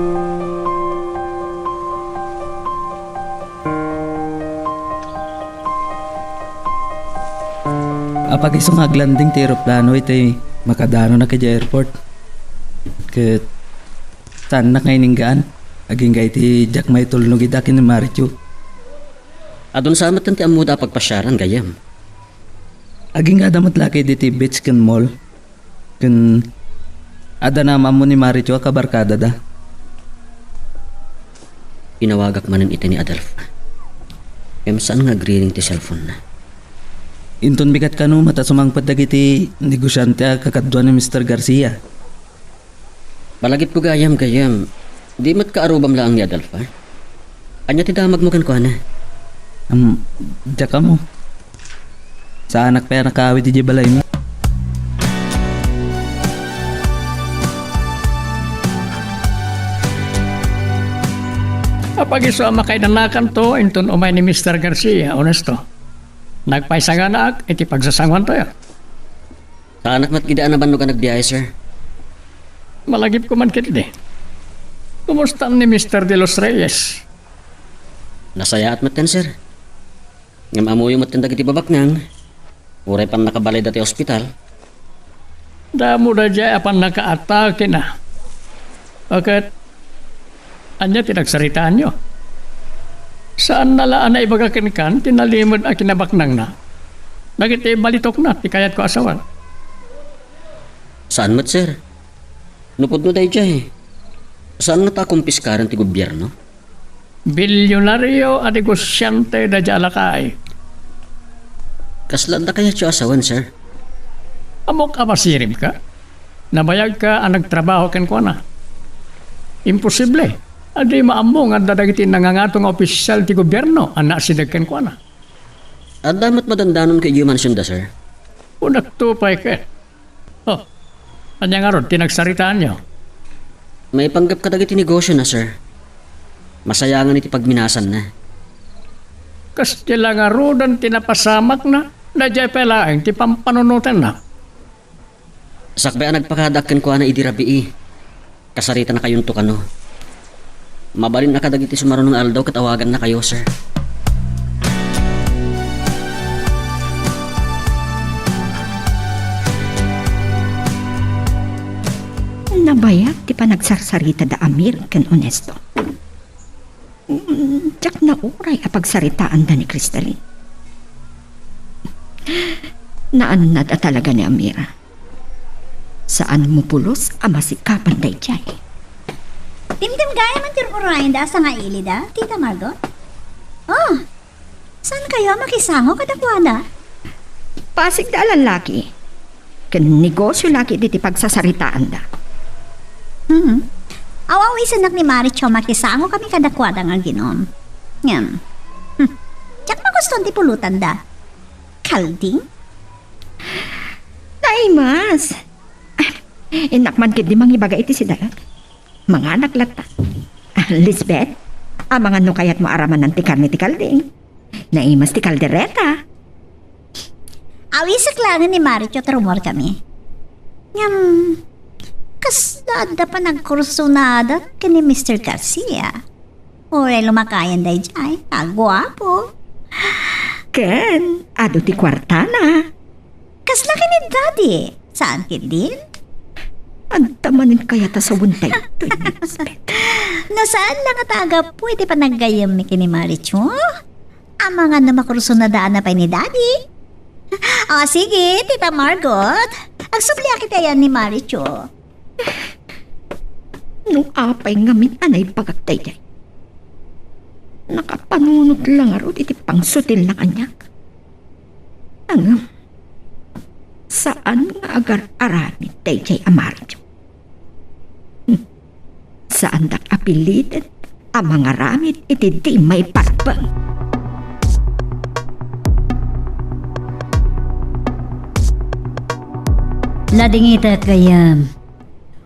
Apag-isu nga aglanding ti eroplano iti makadanona idiay airport. Ket saannak nga ininggaan. Agingga iti diak maitulnog ida ken ni Maritio. Adun sa met ti ammoda a pagpasiaran, gayyem. Aginggada met la ket iti beach ken mall. Ken adda naam-ammo ni Maritio a kabarkadada. Inawagak manen iti ni Adelfa. Ngem saan nga agriring ti cellphone-na. Inton bigat kano met a sumangpet dagiti negosiante a kakaduan ni Mister Garcia. Malagipko gayam, gayyem. Di met kaarrubam laeng ni Adelfa? Ania ti damagmo kenkuana? Am, diak ammo. Saanak pay a nakaawid idiay balaymi. Apag-isu a makainanakanto inton umay ni Mister Garcia, Ernesto. Nagpaysa nga naak iti pagsasangoantayo. Saanak met idi a nabannog a nagbiahe, sir. Malagipko man ketdi. Kumusta ni Mister De Los Reyes? Nasayaat metten, sir. Ngem ammoyo metten dagiti babaknang, uray pannakabalayda ti ospital. Damo daydiay a pannakaatakena. Ket ania ti nagsaritaanyo? Saanna la a naibaga kenka ti nalimed a kinabaknangna dagiti balitokna ti kayatko a sawen. Saan met, sir. Nupodno daydiay. Saan ngata a kumpiskaren ti gobierno? Bilyonario a negosiante daydiay a lakay. Kasla adda kayatyo a sawen, sir? Ammok a masiribka. Nabayagka a nagtrabaho kenkuana. Imposible a di maammo nga adda dagiti nangangato nga opisyal ti gobierno a naasideg kenkuana. Adda met madandanon ket idiay mansionda, sir. Kunakto pay ket. Oh, ania ngarud ti nagsaritaanyo? Maipanggep kadagiti negosiona, sir. Masayangan iti pagminasanna. Kas ti la ngaruden ti napasamakna, daydiay pay laeng ti pampanunotenna. Sakbay a nagpakadaak kenkuana idi rabii, kasaritanakayonto kano. Mabalin a kadagiti sumaruno nga aldaw ket awagannakayo, sir. Nabayag ti panagsarsarita da Amir ken Honesto. Mm, diak nauray a pagsaritaanda ni Cristalin. Naannad a talaga ni Amir. Saan mo pulos a masikapan daydiay. Dimdem gayam ti ur-urayenda a sangailida, Tita Margot? Oh, saan kayo a makisango kadakuada? Pasig da a lallaki. Ken negosio laki diti pagsasaritaanda. Hmm. Aw-awisennak ni Maricho a makisango kami kadakuada nga aginom. Ngem, hmm, diak magustuan ti pulotanda. Kalding? Naimas. Innak man ketdi mangibaga iti sidayo. Manganak latta. Ah, Lisbeth, amangan no kayatmo aramanan ti karne ti kalding. Naimas ti kaldereta. Awisek laengen ni Maricho ta rummuar kami. Ngem, kasla adda panagkursunada ken ni Mister Garcia. Uray lumakayan daydiay, aguapo. Ken, adu ti kuartana. Kasla ken ni Daddy, saan ketdin? Adda manen kayat a sawen daytoy ni Lisbeth. No saan la ngata a gapu iti panaggayyemmi ken ni Maricho? Amangan no makursunadaan pay ni Daddy. O, sige, Tita Margot. Agsubliak iti ayan ni Maricho. No apay ngamin a naibagak daydiay. Nakapanunot la ngarud iti pangsutilna kaniak. Ngem, saan nga agar-aramid daydiay a Maricho. Hmm. Saandak a piliten a mangaramid iti di maipagbeng. Ladingitek, gayyem.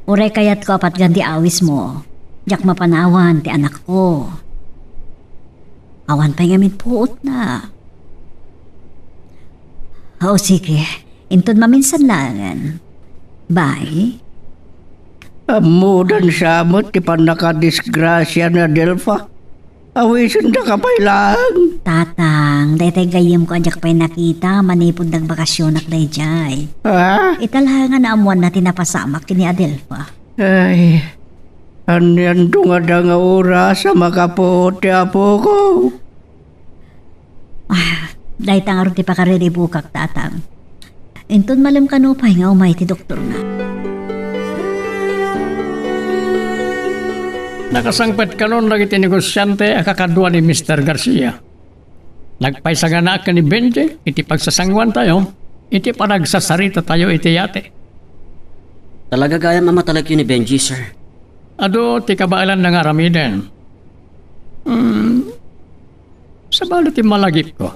Uray kayatko a patgan ti awismo, diak mapanawan ti anakko. Awan pay ngamin puotna. O, sige. Inton maminsan laengen. Bye. Ammodan siya met ti pannakadisgrasia ni Adelfa. Awisendaka pay laeng. Tatang, daytay gayyemko a diak pay nakita manipud nagbakasionak daydiay. Ha? Ita la nga naammoanna ti napasamak ken ni Adelfa. Ay, anian dungadanga oras a makapuot ti apoko? Ah, dayta ngarud ti pakariribukak, Tatang. Inton malem kano pay nga umay ti doktorna. Nakasangpet kanon dagiti negosiante a kakadua ni Mister Garcia. Nagpaysa gayam ken ni Benji iti pagsasanguantayo iti panagsasaritatayo iti yate. Talaga gayam a matalekyo ni Benji, sir. Adu ti kabaelanna nga aramiden. Hmm, sabali ti malagipko.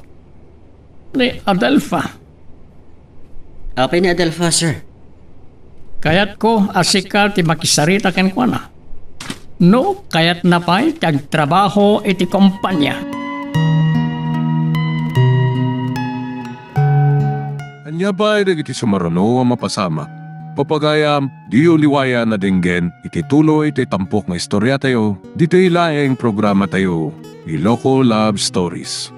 Ni Adelfa. Apay ni Adelfa, sir? Kayatko a sika ti makisarita kenkuana. No kayatna pay ti agtrabaho iti kompania. Ania pay dagiti sumaruno a mapasamak? Pagayam, diyo liwayan a denggen iti tuloy ti tampok nga istoriatayo, ditoy laeng programatayo, Iloko Love Stories.